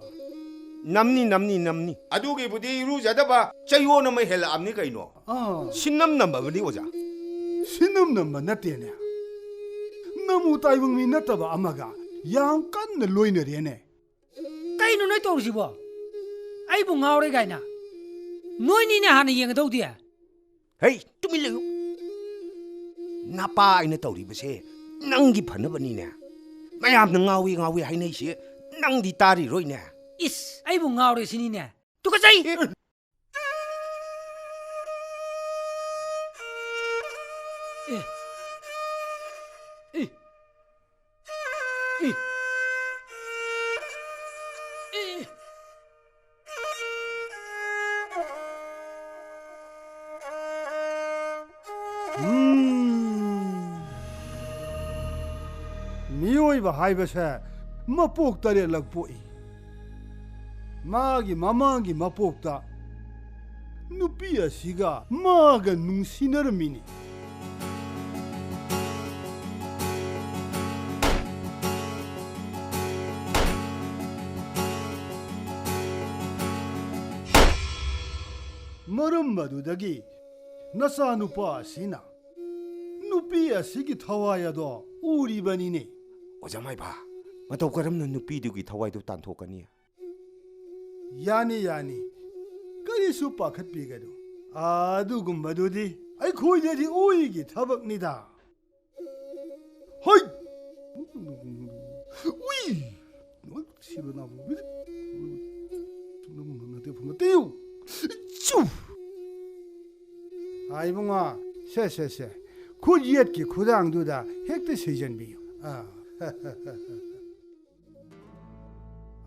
ꯅꯝꯅꯤ, ꯅꯝꯅꯤ, ꯅꯝꯅꯤ꯫ ꯑꯗꯨꯒꯤꯕꯨꯗꯤ ꯏꯔꯨꯖꯗꯕ ꯆꯌꯣꯜ ꯑꯃ ꯍꯦꯜꯂꯛꯑꯕꯅꯤ ꯀꯩꯅꯣ꯫ ꯑꯥ꯫ ꯁꯤꯟꯅꯝ ꯅꯝꯕꯕꯅꯤ, ꯑꯣꯖꯥ꯫ ꯁꯤꯟꯅꯝ ꯅꯝꯕ ꯅꯠꯇꯦꯅꯦ꯫ ꯅꯃꯨ ꯇꯥꯏꯕꯪ ꯃꯤ ꯅꯠꯇꯕ ꯑꯃꯒ ꯌꯥꯝ ꯀꯟꯅ ꯂꯣꯏꯅꯔꯦꯅꯦ꯫ ꯀꯩꯅꯣ ꯅꯣꯏ ꯇꯧꯔꯤꯁꯤꯕꯣ? ꯑꯩꯕꯨ ꯉꯥꯎꯔꯦ ꯀꯥꯏꯅ? ꯅꯣꯏꯅꯤꯅꯦ ꯍꯥꯟꯅ ꯌꯦꯡꯒꯗꯧꯗꯤ꯫ ꯍꯩ, ꯇꯨꯃꯤꯟ ꯂꯩꯌꯨ꯫ ꯅꯄꯥ ꯑꯩꯅ ꯇꯧꯔꯤꯕꯁꯦ ꯅꯪꯒꯤ ꯐꯅꯕꯅꯤꯅꯦ꯫ ꯃꯌꯥꯝꯅ ꯉꯥꯎꯏ ꯉꯥꯎꯏ ꯍꯥꯏꯅꯩꯁꯦ ꯅꯪꯗꯤ ꯇꯥꯔꯤꯔꯣꯏꯅꯦ꯫ ꯏꯁ, ꯑꯩꯕꯨ ꯉꯥꯎꯔꯦ ꯁꯤꯅꯤꯅꯦ꯫ ꯇꯨꯀꯠꯆꯩ! ꯑꯦ꯫ ꯑꯦ꯫ ꯑꯦ꯫ ꯑꯦ꯫ ꯑꯦ꯫ ꯎꯝ꯫ ꯃꯤꯑꯣꯏꯕ ꯍꯥꯏꯕꯁꯦ ꯃꯄꯣꯛ ꯇꯔꯦꯠꯂꯛ ꯄꯣꯛꯏ꯫ ꯃꯥꯒꯤ ꯃꯃꯥꯡꯒꯤ ꯃꯄꯣꯛꯇ ꯅꯨꯄꯤ ꯑꯁꯤꯒ ꯃꯥꯒ ꯅꯨꯡꯁꯤꯅꯔꯝꯃꯤꯅꯤ꯫ ꯃꯔꯝ ꯑꯗꯨꯗꯒꯤ ꯅꯆꯥꯅꯨꯄꯥ ꯑꯁꯤꯅ ꯅꯨꯄꯤ ꯑꯁꯤꯒꯤ ꯊꯋꯥꯏ ꯑꯗꯣ ꯎꯔꯤꯕꯅꯤꯅꯦ꯫ ꯑꯣꯖꯥ ꯃꯥꯏꯕ, ꯃꯇꯧ ꯀꯔꯝꯅ ꯅꯨꯄꯤꯗꯨꯒꯤ ꯊꯋꯥꯏꯗꯨ ꯇꯥꯟꯊꯣꯛꯀꯅꯤ? ꯌꯥꯅꯤ, ꯌꯥꯅꯤ꯫ ꯀꯔꯤꯁꯨ ꯄꯥꯈꯠꯄꯤꯒꯅꯨ꯫ ꯑꯗꯨꯒꯨꯝꯕꯗꯨꯗꯤ ꯑꯩꯈꯣꯏꯗꯗꯤ ꯎꯏꯒꯤ ꯊꯕꯛꯅꯤꯗ꯫ ꯍꯣꯏ! ꯎꯏ! ꯁꯤꯕ ꯅꯥꯕ ꯅꯠꯇꯦ, ꯐꯨ ꯅꯠꯇꯦ꯫ ꯆꯨ! ꯍꯥꯏ ꯏꯕꯨꯡꯉꯣ, ꯁꯦ, ꯁꯦ, ꯁꯦ꯫ ꯈꯨꯠ ꯌꯦꯠꯀꯤ ꯈꯨꯗꯥꯡꯗꯨꯗ ꯍꯦꯛꯇ ꯁꯤꯖꯟꯕꯤꯌꯨ꯫ ꯑꯥ꯫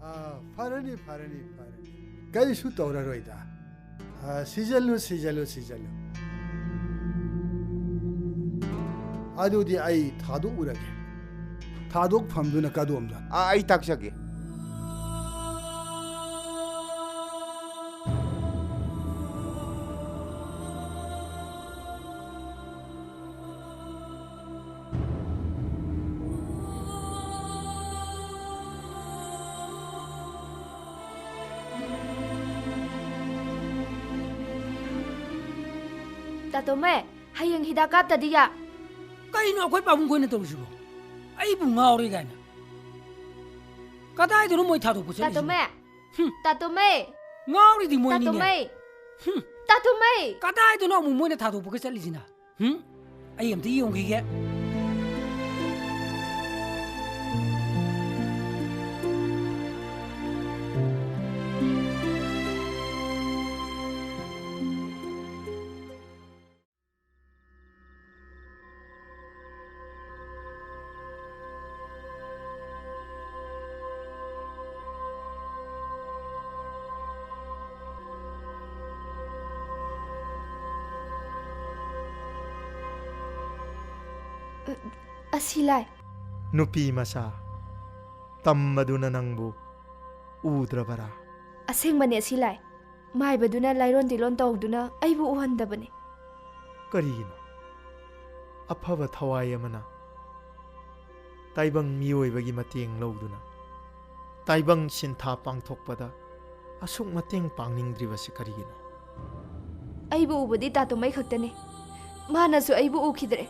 ꯑꯥ, ꯐꯔꯅꯤ, ꯐꯔꯅꯤ, ꯐꯔꯅꯤ꯫ ꯀꯔꯤꯁꯨ ꯇꯧꯔꯔꯣꯏꯗ꯫ ꯑꯥ, ꯁꯤꯖꯜꯂꯨ, ꯁꯤꯖꯜꯂꯨ, ꯁꯤꯖꯜꯂꯨ꯫ ꯑꯗꯨꯗꯤ ꯑꯩ ꯊꯥꯗꯣꯛꯎꯔꯒꯦ꯫ ꯊꯥꯗꯣꯛꯐꯝꯗꯨꯅ ꯀꯗꯣꯝꯗ? ꯑꯥ, ꯑꯩ ꯇꯥꯛꯆꯒꯦ꯫ ꯇꯥꯇꯣꯃꯦ, ꯍꯌꯦꯡ ꯍꯤꯗꯥꯛ ꯀꯥꯞꯇꯗꯤ ꯌꯥ-, ꯀꯩꯅꯣ ꯑꯩꯈꯣꯏ ꯄꯥꯕꯨꯡ ꯈꯣꯏꯅ ꯇꯧꯔꯤꯁꯤꯕꯣ? ꯑꯩꯕꯨ ꯉꯥꯎꯔꯦ ꯀꯥꯏꯅ꯫ ꯀꯗꯥꯏꯗꯅꯣ ꯃꯣꯏ ꯊꯥꯗꯣꯛꯄ ꯆꯠꯂꯤꯁꯤꯕꯣ? ꯇꯥꯇꯣꯃꯦ! ꯍꯨꯝ꯫ ꯇꯥꯇꯣꯃꯦ! ꯉꯥꯎꯔꯤꯗꯤ ꯃꯣꯏꯅꯤꯅꯦ꯫ ꯇꯥꯇꯣꯃꯦ! ꯍꯨꯝ꯫ ꯇꯥꯇꯣꯃꯦ! ꯀꯗꯥꯏꯗꯅꯣ ꯑꯃꯨꯛ ꯃꯣꯏꯅ ꯊꯥꯗꯣꯛꯄꯒ ꯆꯠꯂꯤꯁꯤꯅ? ꯍꯨꯝ? ꯑꯩ ꯑꯝꯇ ꯌꯦꯡꯈꯤꯒꯦ꯫ ꯑ-, ꯑꯁꯤ ꯂꯥꯏ꯫ ꯅꯨꯄꯤ ꯃꯆꯥ, ꯇꯝꯕꯗꯨꯅ ꯅꯪꯕꯨ ꯎꯗ꯭ꯔꯕꯔꯥ? ꯑꯁꯦꯡꯕꯅꯦ ꯑꯁꯤ ꯂꯥꯏ꯫ ꯃꯥꯏꯕꯗꯨꯅ ꯂꯥꯏꯔꯣꯟ ꯇꯤꯂꯣꯟ ꯇꯧꯗꯨꯅ ꯑꯩꯕꯨ ꯎꯍꯟꯗꯕꯅꯤ꯫ ꯀꯔꯤꯒꯤꯅꯣ? ꯑꯐꯕ ꯊꯋꯥꯏ ꯑꯃꯅ ꯇꯥꯏꯕꯪ ꯃꯤꯑꯣꯏꯕꯒꯤ ꯃꯇꯦꯡ ꯂꯧꯗꯨꯅ ꯇꯥꯏꯕꯪ ꯁꯤꯟꯊꯥ ꯄꯥꯡꯊꯣꯛꯄꯗ ꯑꯁꯨꯛ ꯃꯇꯦꯡ ꯄꯥꯡꯅꯤꯡꯗ꯭ꯔꯤꯕꯁꯤ ꯀꯔꯤꯒꯤꯅꯣ? ꯑꯩꯕꯨ ꯎꯕꯗꯤ ꯇꯥꯇꯣꯝꯃꯩ ꯈꯛꯇꯅꯤ꯫ ꯃꯥꯅꯁꯨ ꯑꯩꯕꯨ ꯎꯈꯤꯗ꯭ꯔꯦ꯫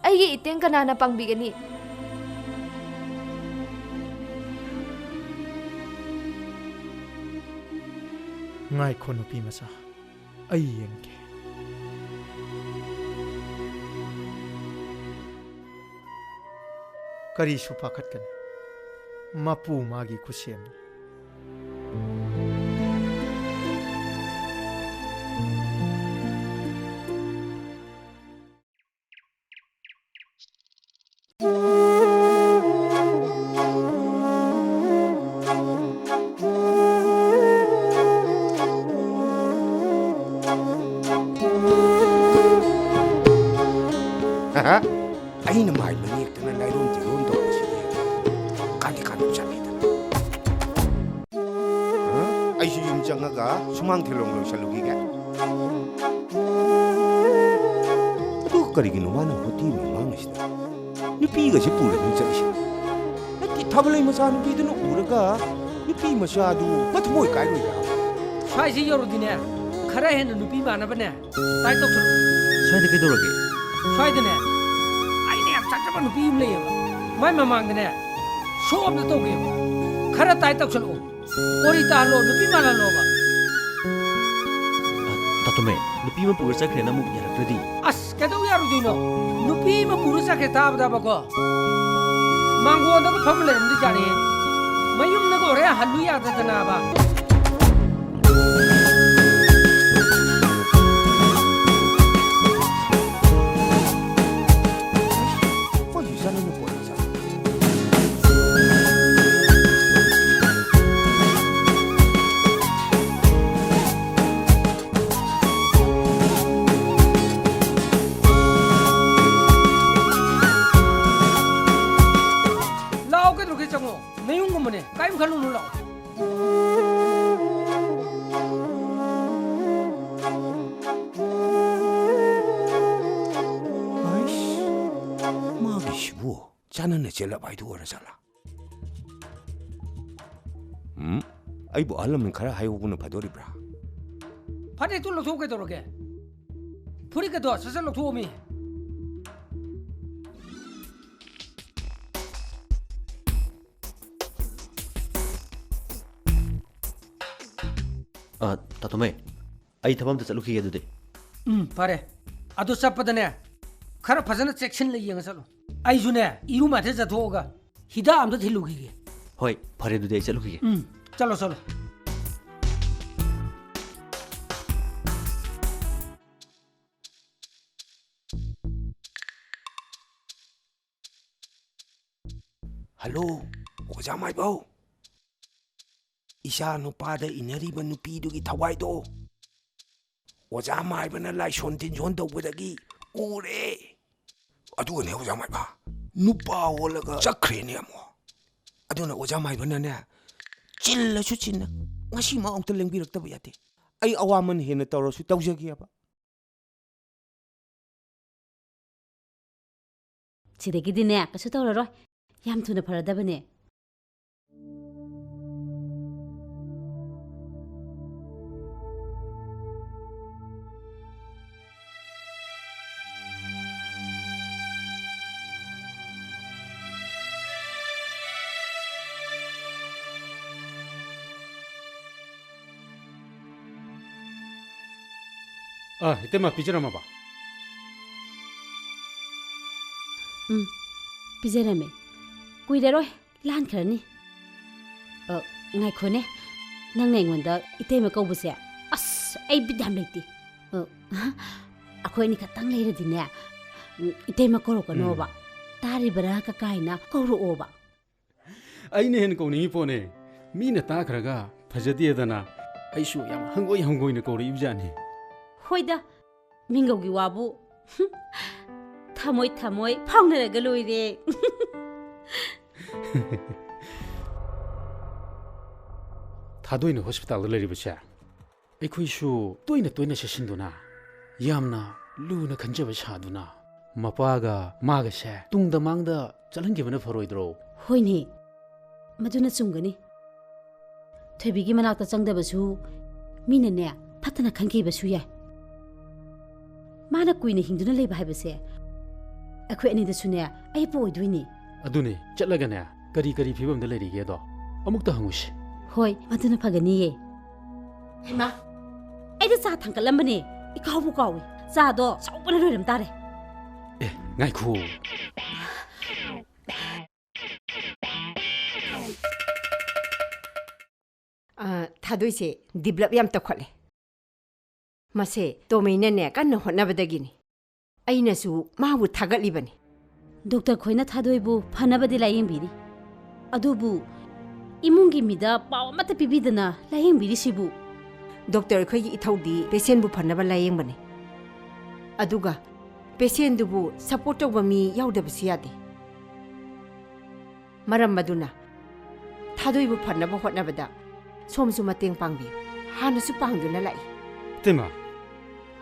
ꯑꯩꯒꯤ ꯏꯇꯦꯡ ꯀꯅꯥꯅ ꯄꯥꯡꯕꯤꯒꯅꯤ? ꯉꯥꯏꯈꯣ ꯅꯨꯄꯤ ꯃꯆꯥ, ꯑꯩ ꯌꯦꯡꯒꯦ꯫ ꯀꯔꯤꯁꯨ ꯄꯥꯈꯠꯀꯅꯨ, ꯃꯄꯨ ꯃꯥꯒꯤ ꯈꯨꯠꯁꯦꯝꯅꯤ꯫ ꯑꯩꯅ ꯃꯥꯏ ꯃꯅꯦꯛꯇꯅ ꯂꯥꯏꯔꯣꯟ ꯇꯤꯔꯣꯟ ꯇꯧꯕꯁꯤꯗꯤ ꯀꯥꯟꯗꯤ ꯀꯥꯟꯅꯕ ꯆꯠꯂꯤꯗꯅ꯫ ꯑꯩꯁꯨ ꯌꯨꯝ ꯆꯪꯉꯒ ꯁꯨꯃꯥꯡ ꯊꯦꯂꯣꯡ ꯂꯣꯏꯁꯜꯂꯨꯈꯤꯒꯦ꯫ ꯑꯗꯨ ꯀꯔꯤꯒꯤꯅꯣ ꯃꯥꯅ ꯍꯣꯇꯦꯜ ꯃꯃꯥꯡ ꯑꯁꯤꯗ ꯅꯨꯄꯤꯒꯁꯦ ꯄꯨꯔꯒ ꯆꯠꯂꯤꯁꯦ? ꯅꯠꯇꯦ, ꯊꯥꯕꯂꯩ ꯃꯆꯥꯅꯨꯄꯤꯗꯨꯅ ꯎꯔꯒ ꯅꯨꯄꯤ ꯃꯆꯥꯗꯨ ꯃꯊꯃꯣꯏ ꯀꯥꯏꯔꯣꯏꯗ꯭ꯔꯥ? ꯁ꯭ꯋꯥꯏꯁꯤ ꯌꯧꯔꯗꯤꯅꯦ, ꯈꯔ ꯍꯦꯟꯅ ꯅꯨꯄꯤ ꯃꯥꯟꯅꯕꯅꯦ ꯇꯥꯏ ꯇꯧꯁꯜꯂꯨ꯫ ꯁ꯭ꯋꯥꯏꯗ ꯀꯩꯗꯧꯔꯒꯦ? ꯁ꯭ꯋꯥꯏꯗꯅꯦ, ꯑꯩꯅ ꯌꯥꯝ ꯆꯥꯖꯕ ꯅꯨꯄꯤ ꯑꯃ ꯂꯩꯌꯦꯕ꯫ ꯃꯥꯏ ꯃꯃꯥꯡꯗꯅꯦ, ꯁꯣ ꯑꯝꯇ ꯇꯧꯒꯦꯕ꯫ ꯈꯔ ꯇꯥꯏ ꯇꯧꯁꯜꯂꯛꯑꯣ꯫ ꯑꯣꯔꯤ ꯇꯥꯍꯜꯂꯣ, ꯅꯨꯄꯤ ꯃꯥꯜꯍꯜꯂꯣꯕ꯫ ꯑ, ꯇꯥꯇꯣꯝꯃꯦ, ꯅꯨꯄꯤ ꯑꯃ ꯄꯨꯔ ꯆꯠꯈ꯭ꯔꯦꯅ ꯑꯃꯨꯛ ꯌꯥꯔꯛꯇ꯭ꯔꯗꯤ? ꯑꯁ, ꯀꯩꯗꯧ ꯌꯥꯔꯣꯏꯗꯣꯏꯅꯣ? ꯅꯨꯄꯤ ꯑꯃ ꯄꯨꯔ ꯆꯠꯈ꯭ꯔꯦ ꯇꯥꯕꯗꯕꯀꯣ꯫ ꯃꯥꯡꯒꯣꯟꯗꯒ ꯐꯝ ꯂꯩꯔꯝꯗꯣꯏꯖꯥꯠꯅꯤ꯫ ꯃꯌꯨꯝꯗꯒ ꯍꯣꯔꯦꯟ ꯍꯜꯂꯨ ꯌꯥꯗꯗꯅꯕ꯫ ꯑꯩꯈꯣꯏꯒꯤ ꯏꯆꯥꯅꯨꯄꯤ ꯄꯣꯔꯛꯏ ꯖꯥꯠꯂꯣ? ꯂꯥꯛꯑꯣ, ꯀꯩꯗꯧꯔꯒꯦ? ꯆꯪꯉꯣ, ꯅꯌꯨꯝꯒꯨꯝꯕꯅꯦ, ꯀꯔꯤꯝ ꯈꯜꯂꯨꯅꯨ, ꯂꯥꯛꯑꯣ꯫ ꯆꯥꯟꯅꯅ ꯆꯦꯜꯂꯕ ꯍꯥꯏꯗꯨ ꯑꯣꯏꯔ ꯖꯥꯠꯂꯥ? ꯎꯝ? ꯑꯩꯕꯨ ꯑꯍꯜ ꯂꯃꯟ ꯈꯔ ꯍꯥꯏꯍꯧꯕꯅ ꯐꯗꯣꯔꯤꯕ꯭ꯔꯥ? ꯐꯅꯦꯛꯇꯨ ꯂꯧꯊꯣꯛꯎ ꯀꯩꯗꯧꯔꯒꯦ? ꯐꯨꯔꯤꯠꯀꯗꯣ ꯁꯠ ꯁꯠ ꯂꯧꯊꯣꯛꯑꯣꯃꯤ꯫ ꯑ, ꯇꯥꯇꯣꯃꯩ, ꯑꯩ ꯊꯕꯛ ꯑꯝꯇ ꯆꯠꯂꯨꯈꯤꯒꯦ ꯑꯗꯨꯗꯤ꯫ ꯎꯝ, ꯐꯔꯦ꯫ ꯑꯗꯨ ꯆꯠꯄꯗꯅꯦ, ꯈꯔ ꯐꯖꯅ ꯆꯦꯛꯁꯤꯟꯅ ꯌꯦꯡꯉ ꯆꯠꯂꯨ꯫ ꯑꯩꯁꯨꯅꯦ, ꯏꯔꯨ ꯃꯥꯏꯊ ꯆꯠꯊꯣꯛꯑꯒ ꯍꯤꯗꯥꯛ ꯑꯝꯇ ꯊꯤꯜꯂꯨꯈꯤꯒꯦ꯫ ꯍꯣꯏ, ꯐꯔꯦ, ꯑꯗꯨꯗꯤ ꯑꯩ ꯆꯠꯂꯨꯈꯤꯒꯦ꯫ ꯎꯝ, ꯆꯠꯂꯣ, ꯆꯠꯂꯣ꯫ ꯍꯜꯂꯣ, ꯑꯣꯖꯥ ꯃꯥꯏꯕꯧ꯫ ꯏꯆꯥ ꯅꯨꯄꯥꯗ ꯏꯟꯅꯔꯤꯕ ꯅꯨꯄꯤꯗꯨꯒꯤ ꯊꯋꯥꯏꯗꯣ ꯑꯣꯖꯥ ꯃꯥꯏꯕꯅ ꯂꯥꯏꯁꯣꯟ ꯇꯤꯟꯖꯣꯟ ꯇꯧꯕꯗꯒꯤ ꯎꯔꯦ꯫ ꯑꯗꯨꯒꯅꯦ ꯑꯣꯖꯥ ꯃꯥꯏꯕ, ꯅꯨꯄꯥ ꯑꯣꯜꯂꯒ ꯆꯠꯈ꯭ꯔꯦꯅꯦ ꯑꯃꯨꯛ꯫ ꯑꯗꯨꯅ ꯑꯣꯖꯥ ꯃꯥꯏꯕꯅꯅꯦ, ꯆꯤꯜꯂꯁꯨ ꯆꯤꯟꯅ, ꯉꯁꯤꯃꯛ ꯑꯃꯨꯛꯇ ꯂꯦꯡꯕꯤꯔꯛꯇꯕ ꯌꯥꯗꯦ꯫ ꯑꯩ ꯑꯋꯥꯃꯟ ꯍꯦꯟꯅ ꯇꯧꯔꯁꯨ ꯇꯧꯖꯒꯦꯕ꯫ ꯁꯤꯗꯒꯤꯗꯤꯅꯦ, ꯀꯩꯁꯨ ꯇꯧꯔꯔꯣꯏ꯫ ꯌꯥꯝ ꯊꯨꯅ ꯐꯔꯗꯕꯅꯦ꯫ ꯑ, ꯏꯇꯩꯃ, ꯄꯤꯖꯔꯝꯃꯕ? ꯎꯝ, ꯄꯤꯖꯔꯝꯃꯦ꯫ ꯀꯨꯏꯔꯔꯣꯏ, ꯂꯥꯟꯈ꯭ꯔꯅꯤ꯫ ꯑ, ꯉꯥꯏꯈꯣꯅꯦ, ꯅꯪꯅ ꯑꯩꯉꯣꯟꯗ ꯏꯇꯩꯃ ꯀꯧꯕꯁꯦ, ꯑꯁ, ꯑꯩ ꯕꯤꯠ ꯌꯥꯝ ꯂꯩꯇꯦ꯫ ꯑ, ꯑꯩꯈꯣꯏ ꯑꯅꯤ ꯈꯛꯇꯪ ꯂꯩꯔꯗꯤꯅꯦ, ꯎꯝ, ꯏꯇꯩꯃ ꯀꯧꯔꯛꯀꯅꯣꯕ꯫ ꯎꯝ꯫ ꯇꯥꯔꯤꯕꯔꯥ ꯀꯀꯥꯏꯅ ꯀꯧꯔꯛꯑꯣꯕ꯫ ꯑꯩꯅ ꯍꯦꯟꯅ ꯀꯧꯅꯤꯡꯉꯤ ꯄꯣꯠꯅꯦ꯫ ꯃꯤꯅ ꯇꯥꯈ꯭ꯔꯒ ꯐꯖꯗꯦꯗꯅ ꯑꯩꯁꯨ ꯌꯥꯝ ꯍꯪꯒꯣꯏ ꯍꯪꯒꯣꯏꯅ ꯀꯧꯔꯛꯏꯕꯖꯥꯠꯅꯤ꯫ ꯍꯣꯏꯗ, ꯃꯤꯡꯒꯧꯒꯤ ꯋꯥꯕꯨ꯫ ꯊꯃꯣꯏ ꯊꯃꯣꯏ ꯐꯥꯎꯅꯔꯒ ꯂꯣꯏꯔꯦ꯫ ꯊꯥꯗꯣꯏꯅ ꯍꯣꯁꯄꯤꯇꯥꯜꯗ ꯂꯩꯔꯤꯕꯁꯦ ꯑꯩꯈꯣꯏꯁꯨ ꯇꯣꯏꯅ ꯇꯣꯏꯅ ꯆꯠꯁꯤꯟꯗꯨꯅ, ꯌꯥꯝꯅ ꯂꯨꯅ ꯈꯟꯖꯕ ꯁꯥꯗꯨꯅ, ꯃꯄꯥꯒ ꯃꯥꯒꯁꯦ ꯇꯨꯡꯗ ꯃꯥꯡꯗ ꯆꯠꯍꯟꯈꯤꯕꯅ ꯐꯔꯣꯏꯗ꯭ꯔꯣ? ꯍꯣꯏꯅꯦ, ꯃꯗꯨꯅ ꯆꯨꯝꯒꯅꯤ꯫ ꯊꯣꯏꯕꯤꯒꯤ ꯃꯅꯥꯛꯇ ꯆꯪꯗꯕꯁꯨ ꯃꯤꯅꯅꯦ ꯐꯠꯇꯅ ꯈꯟꯈꯤꯕꯁꯨ ꯌꯥꯏ꯫ ꯃꯥꯅ ꯀꯨꯏꯅ ꯍꯤꯡꯗꯨꯅ ꯂꯩꯕ ꯍꯥꯏꯕꯁꯦ ꯑꯩꯈꯣꯏ ꯑꯅꯤꯗꯁꯨꯅꯦ ꯑꯌꯦꯠꯄ ꯑꯣꯏꯗꯣꯏꯅꯤ꯫ ꯑꯗꯨꯅꯤ, ꯆꯠꯂꯒꯅꯦ ꯀꯔꯤ ꯀꯔꯤ ꯐꯤꯕꯝꯗ ꯂꯩꯔꯤꯒꯦꯗꯣ ꯑꯃꯨꯛꯇ ꯍꯪꯉꯨꯁꯤ꯫ ꯍꯣꯏ, ꯃꯗꯨꯅ ꯐꯒꯅꯤꯌꯦ꯫ ꯍꯩꯃꯥ, ꯑꯩꯗꯤ ꯆꯥ ꯊꯥꯡꯀꯠꯂꯝꯕꯅꯦ, ꯏꯀꯥꯎꯕꯨ ꯀꯥꯎꯏ꯫ ꯆꯥꯗꯣ ꯁꯧꯕꯅ ꯂꯣꯏꯔꯝ ꯇꯥꯔꯦ꯫ ꯑꯦ, ꯉꯥꯏꯈꯣ꯫ ꯑ, ꯊꯥꯗꯣꯏꯁꯦ develop ꯌꯥꯝ ꯇꯧꯈꯠꯂꯦ꯫ ꯃꯁꯦ ꯇꯣꯃꯩꯅꯅꯦ ꯀꯟꯅ ꯍꯣꯠꯅꯕꯗꯒꯤꯅꯤ꯫ ꯑꯩꯅꯁꯨ ꯃꯥꯕꯨ ꯊꯥꯒꯠꯂꯤꯕꯅꯤ꯫ ꯗꯣꯛꯇꯔ ꯈꯣꯏꯅ ꯊꯥꯗꯣꯏꯕꯨ ꯐꯅꯕꯗꯤ ꯂꯥꯌꯦꯡꯕꯤꯔꯤ꯫ ꯑꯗꯨꯕꯨ ꯏꯃꯨꯡꯒꯤ ꯃꯤꯗ ꯄꯥꯎ ꯑꯃꯠꯇ ꯄꯤꯕꯤꯗꯅ ꯂꯥꯌꯦꯡꯕꯤꯔꯤꯁꯤꯕꯨ? ꯗꯣꯛꯇꯔ ꯑꯩꯈꯣꯏꯒꯤ ꯏꯊꯧꯗꯤ patientꯕꯨ ꯐꯅꯕ ꯂꯥꯌꯦꯡꯕꯅꯤ꯫ ꯑꯗꯨꯒ patientꯗꯨꯕꯨ support ꯇꯧꯕ ꯃꯤ ꯌꯥꯎꯗꯕꯁꯨ ꯌꯥꯗꯦ꯫ ꯃꯔꯝ ꯑꯗꯨꯅ ꯊꯥꯗꯣꯏꯕꯨ ꯐꯅꯕ ꯍꯣꯠꯅꯕꯗ ꯁꯣꯝꯁꯨ ꯃꯇꯦꯡ ꯄꯥꯡꯕꯤꯌꯨ꯫ ꯍꯥꯟꯅꯁꯨ ꯄꯥꯡꯗꯨꯅ ꯂꯥꯛꯏ꯫ ꯏꯇꯩꯃ,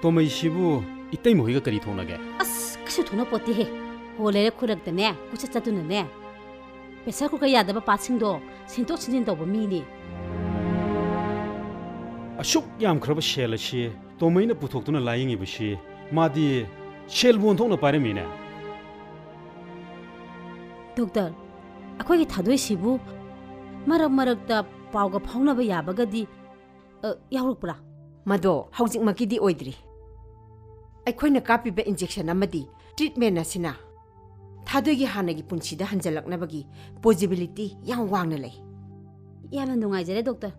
ꯇꯣꯃꯩꯁꯤꯕꯨ ꯏꯇꯩꯃ ꯍꯣꯏꯒ ꯀꯔꯤ ꯊꯣꯛꯅꯒꯦ? ꯑꯁ, ꯀꯩꯁꯨ ꯊꯣꯛꯅ ꯄꯣꯠꯇꯦꯍꯦ꯫ ꯍꯣ ꯂꯩꯔꯛ ꯈꯨꯂꯛꯇꯅꯦ ꯀꯣꯏꯆꯠ ꯆꯠꯇꯨꯅꯅꯦ pressure cooker ꯌꯥꯗꯕ partsꯁꯤꯡꯗꯣ ꯁꯤꯟꯗꯣꯛ ꯁꯤꯟꯖꯤꯟ ꯇꯧꯕ ꯃꯤꯅꯤ꯫ ꯑꯁꯨꯛ ꯌꯥꯝꯈ꯭ꯔꯕ ꯁꯦꯜ ꯑꯁꯤ ꯇꯣꯃꯩꯅ ꯄꯨꯊꯣꯛꯇꯨꯅ ꯂꯥꯌꯦꯡꯉꯤꯕꯁꯤ ꯃꯥꯗꯤ ꯁꯦꯜꯕꯨ ꯑꯣꯟꯊꯣꯛꯅ ꯄꯥꯏꯔꯝꯃꯤꯅꯦ꯫ ꯗꯣꯛꯇꯔ, ꯑꯩꯈꯣꯏꯒꯤ ꯊꯥꯗꯣꯏꯁꯤꯕꯨ ꯃꯔꯛ ꯃꯔꯛꯇ ꯄꯥꯎꯒ ꯐꯥꯎꯅꯕ ꯌꯥꯕꯒꯗꯤ, ꯑ, ꯌꯥꯎꯔꯛꯄ꯭ꯔꯥ? ꯃꯗꯣ ꯍꯧꯖꯤꯛꯃꯛꯀꯤꯗꯤ ꯑꯣꯏꯗ꯭ꯔꯤ꯫ ꯑꯩꯈꯣꯏꯅ ꯀꯥꯞꯄꯤꯕ injection ꯑꯃꯗꯤ treatment ꯑꯁꯤꯅ ꯊꯥꯗꯣꯏꯒꯤ ꯍꯥꯟꯅꯒꯤ ꯄꯨꯟꯁꯤꯗ ꯍꯟꯖꯜꯂꯛꯅꯕꯒꯤ possibility ꯌꯥꯝ ꯋꯥꯡꯅ ꯂꯩ꯫ ꯌꯥꯝꯅ ꯅꯨꯡꯉꯥꯏꯖꯔꯦ, ꯗꯣꯛꯇꯔ꯫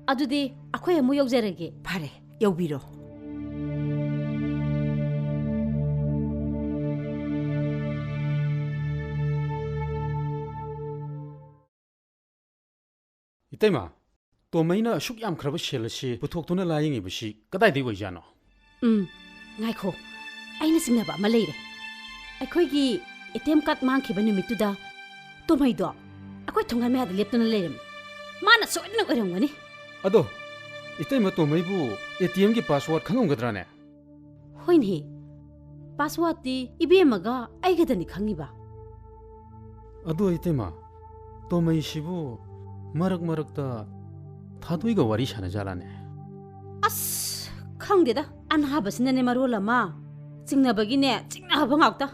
ꯑꯗꯨꯗꯤ ꯑꯩꯈꯣꯏ ꯑꯃꯨꯛ ꯌꯧꯖꯔꯒꯦ꯫ ꯐꯔꯦ, ꯌꯧꯕꯤꯔꯣ꯫ ꯏꯇꯩꯃ, ꯇꯣꯃꯩꯅ ꯑꯁꯨꯛ ꯌꯥꯝꯈ꯭ꯔꯕ ꯁꯦꯜ ꯑꯁꯤ ꯄꯨꯊꯣꯛꯇꯨꯅ ꯂꯥꯌꯦꯡꯉꯤꯕꯁꯤ ꯀꯗꯥꯏꯗꯒꯤ ꯑꯣꯏꯖꯥꯠꯅꯣ? ꯎꯝ, ꯉꯥꯏꯈꯣ, ꯑꯩꯅ ꯆꯤꯡꯅꯕ ꯑꯃ ꯂꯩꯔꯦ꯫ ꯑꯩꯈꯣꯏꯒꯤ ATM card ꯃꯥꯡꯈꯤꯕ ꯅꯨꯃꯤꯠꯇꯨꯗ ꯇꯣꯃꯩꯗꯣ ꯑꯩꯈꯣꯏ ꯊꯣꯡꯒꯥꯟ ꯃꯌꯥꯗ ꯂꯦꯞꯇꯨꯅ ꯂꯩꯔꯝꯃꯤ꯫ ꯃꯥꯅ ꯁꯣꯏꯗꯅ ꯑꯣꯏꯔꯝꯒꯅꯤ꯫ ꯑꯗꯣ, ꯏꯇꯩꯃ ꯇꯣꯃꯩꯕꯨ ATMꯒꯤ password ꯈꯪꯉꯝꯒꯗ꯭ꯔꯥꯅꯦ? ꯍꯣꯏꯅꯦ, ꯄꯥꯁꯋꯥꯔꯗꯇꯤ ꯏꯕꯦꯝꯃꯒ ꯑꯩꯒꯗꯅꯤ ꯈꯪꯉꯤꯕ꯫ ꯑꯗꯣ ꯏꯇꯩꯃ, ꯇꯣꯃꯩꯁꯤꯕꯨ ꯃꯔꯛ ꯃꯔꯛꯇ ꯊꯥꯗꯣꯏꯒ ꯋꯥꯔꯤ ꯁꯥꯟꯅꯖꯥꯠꯂꯥꯅꯦ? ꯑꯁ, ꯈꯪꯗꯦꯗ, ꯑꯅꯥꯕꯁꯤꯅꯅꯦ ꯃꯔꯣꯜ ꯑꯃ, ꯆꯤꯡꯅꯕꯒꯤꯅꯦ ꯆꯤꯡꯅꯕ ꯉꯥꯛꯇ꯫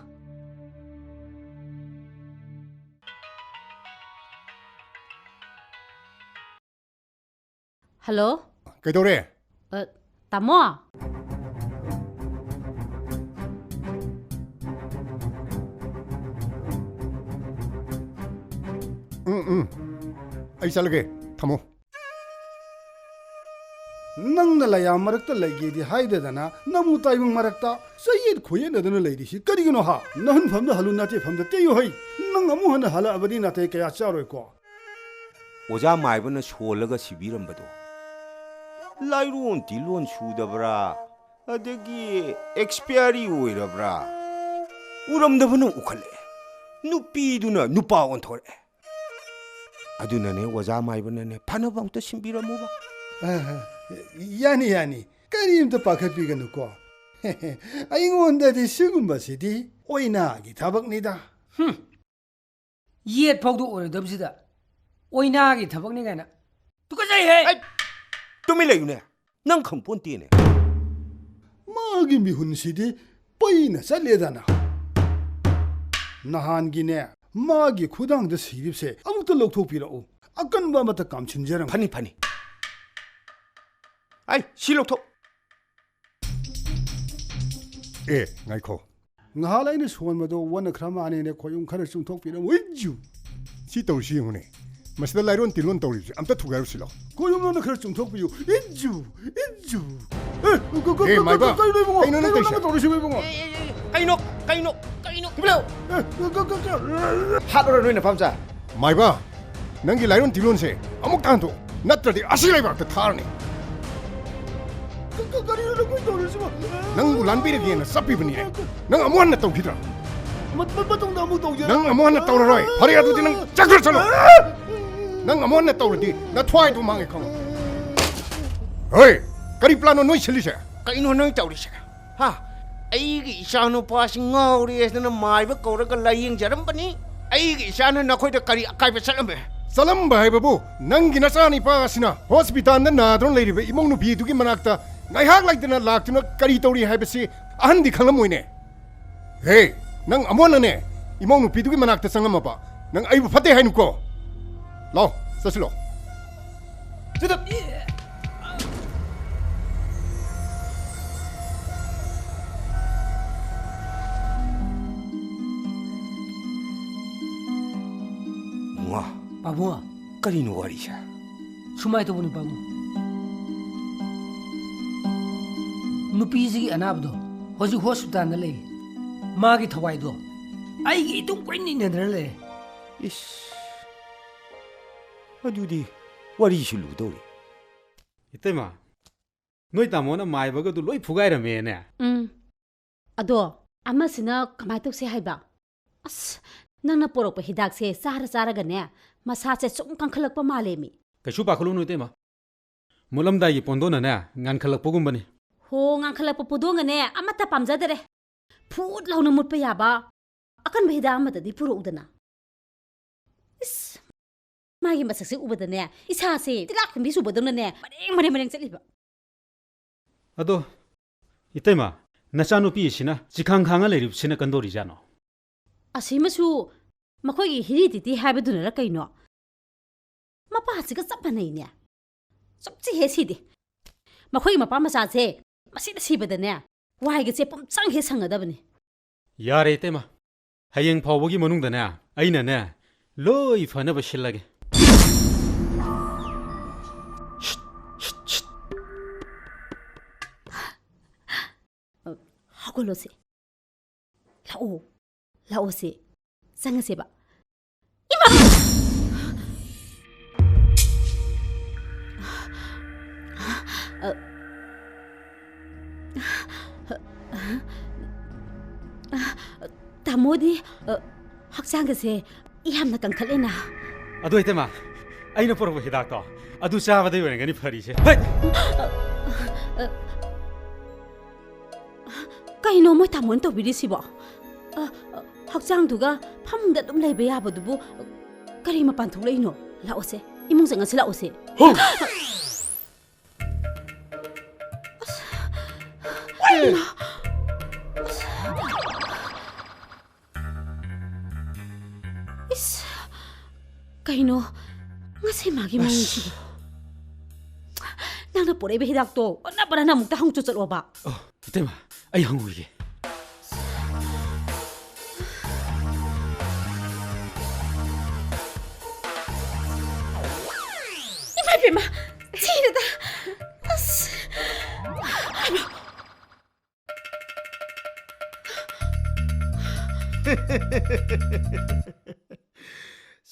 ꯍꯜꯂꯣ꯫ ꯀꯩꯗꯧꯔꯦ? ꯑ, ꯇꯥꯃꯣ? ꯎꯝ, ꯎꯝ꯫ ꯑꯩ ꯆꯠꯂꯒꯦ꯫ ꯊꯝꯃꯣ꯫ ꯅꯪꯅ ꯂꯩꯌꯥꯝ ꯃꯔꯛꯇ ꯂꯩꯒꯦꯗꯤ ꯍꯥꯏꯗꯗꯅ ꯅꯃꯨ ꯇꯥꯏꯕꯪ ꯃꯔꯛꯇ ꯆꯌꯦꯠ ꯈꯣꯏꯌꯦꯠꯅꯗꯅ ꯂꯩꯔꯤꯁꯤ ꯀꯔꯤꯒꯤꯅꯣ ꯍꯥ? ꯅꯍꯟꯐꯝꯗ ꯍꯜꯂꯨ, ꯅꯥꯇꯩꯐꯝꯗ ꯇꯦꯌꯨ ꯍꯩ꯫ ꯅꯪ ꯑꯃꯨꯛ ꯍꯟꯅ ꯍꯜꯂꯛꯑꯕꯗꯤ ꯅꯥꯇꯩ ꯀꯌꯥ ꯆꯥꯔꯣꯏꯀꯣ꯫ ꯑꯣꯖꯥ ꯃꯥꯏꯕꯅ ꯁꯣꯜꯂꯒ ꯁꯤꯕꯤꯔꯝꯕꯗꯣ ꯂꯥꯏꯔꯣꯟ ꯇꯤꯜꯂꯣꯟ ꯁꯨꯗꯕ꯭ꯔꯥ, ꯑꯗꯒꯤ ꯑꯦꯛꯁꯄꯤꯌꯥꯔꯤ ꯑꯣꯏꯔꯕ꯭ꯔꯥ ꯎꯔꯝꯗꯕꯅ ꯎꯈꯠꯂꯛꯑꯦ꯫ ꯅꯨꯄꯤꯗꯨꯅ ꯅꯨꯄꯥ ꯑꯣꯟꯊꯣꯔꯛꯑꯦ꯫ ꯑꯗꯨꯅꯅꯦ ꯑꯣꯖꯥ ꯃꯥꯏꯕꯅꯅꯦ ꯐꯅꯕ ꯑꯝꯇ ꯁꯤꯟꯕꯤꯔꯝꯃꯨꯕ꯫ ꯑ, ꯌꯥꯅꯤ, ꯌꯥꯅꯤ, ꯀꯔꯤꯝꯇ ꯄꯥꯈꯠꯄꯤꯒꯅꯨꯀꯣ꯫ ꯑꯩꯉꯣꯟꯗꯗꯤ ꯁꯤꯒꯨꯝꯕꯁꯤꯗꯤ ꯑꯣꯏꯅꯥꯒꯤ ꯊꯕꯛꯅꯤꯗ꯫ ꯍꯨꯝ꯫ ꯌꯦꯠ ꯐꯥꯎꯗ ꯑꯣꯏꯔꯣꯏꯗꯕꯁꯤꯗ ꯑꯣꯏꯅꯥꯒꯤ ꯊꯕꯛꯅꯤ ꯀꯥꯏꯅ꯫ ꯇꯨꯀꯠꯆꯩꯍꯦ! ꯑꯩ, ꯇꯨꯃꯤꯟ ꯂꯩꯌꯨꯅꯦ꯫ ꯅꯪ ꯈꯪꯄꯣꯟꯇꯦꯅꯦ꯫ ꯃꯥꯒꯤ ꯃꯤꯍꯨꯟꯁꯤꯗꯤ ꯄꯩꯅ ꯆꯠꯂꯦꯗꯅ꯫ ꯅꯍꯥꯟꯒꯤꯅꯦ, ꯃꯥꯒꯤ ꯈꯨꯗꯥꯡꯗ ꯁꯤꯔꯤꯕꯁꯦ ꯑꯃꯨꯛꯇ ꯂꯧꯊꯣꯛꯄꯤꯔꯛꯎ꯫ ꯑꯀꯟꯕ ꯑꯃꯠꯇ ꯀꯥꯝꯁꯤꯟꯖꯔꯝꯒꯦ꯫ ꯐꯅꯤ, ꯐꯅꯤ꯫ ꯑꯩ, ꯁꯤ ꯂꯧꯊꯣꯛ꯫ ꯑꯦ, ꯉꯥꯏꯈꯣ꯫ ꯉꯍꯥꯟ ꯑꯩꯅ ꯁꯣꯟꯕꯗꯣ ꯋꯥꯅ ꯈꯔ ꯃꯥꯅꯦꯅꯦ, ꯈꯣꯏꯌꯨꯝ ꯈꯔ ꯆꯨꯝꯊꯣꯛꯄꯤꯔꯝꯃꯨ꯫ ꯏꯖꯨ! ꯁꯤ ꯇꯧꯔꯤꯁꯤ ꯌꯦꯡꯉꯨꯅꯦ꯫ ꯃꯁꯤꯗ ꯂꯥꯏꯔꯣꯟ ꯇꯤꯜꯂꯣꯟ ꯇꯧꯔꯤꯕꯁꯦ ꯑꯝꯇ ꯊꯨꯒꯥꯏꯔꯨꯁꯤ ꯂꯥꯎ꯫ ꯈꯣꯏꯌꯨꯝ ꯅꯪꯅ ꯈꯔ ꯆꯨꯝꯊꯣꯛꯄꯤꯌꯨ꯫ ꯏꯖꯨ! ꯏꯖꯨ! ꯑꯦ, ꯀ-, ꯀ-, ꯀ-, ꯑꯦ, ꯀ-, ꯃꯥꯏꯕ! ꯀ-, ꯀꯩꯅꯣ ꯏꯕꯨꯡꯉꯣ? ꯀꯩꯅꯣ ꯅꯪ ꯀꯩꯅꯣ ꯅꯪꯅ ꯇꯧꯔꯤꯁꯦ? ꯇꯧꯔꯤꯁꯤꯕꯨ ꯏꯕꯨꯡꯉꯣ? ꯑꯦ, ꯑꯦ, ꯑꯦ, ꯀꯩꯅꯣ? ꯀꯩꯅꯣ? ꯀꯩꯅꯣ? ꯇꯨꯃꯤꯟ ꯂꯩꯌꯨ! ꯑꯦ, ꯀ-, ꯀ-, ꯀ-, ꯀ-, ꯍꯥꯠꯂꯨꯔꯣ ꯅꯣꯏ ꯅꯐꯝꯆꯥ꯫ ꯃꯥꯏꯕ! ꯅꯪꯒꯤ ꯂꯥꯏꯔꯣꯟ ꯇꯤꯔꯣꯟꯁꯦ ꯑꯃꯨꯛꯇ ꯍꯟꯗꯣꯛ, ꯅꯠꯇ꯭ꯔꯗꯤ ꯑꯁꯤ ꯂꯩꯕꯥꯛꯇ ꯊꯥꯔꯅꯤ꯫ ꯀ-, ꯀ-, ꯀꯔꯤꯅꯣ ꯅꯈꯣꯏ ꯇꯧꯔꯤꯁꯤꯕꯣ? ꯅꯪꯕꯨ ꯂꯥꯟꯕꯤꯔꯒꯦꯅ ꯆꯠꯄꯤꯕꯅꯤ ꯑꯩ꯫ ꯅꯪ ꯑꯃꯨꯛ ꯍꯟꯅ ꯇꯧꯈꯤꯗ꯭ꯔꯥ? ꯃ-, ꯃ-, ꯃꯇꯨꯡꯗ ꯑꯃꯨꯛ ꯇꯧꯖꯔꯣꯏ꯫ ꯅꯪ ꯑꯃꯨꯛ ꯍꯟꯅ ꯇꯧꯔꯔꯣꯏ꯫ ꯐꯔꯦ, ꯑꯗꯨꯗꯤ ꯅꯪ ꯆꯠꯈ꯭ꯔ ꯆꯠꯂꯣ꯫ ꯅꯪ ꯑꯃꯨꯛ ꯍꯟꯅ ꯇꯧꯔꯗꯤ ꯅꯊ꯭ꯋꯥꯏꯗꯨ ꯃꯥꯡꯉꯦ ꯈꯪꯉꯨ꯫ ꯍꯣꯏ, ꯀꯔꯤ ꯄ꯭ꯂꯥꯟꯅꯣ ꯅꯣꯏ ꯁꯤꯜꯂꯤꯁꯦ? ꯀꯩꯅꯣ ꯅꯣꯏ ꯇꯧꯔꯤꯁꯦ? ꯍꯥ? ꯑꯩꯒꯤ ꯏꯆꯥꯅꯨꯄꯥꯁꯤ ꯉꯥꯎꯔꯦ ꯍꯥꯏꯗꯅ ꯃꯥꯏꯕ ꯀꯧꯔꯒ ꯂꯥꯌꯦꯡꯖꯔꯝꯕꯅꯤ꯫ ꯑꯩꯒꯤ ꯏꯆꯥꯅ ꯅꯈꯣꯏꯗ ꯀꯔꯤ ꯑꯀꯥꯏꯕ ꯆꯠꯂꯝꯃꯦ? ꯆꯠꯂꯝꯕ ꯍꯥꯏꯕꯕꯨ, ꯅꯪꯒꯤ ꯅꯆꯥꯅꯤꯄꯥ ꯑꯁꯤꯅ ꯍꯣꯁꯄꯤꯇꯥꯜꯗ ꯅꯥꯗꯨꯅ ꯂꯩꯔꯤꯕ ꯏꯃꯧ ꯅꯨꯄꯤꯗꯨꯒꯤ ꯃꯅꯥꯛꯇ ꯉꯥꯏꯍꯥꯛ ꯂꯩꯇꯅ ꯂꯥꯛꯇꯨꯅ ꯀꯔꯤ ꯇꯧꯔꯤ ꯍꯥꯏꯕꯁꯤ ꯑꯍꯟꯗꯤ ꯈꯪꯂꯝꯃꯣꯏꯅꯦ꯫ ꯍꯦ, ꯅꯪ ꯑꯃꯨꯛ ꯍꯟꯅꯅꯦ ꯏꯃꯧ ꯅꯨꯄꯤꯗꯨꯒꯤ ꯃꯅꯥꯛꯇ ꯆꯪꯉꯝꯃꯕ, ꯅꯪ ꯑꯩꯕꯨ ꯐꯠꯇꯦ ꯍꯥꯏꯅꯨꯀꯣ꯫ ꯂꯥꯎ, ꯆꯠꯁꯤꯜꯂꯣ꯫ ꯆꯠ-, ꯃꯥ, ꯄꯥꯕꯨꯡ꯫ ꯀꯔꯤꯅꯣ ꯋꯥꯔꯤꯁꯦ? ꯁꯨꯃꯥꯏꯅ ꯇꯧꯕꯅꯤ ꯄꯥꯕꯨꯡ, ꯅꯨꯄꯤꯁꯤꯒꯤ ꯑꯅꯥꯕꯗꯣ ꯍꯧꯖꯤꯛ ꯍꯣꯁꯄꯤꯇꯥꯜꯗ ꯂꯩ꯫ ꯃꯥꯒꯤ ꯊꯋꯥꯏꯗꯣ ꯑꯩꯒꯤ ꯏꯇꯨꯡ ꯀꯣꯏꯅ ꯏꯟꯅꯗꯅ ꯂꯩꯔꯦ꯫ ꯏꯁ, ꯑꯗꯨꯗꯤ ꯋꯥꯔꯤꯁꯨ ꯂꯨꯗꯧꯔꯤ꯫ ꯏꯇꯩꯃ, ꯅꯣꯏ ꯇꯥꯃꯣꯅ ꯃꯥꯏꯕꯒꯗꯨ ꯂꯣꯏ ꯐꯨꯒꯥꯏꯔꯝꯃꯦꯅꯦ꯫ ꯎꯝ꯫ ꯑꯗꯣ ꯑꯃꯁꯤꯅ ꯀꯃꯥꯏ ꯇꯧꯁꯦ ꯍꯥꯏꯕ? ꯑꯁ, ꯅꯪꯅ ꯄꯣꯔꯛꯄ ꯍꯤꯗꯥꯛꯁꯦ ꯆꯥꯔ ꯆꯥꯔꯒꯅꯦ, ꯃꯁꯥꯁꯦ ꯁꯨꯝ ꯀꯟꯈꯠꯂꯛꯄ ꯃꯥꯜꯂꯦꯃꯤ꯫ ꯀꯩꯁꯨ ꯄꯥꯈꯠꯂꯨꯅꯨ ꯏꯇꯩꯃ, ꯃꯨꯠꯂꯝꯗꯥꯏꯒꯤ ꯄꯣꯟꯗꯣꯟꯅꯅꯦ ꯉꯥꯟꯈꯠꯂꯛꯄꯒꯨꯝꯕꯅꯤ꯫ ꯍꯣ, ꯉꯥꯟꯈꯠꯂꯛꯄ ꯄꯣꯟꯗꯣꯟꯒꯅꯦ ꯑꯃꯠꯇ ꯄꯥꯝꯖꯗꯔꯦ꯫ ꯐꯨꯠ ꯂꯥꯎꯅ ꯃꯨꯠꯄ ꯌꯥꯕ ꯑꯀꯟꯕ ꯍꯤꯗꯥꯛ ꯑꯃꯗꯗꯤ ꯄꯨꯔꯛꯎꯗꯅ꯫ ꯏꯁ, ꯃꯥꯒꯤ ꯃꯁꯛꯁꯦ ꯎꯕꯗꯅꯦ ꯏꯁꯥꯁꯦ ꯇꯤꯂꯥ ꯈꯨꯝꯕꯤ ꯆꯨꯕꯗꯧꯅꯅꯦ ꯃꯔꯦꯡ ꯃꯔꯦꯡ ꯃꯔꯦꯡ ꯆꯠꯂꯤꯕ꯫ ꯑꯗꯣ ꯏꯇꯩꯃ, ꯅꯆꯥꯅꯨꯄꯤ ꯑꯁꯤꯅ ꯆꯤꯈꯥꯡ ꯈꯥꯡꯉ ꯂꯩꯔꯤꯕꯁꯤꯅ ꯀꯟꯗꯧꯔꯤꯖꯥꯠꯅꯣ? ꯑꯁꯤꯃꯁꯨ ꯃꯈꯣꯏꯒꯤ ꯍꯤꯔꯤꯗꯤꯇꯤ ꯍꯥꯏꯕꯗꯨꯅꯔ ꯀꯩꯅꯣ? ꯃꯄꯥꯁꯤꯒ ꯆꯞ ꯃꯥꯟꯅꯩꯅꯦ꯫ ꯆꯞꯁꯤ ꯍꯦ ꯁꯤꯗꯤ꯫ ꯃꯈꯣꯏꯒꯤ ꯃꯄꯥ ꯃꯆꯥꯁꯦ ꯃꯁꯤꯗ ꯁꯤꯕꯗꯅꯦ ꯋꯥꯏꯒꯁꯦ ꯄꯨꯝꯁꯪ ꯍꯦꯛ ꯁꯪꯒꯗꯕꯅꯤ꯫ ꯌꯥꯔꯦ ꯏꯇꯩꯃ, ꯍꯌꯦꯡ ꯐꯥꯎꯕꯒꯤ ꯃꯅꯨꯡꯗꯅꯦ ꯑꯩꯅꯅꯦ ꯂꯣꯏ ꯐꯅꯕ ꯁꯤꯜꯂꯒꯦ꯫ ꯁꯤꯠ, ꯁꯤꯠ, ꯁꯤꯠ꯫ ꯍꯧꯒꯠꯂꯣꯁꯦ꯫ ꯂꯥꯛꯑꯣ꯫ ꯂꯥꯛꯑꯣꯁꯦ꯫ ꯆꯪꯉꯁꯦꯕ꯫ ꯏꯃꯥ! ꯇꯥꯃꯣꯗꯤ, ꯑ, ꯍꯛꯆꯥꯡꯒꯁꯦ ꯌꯥꯝꯅ ꯀꯟꯈꯠꯂꯦꯅ꯫ ꯑꯗꯨ ꯏꯇꯩꯃ, ꯑꯩꯅ ꯄꯨꯔꯛꯄ ꯍꯤꯗꯥꯛꯇꯣ ꯑꯗꯨ ꯆꯥꯕꯗꯩ ꯑꯣꯏꯔꯝꯒꯅꯤ ꯐꯔꯤꯁꯦ꯫ ꯍꯩ! ꯀꯩꯅꯣ ꯃꯣꯏ ꯇꯥꯃꯣꯅ ꯇꯧꯕꯤꯔꯤꯁꯤꯕꯣ? ꯑ, ꯑ, ꯍꯛꯆꯥꯡꯗꯨꯒ ꯐꯃꯨꯡꯗ ꯑꯗꯨꯝ ꯂꯩꯕ ꯌꯥꯕꯗꯨꯕꯨ ꯀꯔꯤ ꯃꯄꯥꯟ ꯊꯣꯛꯂꯛꯏꯅꯣ? ꯂꯥꯛꯑꯣꯁꯦ, ꯏꯃꯨꯡ ꯆꯪꯉꯁꯤ, ꯂꯥꯛꯑꯣꯁꯦ꯫ ꯏꯁ, ꯀꯩꯅꯣ ꯉꯁꯤ ꯃꯥꯒꯤ ꯃꯑꯣꯡꯁꯤꯕꯣ? ꯅꯪꯅ ꯄꯨꯔꯛꯏꯕ ꯍꯤꯗꯥꯛꯇꯣ ꯑꯣꯟꯅ ꯄꯨꯟꯅ ꯑꯃꯨꯛꯇ ꯍꯪꯆꯨ ꯆꯠꯂꯣꯕ꯫ ꯑꯣ, ꯏꯇꯩꯃ, ꯑꯩ ꯍꯪꯉꯨꯈꯤꯒꯦ꯫ ꯏꯃꯥ ꯏꯕꯦꯝꯃ, ꯁꯤꯔꯦꯗ꯫ ꯑꯁ꯫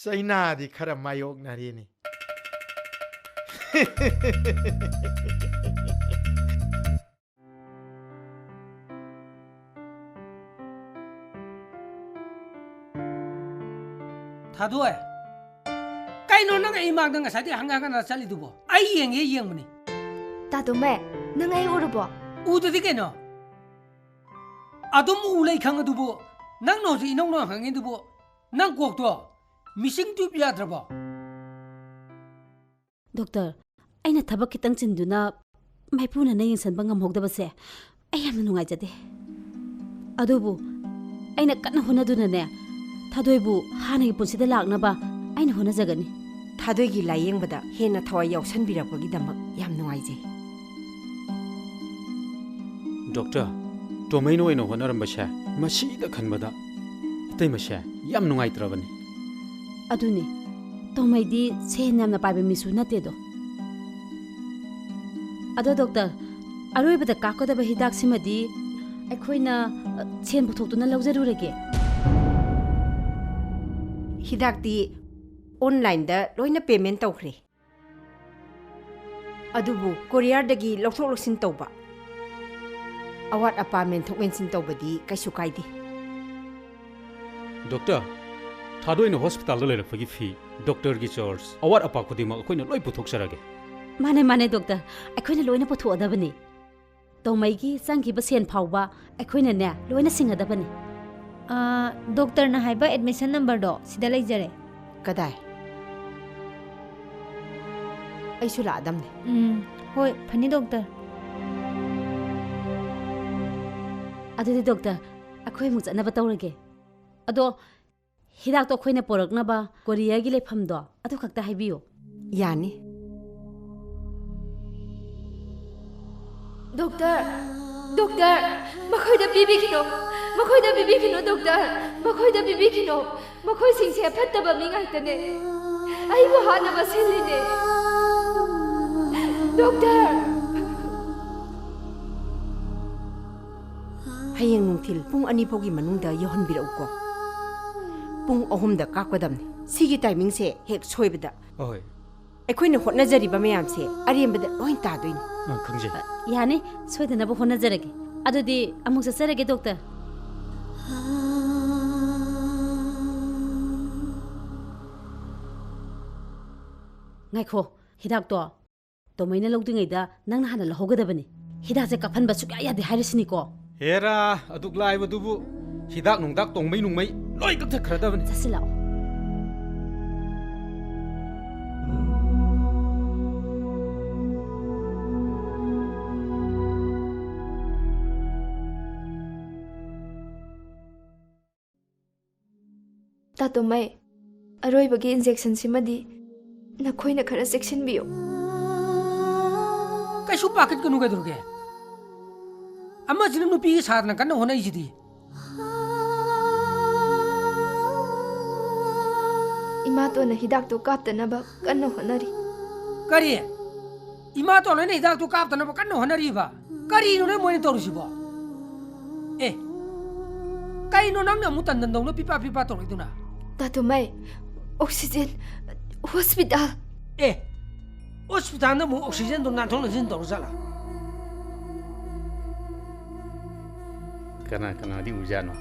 ꯆꯩꯅꯥꯗꯤ ꯈꯔ ꯃꯥꯌꯣꯛꯅꯔꯦꯅꯦ꯫ ꯊꯥꯗꯣꯏ, ꯀꯩꯅꯣ ꯅꯪ ꯑꯩ ꯃꯥꯡꯗ ꯉꯁꯥꯏꯗꯩ ꯍꯪꯒꯠ ꯍꯟꯒꯠ ꯆꯠꯂꯤꯗꯨꯕꯣ? ꯑꯩ ꯌꯦꯡꯉꯦ ꯌꯦꯡꯕꯅꯤ꯫ ꯇꯥꯗꯣꯝꯕ, ꯅꯪ ꯑꯩ ꯎꯔꯕꯣ? ꯎꯗꯗꯤ ꯀꯩꯅꯣ? ꯑꯗꯨꯝ ꯎ ꯂꯩ ꯈꯪꯉꯗꯨꯕꯨ, ꯅꯪꯅ ꯍꯧꯖꯤꯛ ꯏꯅꯧ ꯅꯧꯅ ꯍꯪꯉꯤꯗꯨꯕꯨ, ꯅꯪ ꯀꯣꯛꯇꯣ ꯃꯤꯁꯤꯡ ꯇ꯭ꯌꯨꯕ ꯌꯥꯗ꯭ꯔꯕꯣ? ꯗꯣꯛꯇꯔ, ꯑꯩꯅ ꯊꯕꯛ ꯈꯤꯇꯪ ꯆꯤꯟꯗꯨꯅ ꯃꯥꯏꯄꯨꯅꯅ ꯌꯦꯡꯁꯤꯟꯕ ꯉꯝꯍꯧꯗꯕꯁꯦ ꯑꯩ ꯌꯥꯝꯅ ꯅꯨꯡꯉꯥꯏꯖꯗꯦ꯫ ꯑꯗꯨꯕꯨ ꯑꯩꯅ ꯀꯟꯅ ꯍꯣꯠꯅꯗꯨꯅꯅꯦ, ꯊꯥꯗꯣꯏꯕꯨ ꯍꯥꯟꯅꯒꯤ ꯄꯨꯟꯁꯤꯗ ꯂꯥꯛꯅꯕ ꯑꯩꯅ ꯍꯣꯠꯅꯖꯒꯅꯤ꯫ ꯊꯥꯗꯣꯏꯒꯤ ꯂꯥꯌꯦꯡꯕꯗ ꯍꯦꯟꯅ ꯊꯋꯥꯏ ꯌꯥꯎꯁꯟꯕꯤꯔꯛꯄꯒꯤꯗꯃꯛ ꯌꯥꯝ ꯅꯨꯡꯉꯥꯏꯖꯩ꯫ ꯗꯣꯛꯇꯔ, ꯇꯣꯃꯩꯅ ꯑꯣꯏꯅ ꯍꯣꯠꯅꯔꯝꯕꯁꯦ ꯃꯁꯤꯗ ꯈꯟꯕꯗ ꯏꯇꯩꯃꯁꯦ ꯌꯥꯝ ꯅꯨꯡꯉꯥꯏꯇ꯭ꯔꯕꯅꯤ꯫ ꯑꯗꯨꯅꯤ, ꯇꯣꯃꯩꯗꯤ ꯁꯦꯟ ꯌꯥꯝꯅ ꯄꯥꯏꯕ ꯃꯤꯁꯨ ꯅꯠꯇꯦꯗꯣ꯫ ꯑꯗꯣ ꯗꯣꯛꯇꯔ, ꯑꯔꯣꯏꯕꯗ ꯀꯥꯞꯀꯗꯕ ꯍꯤꯗꯥꯛꯁꯤꯃꯗꯤ ꯑꯩꯈꯣꯏꯅ, ꯑ, ꯁꯦꯟ ꯄꯨꯊꯣꯛꯇꯨꯅ ꯂꯧꯖꯔꯨꯔꯒꯦ꯫ ꯍꯤꯗꯥꯛꯇꯤ ꯑꯣꯟꯂꯥꯏꯟꯗ ꯂꯣꯏꯅ ꯄꯦꯃꯦꯟ ꯇꯧꯈ꯭ꯔꯦ꯫ ꯑꯗꯨꯕꯨ ꯀꯣꯔꯤꯌꯔꯗꯒꯤ ꯂꯧꯊꯣꯛ ꯂꯧꯁꯤꯟ ꯇꯧꯕ, ꯑꯋꯥꯠ ꯑꯄꯥ ꯃꯦꯟꯊꯣꯛ ꯃꯦꯟꯁꯤꯟ ꯇꯧꯕꯗꯤ ꯀꯩꯁꯨ ꯀꯥꯏꯗꯦ꯫ ꯗꯣꯛꯇꯔ, ꯊꯥꯗꯣꯏꯅ ꯍꯣꯁꯄꯤꯇꯥꯜꯗ ꯂꯩꯔꯛꯄꯒꯤ ꯐꯤ, ꯗꯣꯛꯇꯔꯒꯤ ꯆꯥꯔꯖ, ꯑꯋꯥꯠ ꯑꯄꯥ ꯈꯨꯗꯤꯡꯃꯛ ꯑꯩꯈꯣꯏꯅ ꯂꯣꯏ ꯄꯨꯊꯣꯛꯆꯔꯒꯦ꯫ ꯃꯥꯅꯦ, ꯃꯥꯅꯦ ꯗꯣꯛꯇꯔ, ꯑꯩꯈꯣꯏꯅ ꯂꯣꯏꯅ ꯄꯨꯊꯣꯛꯑꯗꯕꯅꯤ꯫ ꯇꯣꯃꯩꯒꯤ ꯆꯪꯈꯤꯕ ꯁꯦꯟ ꯐꯥꯎꯕ ꯑꯩꯈꯣꯏꯅꯅꯦ, ꯂꯣꯏꯅ ꯁꯤꯡꯒꯗꯕꯅꯤ꯫ ꯑꯥ, ꯗꯣꯛꯇꯔꯅ ꯍꯥꯏꯕ ꯑꯦꯗꯃꯤꯁꯟ ꯅꯝꯕꯔꯗꯣ ꯁꯤꯗ ꯂꯩꯖꯔꯦ꯫ ꯀꯗꯥꯏ? ꯑꯩꯁꯨ ꯂꯥꯛꯑꯗꯝꯅꯦ꯫ ꯎꯝ, ꯍꯣꯏ, ꯐꯅꯤ, ꯗꯣꯛꯇꯔ꯫ ꯑꯗꯨꯗꯤ, ꯗꯣꯛꯇꯔ, ꯑꯩꯈꯣꯏ ꯑꯃꯨꯛ ꯆꯠꯅꯕ ꯇꯧꯔꯒꯦ꯫ ꯑꯗꯣ, ꯍꯤꯗꯥꯛꯇꯣ ꯑꯩꯈꯣꯏꯅ ꯄꯣꯔꯛꯅꯕ ꯀꯣꯔꯤꯌꯔꯒꯤ ꯂꯩꯐꯝꯗꯣ ꯑꯗꯨ ꯈꯛꯇ ꯍꯥꯏꯕꯤꯌꯨ꯫ ꯌꯥꯅꯤ꯫ ꯗꯣꯛꯇꯔ, ꯗꯣꯛꯇꯔ, ꯃꯈꯣꯏꯗ ꯄꯤꯕꯤꯈꯤꯅꯨ, ꯃꯈꯣꯏꯗ ꯄꯤꯕꯤꯈꯤꯅꯨ, ꯗꯣꯛꯇꯔ, ꯃꯈꯣꯏꯗ ꯄꯤꯕꯤꯈꯤꯅꯨ꯫ ꯃꯈꯣꯏꯁꯤꯡꯁꯦ ꯐꯠꯇꯕ ꯃꯤ ꯉꯥꯛꯇꯅꯦ꯫ ꯑꯩꯕꯨ ꯍꯥꯠꯅꯕ ꯁꯤꯜꯂꯤꯅꯦ꯫ ꯗꯣꯛꯇꯔ! ꯍꯌꯦꯡ ꯅꯨꯡꯊꯤꯜ ꯄꯨꯡ ꯑꯅꯤ ꯐꯥꯎꯒꯤ ꯃꯅꯨꯡꯗ ꯌꯧꯍꯟꯕꯤꯔꯛꯎꯀꯣ꯫ ꯄꯨꯡ ꯑꯍꯨꯝꯗ ꯀꯥꯞꯀꯗꯕꯅꯤ꯫ ꯁꯤꯒꯤ ꯇꯥꯏꯃꯤꯡꯁꯦ ꯍꯦꯛ ꯁꯣꯏꯕꯗ ꯑꯍꯣꯏ꯫ ꯑꯩꯈꯣꯏꯅ ꯍꯣꯠꯅꯖꯔꯤꯕ ꯃꯌꯥꯝꯁꯦ ꯑꯔꯦꯝꯕꯗ ꯂꯣꯏ ꯇꯥꯗꯣꯏꯅꯤ꯫ ꯑ, ꯈꯪꯖꯩ꯫ ꯌꯥꯅꯤ, ꯁꯣꯏꯗꯅꯕ ꯍꯣꯠꯅꯖꯔꯒꯦ꯫ ꯑꯗꯨꯗꯤ ꯑꯃꯨꯛ ꯆꯠꯆꯔꯒꯦ, ꯗꯣꯛꯇꯔ꯫ ꯉꯥꯏꯈꯣ, ꯍꯤꯗꯥꯛꯇꯣ ꯇꯣꯃꯩꯅ ꯂꯧꯗ꯭ꯔꯤꯉꯩꯗ ꯅꯪꯅ ꯍꯥꯟꯅ ꯂꯧꯍꯧꯒꯗꯕꯅꯤ꯫ ꯍꯤꯗꯥꯛꯁꯦ ꯀꯥꯞꯍꯟꯕ ꯁꯨꯛꯌꯥ ꯌꯥꯗꯦ ꯍꯥꯏꯔꯤꯁꯤꯅꯤꯀꯣ꯫ ꯍꯦꯔꯥ, ꯑꯗꯨꯛ ꯂꯥꯏꯕꯗꯨꯕꯨ꯫ ꯍꯤꯗꯥꯛ ꯅꯨꯡꯗꯥꯛ ꯇꯣꯡꯃꯩ ꯅꯨꯡꯃꯩ ꯂꯣꯏ ꯀꯛꯊꯠꯈ꯭ꯔꯗꯕꯅꯤ꯫ ꯆꯠꯁꯤꯜꯂꯛꯑꯣ꯫ ꯇꯥꯇꯣꯃꯩ, ꯑꯔꯣꯏꯕꯒꯤ ꯏꯟꯖꯦꯛꯁꯟꯁꯤꯃꯗꯤ ꯅꯈꯣꯏꯅ ꯈꯔ ꯆꯦꯛꯁꯤꯟꯕꯤꯌꯨ꯫ ꯀꯩꯁꯨ ꯄꯥꯈꯠꯀꯅꯨ, ꯀꯩꯗꯧꯔꯒꯦ? ꯑꯃꯁꯤꯅ ꯅꯨꯄꯤꯒꯤ ꯁꯥꯗꯅ ꯀꯟꯅ ꯍꯣꯠꯅꯩꯁꯤꯗꯤ꯫ ꯏꯃꯥꯇꯣꯟꯅ ꯍꯤꯗꯥꯛꯇꯨ ꯀꯥꯞꯇꯅꯕ ꯀꯟꯅ ꯍꯣꯠꯅꯔꯤ꯫ ꯀꯔꯤ? ꯏꯃꯥꯇꯣꯟ ꯍꯣꯏꯅ ꯍꯤꯗꯥꯛꯇꯨ ꯀꯥꯞꯇꯅꯕ ꯀꯟꯅ ꯍꯣꯠꯅꯔꯤꯕ? ꯀꯔꯤꯅꯣꯅꯦ ꯃꯣꯏꯅ ꯇꯧꯔꯤꯁꯤꯕꯣ? ꯑꯦ, ꯀꯩꯅꯣ ꯅꯪꯅ ꯑꯃꯨꯛ ꯇꯟꯗꯟꯗꯧꯅ ꯄꯤꯄꯥ ꯄꯤꯄꯥ ꯇꯧꯔꯛꯏꯗꯨꯅ? ꯇꯥꯇꯣꯃꯩ, ꯑꯣꯛꯁꯤꯖꯦꯟ, ꯍꯣꯁꯄꯤꯇꯥꯜ꯫ ꯑꯦ, ꯍꯣꯁꯄꯤꯇꯥꯜꯗ ꯑꯃꯨꯛ ꯑꯣꯛꯁꯤꯖꯦꯟꯗꯣ ꯅꯥꯟꯊꯣꯛ ꯅꯥꯟꯁꯤꯟ ꯇꯧꯔ ꯖꯥꯠꯂꯥ? ꯀꯅꯥ ꯀꯅꯥꯗꯤ ꯎꯖꯥꯠꯅꯣ?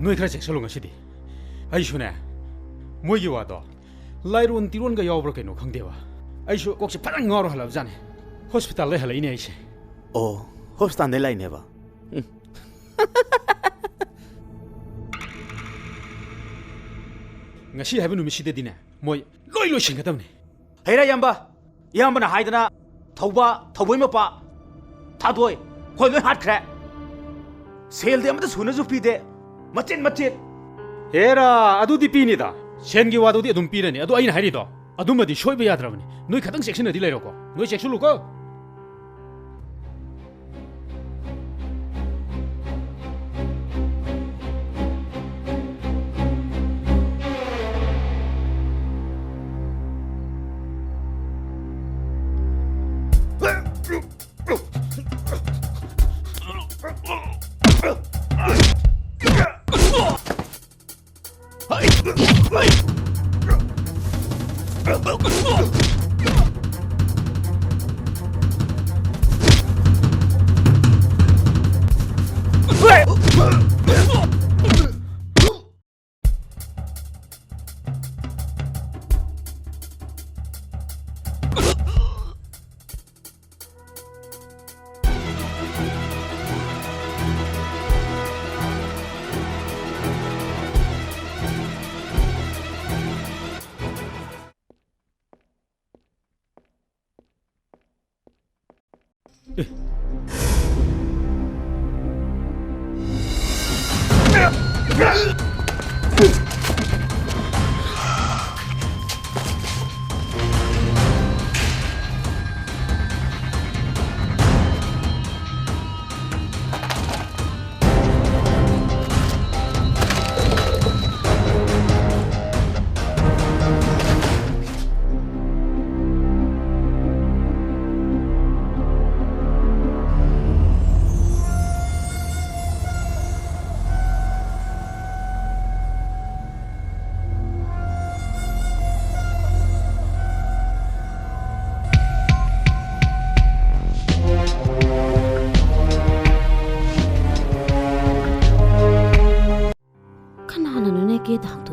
ꯅꯣꯏ ꯈꯔ ꯆꯦꯛꯁꯜꯂꯨ ꯉꯁꯤꯗꯤ꯫ ꯑꯩꯁꯨꯅꯦ, ꯃꯣꯏꯒꯤ ꯋꯥꯗꯣ ꯂꯥꯏꯔꯣꯟ ꯇꯤꯔꯣꯟꯒ ꯌꯥꯎꯕ꯭ꯔꯥ ꯀꯩꯅꯣ ꯈꯪꯗꯦꯕ, ꯑꯩꯁꯨ ꯀꯣꯛꯁꯦ ꯐꯖꯅ ꯉꯥꯎꯔ ꯍꯜꯂꯕꯖꯥꯠꯅꯦ꯫ ꯍꯣꯁꯄꯤꯇꯥꯜꯗꯩ ꯍꯜꯂꯛꯏꯅꯦ ꯑꯩꯁꯦ꯫ ꯑꯣ, ꯍꯣꯁꯄꯤꯇꯥꯜꯗꯩ ꯂꯥꯛꯏꯅꯦꯕ꯫ ꯎꯝ꯫ ꯉꯁꯤ ꯍꯥꯏꯕ ꯅꯨꯃꯤꯠꯁꯤꯗꯗꯤꯅꯦ, ꯃꯣꯏ ꯂꯣꯏ ꯂꯣꯏꯁꯤꯟꯒꯗꯕꯅꯤ꯫ ꯍꯩꯔꯥ ꯏꯌꯥꯝꯕ, ꯏꯌꯥꯝꯕꯅ ꯍꯥꯏꯗꯅ ꯊꯧꯕ, ꯊꯧꯕꯩ ꯃꯄꯥ, ꯊꯥꯗꯣꯏ, ꯑꯩꯈꯣꯏ ꯂꯣꯏ ꯍꯥꯠꯈ꯭ꯔꯦ꯫ ꯁꯦꯜꯗꯤ ꯑꯃꯠꯇ ꯁꯨꯅꯁꯨ ꯄꯤꯗꯦ, ꯃꯆꯦꯠ ꯃꯆꯦꯠ꯫ ꯍꯦꯔꯥ, ꯑꯗꯨꯗꯤ ꯄꯤꯅꯤꯗ, ꯁꯦꯟꯒꯤ ꯋꯥꯗꯨꯗꯤ ꯑꯗꯨꯝ ꯄꯤꯔꯅꯤ꯫ ꯑꯗꯣ ꯑꯩꯅ ꯍꯥꯏꯔꯤꯗꯣ ꯑꯗꯨꯃꯗꯤ ꯁꯣꯏꯕ ꯌꯥꯗ꯭ꯔꯕꯅꯤ꯫ ꯅꯣꯏ ꯈꯇꯪ ꯆꯦꯛꯁꯤꯟꯅꯗꯤ ꯂꯩꯔꯣꯀꯣ, ꯅꯣꯏ ꯆꯦꯛꯁꯤꯜꯂꯨꯀꯣ꯫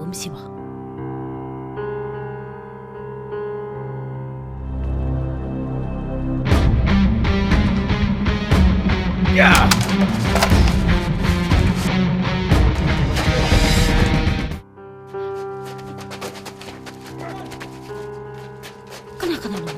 ꯀꯨꯝꯁꯤꯕꯣ꯫ ꯀꯅꯥ ꯀꯅꯥꯅꯣ?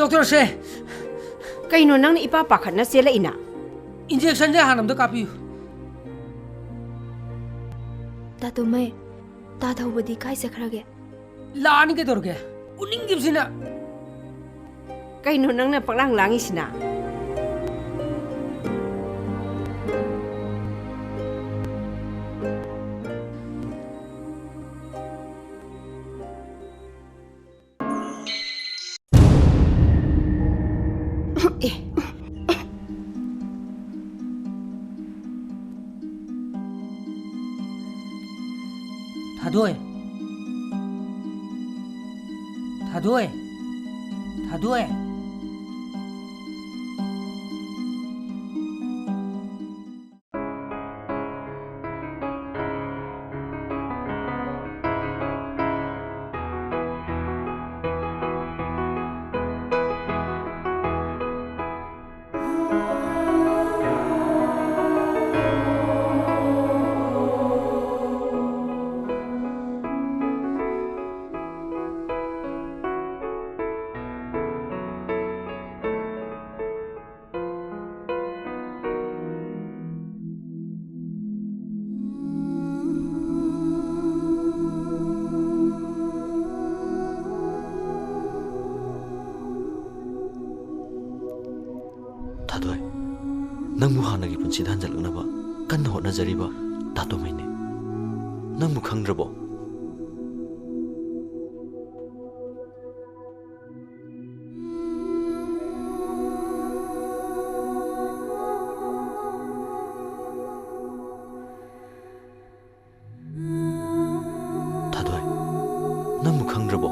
ꯗꯣꯛꯇꯔꯁꯦ꯫ ꯀꯩꯅꯣ ꯅꯪꯅ ꯏꯄꯥ ꯄꯥꯈꯠꯅ ꯆꯦꯜꯂꯛꯏꯅ? ꯏꯟꯖꯦꯛꯁꯟꯁꯦ ꯍꯥꯟꯅ ꯑꯝꯇ ꯀꯥꯞꯄꯤꯌꯨ꯫ ꯇꯥꯇꯣꯃꯩ, ꯇꯥ ꯊꯧꯕꯗꯤ ꯀꯥꯏ ꯆꯠꯈ꯭ꯔꯒꯦ? ꯂꯥꯛꯑꯅꯤ ꯀꯩꯗꯧꯔꯒꯦ? ꯎꯅꯤꯡꯗꯕꯁꯤꯅ꯫ ꯀꯩꯅꯣ ꯅꯪꯅ ꯄꯛꯂꯥꯡ ꯂꯥꯡꯉꯤꯁꯤꯅ? ꯑꯦ꯫ ꯊꯥꯗꯣꯏ꯫ ꯊꯥꯗꯣꯏ꯫ ꯊꯥꯗꯣꯏ꯫ ꯊꯥꯗꯣꯏ, ꯅꯪꯕꯨ ꯍꯥꯟꯅꯒꯤ ꯄꯨꯟꯁꯤꯗ ꯍꯟꯖꯤꯜꯂꯛꯅꯕ ꯀꯟꯅ ꯍꯣꯠꯅꯖꯔꯤꯕ ꯇꯥꯇꯣꯃꯩꯅꯦ꯫ ꯅꯪꯕꯨ ꯈꯪꯗ꯭ꯔꯕꯣ? ꯊꯥꯗꯣꯏ, ꯅꯪꯕꯨ ꯈꯪꯗ꯭ꯔꯕꯣ?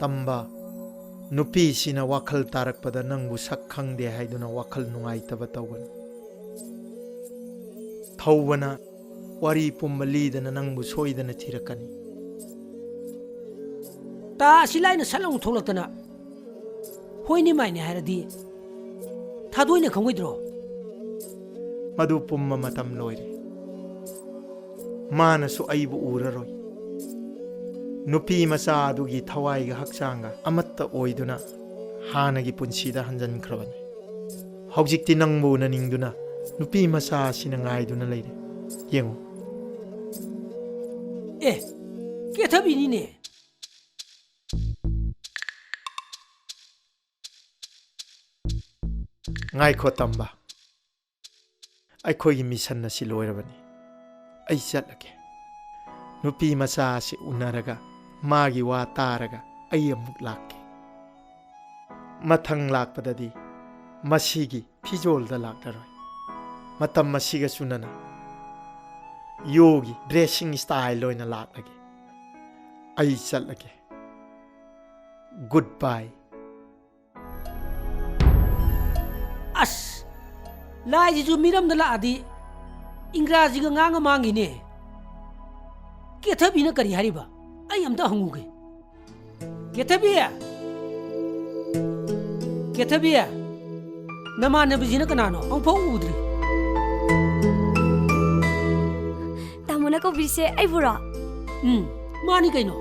ꯇꯝꯕ, ꯅꯨꯄꯤꯁꯤꯅ ꯋꯥꯈꯜ ꯇꯥꯔꯛꯄꯗ ꯅꯪꯕꯨ ꯁꯛ ꯈꯪꯗꯦ ꯍꯥꯏꯗꯨꯅ ꯋꯥꯈꯜ ꯅꯨꯡꯉꯥꯏꯇꯕ ꯇꯧꯒꯅꯨ꯫ ꯊꯧꯕꯅ ꯋꯥꯔꯤ ꯄꯨꯝꯕ ꯂꯤꯗꯅ ꯅꯪꯕꯨ ꯁꯣꯏꯗꯅ ꯊꯤꯔꯛꯀꯅꯤ꯫ ꯇꯥ ꯑꯁꯤ ꯂꯥꯏꯅ ꯁꯠ ꯂꯥꯎꯅ ꯊꯣꯛꯂꯛꯇꯅ ꯍꯣꯏꯅꯤ ꯃꯥꯏꯅꯤ ꯍꯥꯏꯔꯗꯤ ꯊꯥꯗꯣꯏꯅ ꯈꯪꯉꯣꯏꯗ꯭ꯔꯣ? ꯃꯗꯨ ꯄꯨꯝꯕ ꯃꯇꯝ ꯂꯣꯏꯔꯦ꯫ ꯃꯥꯅꯁꯨ ꯑꯩꯕꯨ ꯎꯔꯔꯣꯏ꯫ ꯅꯨꯄꯤ ꯃꯆꯥ ꯑꯗꯨꯒꯤ ꯊꯋꯥꯏꯒ ꯍꯛꯆꯥꯡꯒ ꯑꯃꯠꯇ ꯑꯣꯏꯗꯨꯅ ꯍꯥꯟꯅꯒꯤ ꯄꯨꯟꯁꯤꯗ ꯍꯟꯖꯤꯟꯈ꯭ꯔꯕꯅꯤ꯫ ꯍꯧꯖꯤꯛꯇꯤ ꯅꯪꯕꯨ ꯎꯅꯅꯤꯡꯗꯨꯅ ꯅꯨꯄꯤ ꯃꯆꯥ ꯑꯁꯤꯅ ꯉꯥꯏꯗꯨꯅ ꯂꯩꯔꯦ꯫ ꯌꯦꯡꯉꯨ꯫ ꯑꯦ, ꯀꯦꯊꯕꯤꯅꯤꯅꯦ꯫ ꯉꯥꯏꯈꯣ ꯇꯝꯕ, ꯑꯩꯈꯣꯏꯒꯤ ꯃꯤꯁꯟ ꯑꯁꯤ ꯂꯣꯏꯔꯕꯅꯤ꯫ ꯑꯩ ꯆꯠꯂꯒꯦ꯫ ꯅꯨꯄꯤ ꯃꯆꯥ ꯑꯁꯤ ꯎꯅꯔꯒ ꯃꯥꯒꯤ ꯋꯥ ꯇꯥꯔꯒ ꯑꯩ ꯑꯃꯨꯛ ꯂꯥꯛꯀꯦ꯫ ꯃꯊꯪ ꯂꯥꯛꯄꯗꯗꯤ ꯃꯁꯤꯒꯤ ꯐꯤꯖꯣꯜꯗ ꯂꯥꯛꯂꯔꯣꯏ꯫ ꯃꯇꯝ ꯑꯁꯤꯒ ꯆꯨꯅꯅ ꯌꯣꯒꯤ dressing style ꯑꯣꯏꯅ ꯂꯥꯛꯂꯒꯦ꯫ ꯑꯩ ꯆꯠꯂꯒꯦ꯫ Goodbye꯫ ꯑꯁ! ꯂꯥꯏꯁꯤꯁꯨ ꯃꯤꯔꯝꯗ ꯂꯥꯛꯑꯗꯤ ꯏꯪꯒ꯭ꯔꯥꯖꯤꯒ ꯉꯥꯡꯉ ꯃꯥꯡꯈꯤꯅꯦ꯫ ꯀꯦꯊꯕꯤꯅ ꯀꯔꯤ ꯍꯥꯏꯔꯤꯕ? ꯑꯩ ꯑꯝꯇ ꯍꯪꯉꯨꯒꯦ꯫ ꯀꯦꯊꯕꯤ! ꯀꯦꯊꯕꯤ! ꯅꯃꯥꯟꯅꯕꯤꯁꯤꯅ ꯀꯅꯥꯅꯣ? ꯑꯃꯨꯛꯐꯥꯎ ꯎꯗ꯭ꯔꯤ꯫ ꯇꯥꯃꯣꯅ ꯀꯧꯕꯤꯔꯤꯁꯦ ꯑꯩꯕꯨꯔꯣ? ꯎꯝ, ꯃꯥꯅꯤ ꯀꯩꯅꯣ꯫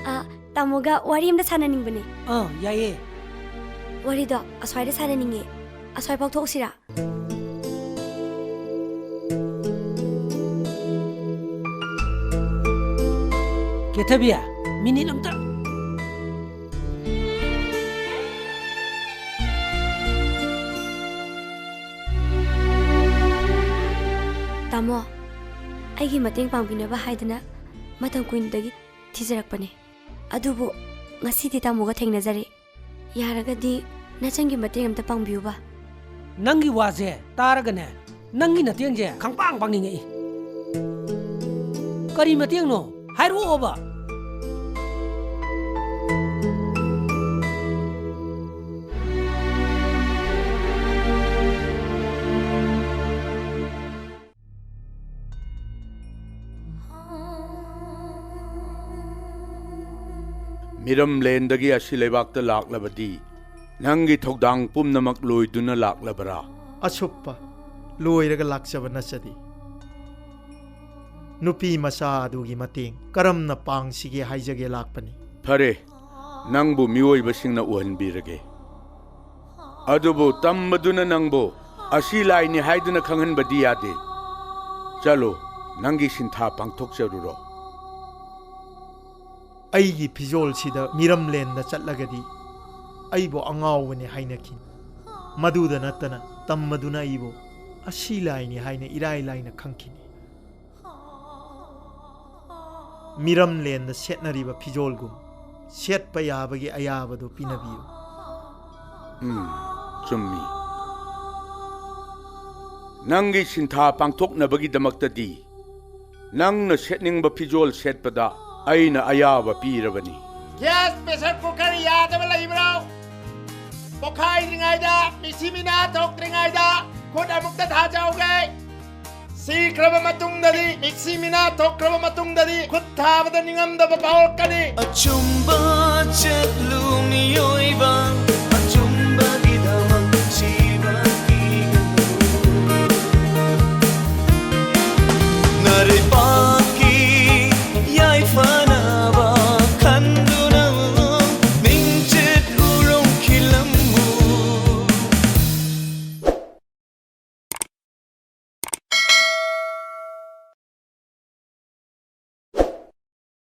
ꯑ, ꯇꯥꯃꯣꯒ ꯋꯥꯔꯤ ꯑꯝꯇ ꯁꯥꯟꯅꯅꯤꯡꯕꯅꯦ꯫ ꯑꯥ, ꯌꯥꯏꯌꯦ꯫ ꯋꯥꯔꯤꯗꯣ ꯑꯁ꯭ꯋꯥꯏꯗ ꯁꯥꯟꯅꯅꯤꯡꯉꯦ꯫ ꯑꯁ꯭ꯋꯥꯏꯐꯥꯎ ꯊꯣꯛꯎꯁꯤꯔꯥ? ꯀꯦꯊꯕꯤ, ꯃꯤꯅꯤꯠ ꯑꯝꯇ꯫ ꯇꯥꯃꯣ, ꯑꯩꯒꯤ ꯃꯇꯦꯡ ꯄꯥꯡꯕꯤꯅꯕ ꯍꯥꯏꯗꯅ ꯃꯇꯝ ꯀꯨꯏꯅꯗꯒꯤ ꯊꯤꯖꯔꯛꯄꯅꯦ꯫ ꯑꯗꯨꯕꯨ ꯉꯁꯤꯗꯤ ꯇꯥꯃꯣꯒ ꯊꯦꯡꯅꯖꯔꯦ꯫ ꯌꯥꯔꯒꯗꯤ ꯅꯆꯟꯒꯤ ꯃꯇꯦꯡ ꯑꯝꯇ ꯄꯥꯡꯕꯤꯌꯨꯕ꯫ ꯅꯪꯒꯤ ꯋꯥꯁꯦ ꯇꯥꯔꯒꯅꯦ, ꯅꯪꯒꯤ ꯅꯇꯦꯡꯁꯦ ꯈꯪꯄꯥꯡ ꯄꯥꯡꯅꯤꯡꯉꯛꯏ꯫ ꯀꯔꯤ ꯃꯇꯦꯡꯅꯣ? ꯍꯥꯏꯔꯛꯑꯣꯕ꯫ ꯏꯔꯝꯂꯦꯟꯗꯒꯤ ꯑꯁꯤ ꯂꯩꯕꯥꯛꯇ ꯂꯥꯛꯂꯕꯗꯤ ꯅꯪꯒꯤ ꯊꯧꯗꯥꯡ ꯄꯨꯝꯅꯃꯛ ꯂꯣꯏꯗꯨꯅ ꯂꯥꯛꯂꯕꯔꯥ? ꯑꯁꯨꯞꯄ ꯂꯣꯏꯔꯒ ꯂꯥꯛꯆꯕ ꯅꯠꯆꯗꯦ꯫ ꯅꯨꯄꯤ ꯃꯆꯥ ꯑꯗꯨꯒꯤ ꯃꯇꯦꯡ ꯀꯔꯝꯅ ꯄꯥꯡꯁꯤꯒꯦ ꯍꯥꯏꯖꯒꯦ ꯂꯥꯛꯄꯅꯤ꯫ ꯐꯔꯦ, ꯅꯪꯕꯨ ꯃꯤꯑꯣꯏꯕꯁꯤꯡꯅ ꯎꯍꯟꯕꯤꯔꯒꯦ꯫ ꯑꯗꯨꯕꯨ ꯇꯝꯕꯗꯨꯅ ꯅꯪꯕꯨ ꯑꯁꯤ ꯂꯥꯏꯅꯤ ꯍꯥꯏꯗꯨꯅ ꯈꯪꯍꯟꯕꯗꯤ ꯌꯥꯗꯦ꯫ ꯆꯠꯂꯣ, ꯅꯪꯒꯤ ꯁꯤꯟꯊꯥ ꯄꯥꯡꯊꯣꯛꯆꯔꯨꯔꯣ꯫ ꯑꯩꯒꯤ ꯐꯤꯖꯣꯜꯁꯤꯗ ꯃꯤꯔꯝꯂꯦꯟꯗ ꯆꯠꯂꯒꯗꯤ ꯑꯩꯕꯨ ꯑꯉꯥꯎꯕꯅꯤ ꯍꯥꯏꯅꯈꯤꯅꯤ꯫ ꯃꯗꯨꯗ ꯅꯠꯇꯅ ꯇꯝꯕꯗꯨꯅ ꯑꯩꯕꯨ ꯑꯁꯤ ꯂꯥꯏꯅꯤ ꯍꯥꯏꯅ ꯏꯔꯥꯏ ꯂꯥꯏꯅ ꯈꯪꯈꯤꯅꯤ꯫ ꯃꯤꯔꯝꯂꯦꯟꯗ ꯁꯦꯠꯅꯔꯤꯕ ꯐꯤꯖꯣꯜꯒꯨꯝ ꯁꯦꯠꯄ ꯌꯥꯕꯒꯤ ꯑꯌꯥꯕꯗꯨ ꯄꯤꯅꯕꯤꯌꯨ꯫ ꯎꯝ, ꯆꯨꯝꯃꯤ꯫ ꯅꯪꯒꯤ ꯁꯤꯟꯊꯥ ꯄꯥꯡꯊꯣꯛꯅꯕꯒꯤꯗꯃꯛꯇꯗꯤ ꯅꯪꯅ ꯁꯦꯠꯅꯤꯡꯕ ꯐꯤꯖꯣꯜ ꯁꯦꯠꯄꯗ ꯑꯩꯅ ꯑꯌꯥꯕ ꯄꯤꯔꯕꯅꯤ꯫ ꯒ꯭ꯌꯥꯁ ꯄ꯭ꯔꯦꯁꯔ ꯀꯨꯀꯔ ꯌꯥꯗꯕ ꯂꯩꯕ꯭ꯔꯣ? ꯄꯣꯈꯥꯏꯗ꯭ꯔꯤꯉꯩꯗ, ꯃꯤꯁꯤ ꯃꯤꯅꯥ ꯊꯣꯛꯇ꯭ꯔꯤꯉꯩꯗ ꯈꯨꯠ ꯑꯃꯨꯛꯇ ꯊꯥꯖꯍꯧꯒꯦ꯫ ꯁꯤꯈ꯭ꯔꯕ ꯃꯇꯨꯡꯗꯗꯤ, ꯃꯤꯁꯤ ꯃꯤꯅꯥ ꯊꯣꯛꯈ꯭ꯔꯕ ꯃꯇꯨꯡꯗꯗꯤ ꯈꯨꯠ ꯊꯥꯕꯗ ꯅꯤꯡꯉꯝꯗꯕ ꯐꯥꯎꯔꯛꯀꯅꯤ꯫ ꯑꯆꯨꯝꯕ ꯆꯠꯂꯨ ꯃꯤꯑꯣꯏꯕ,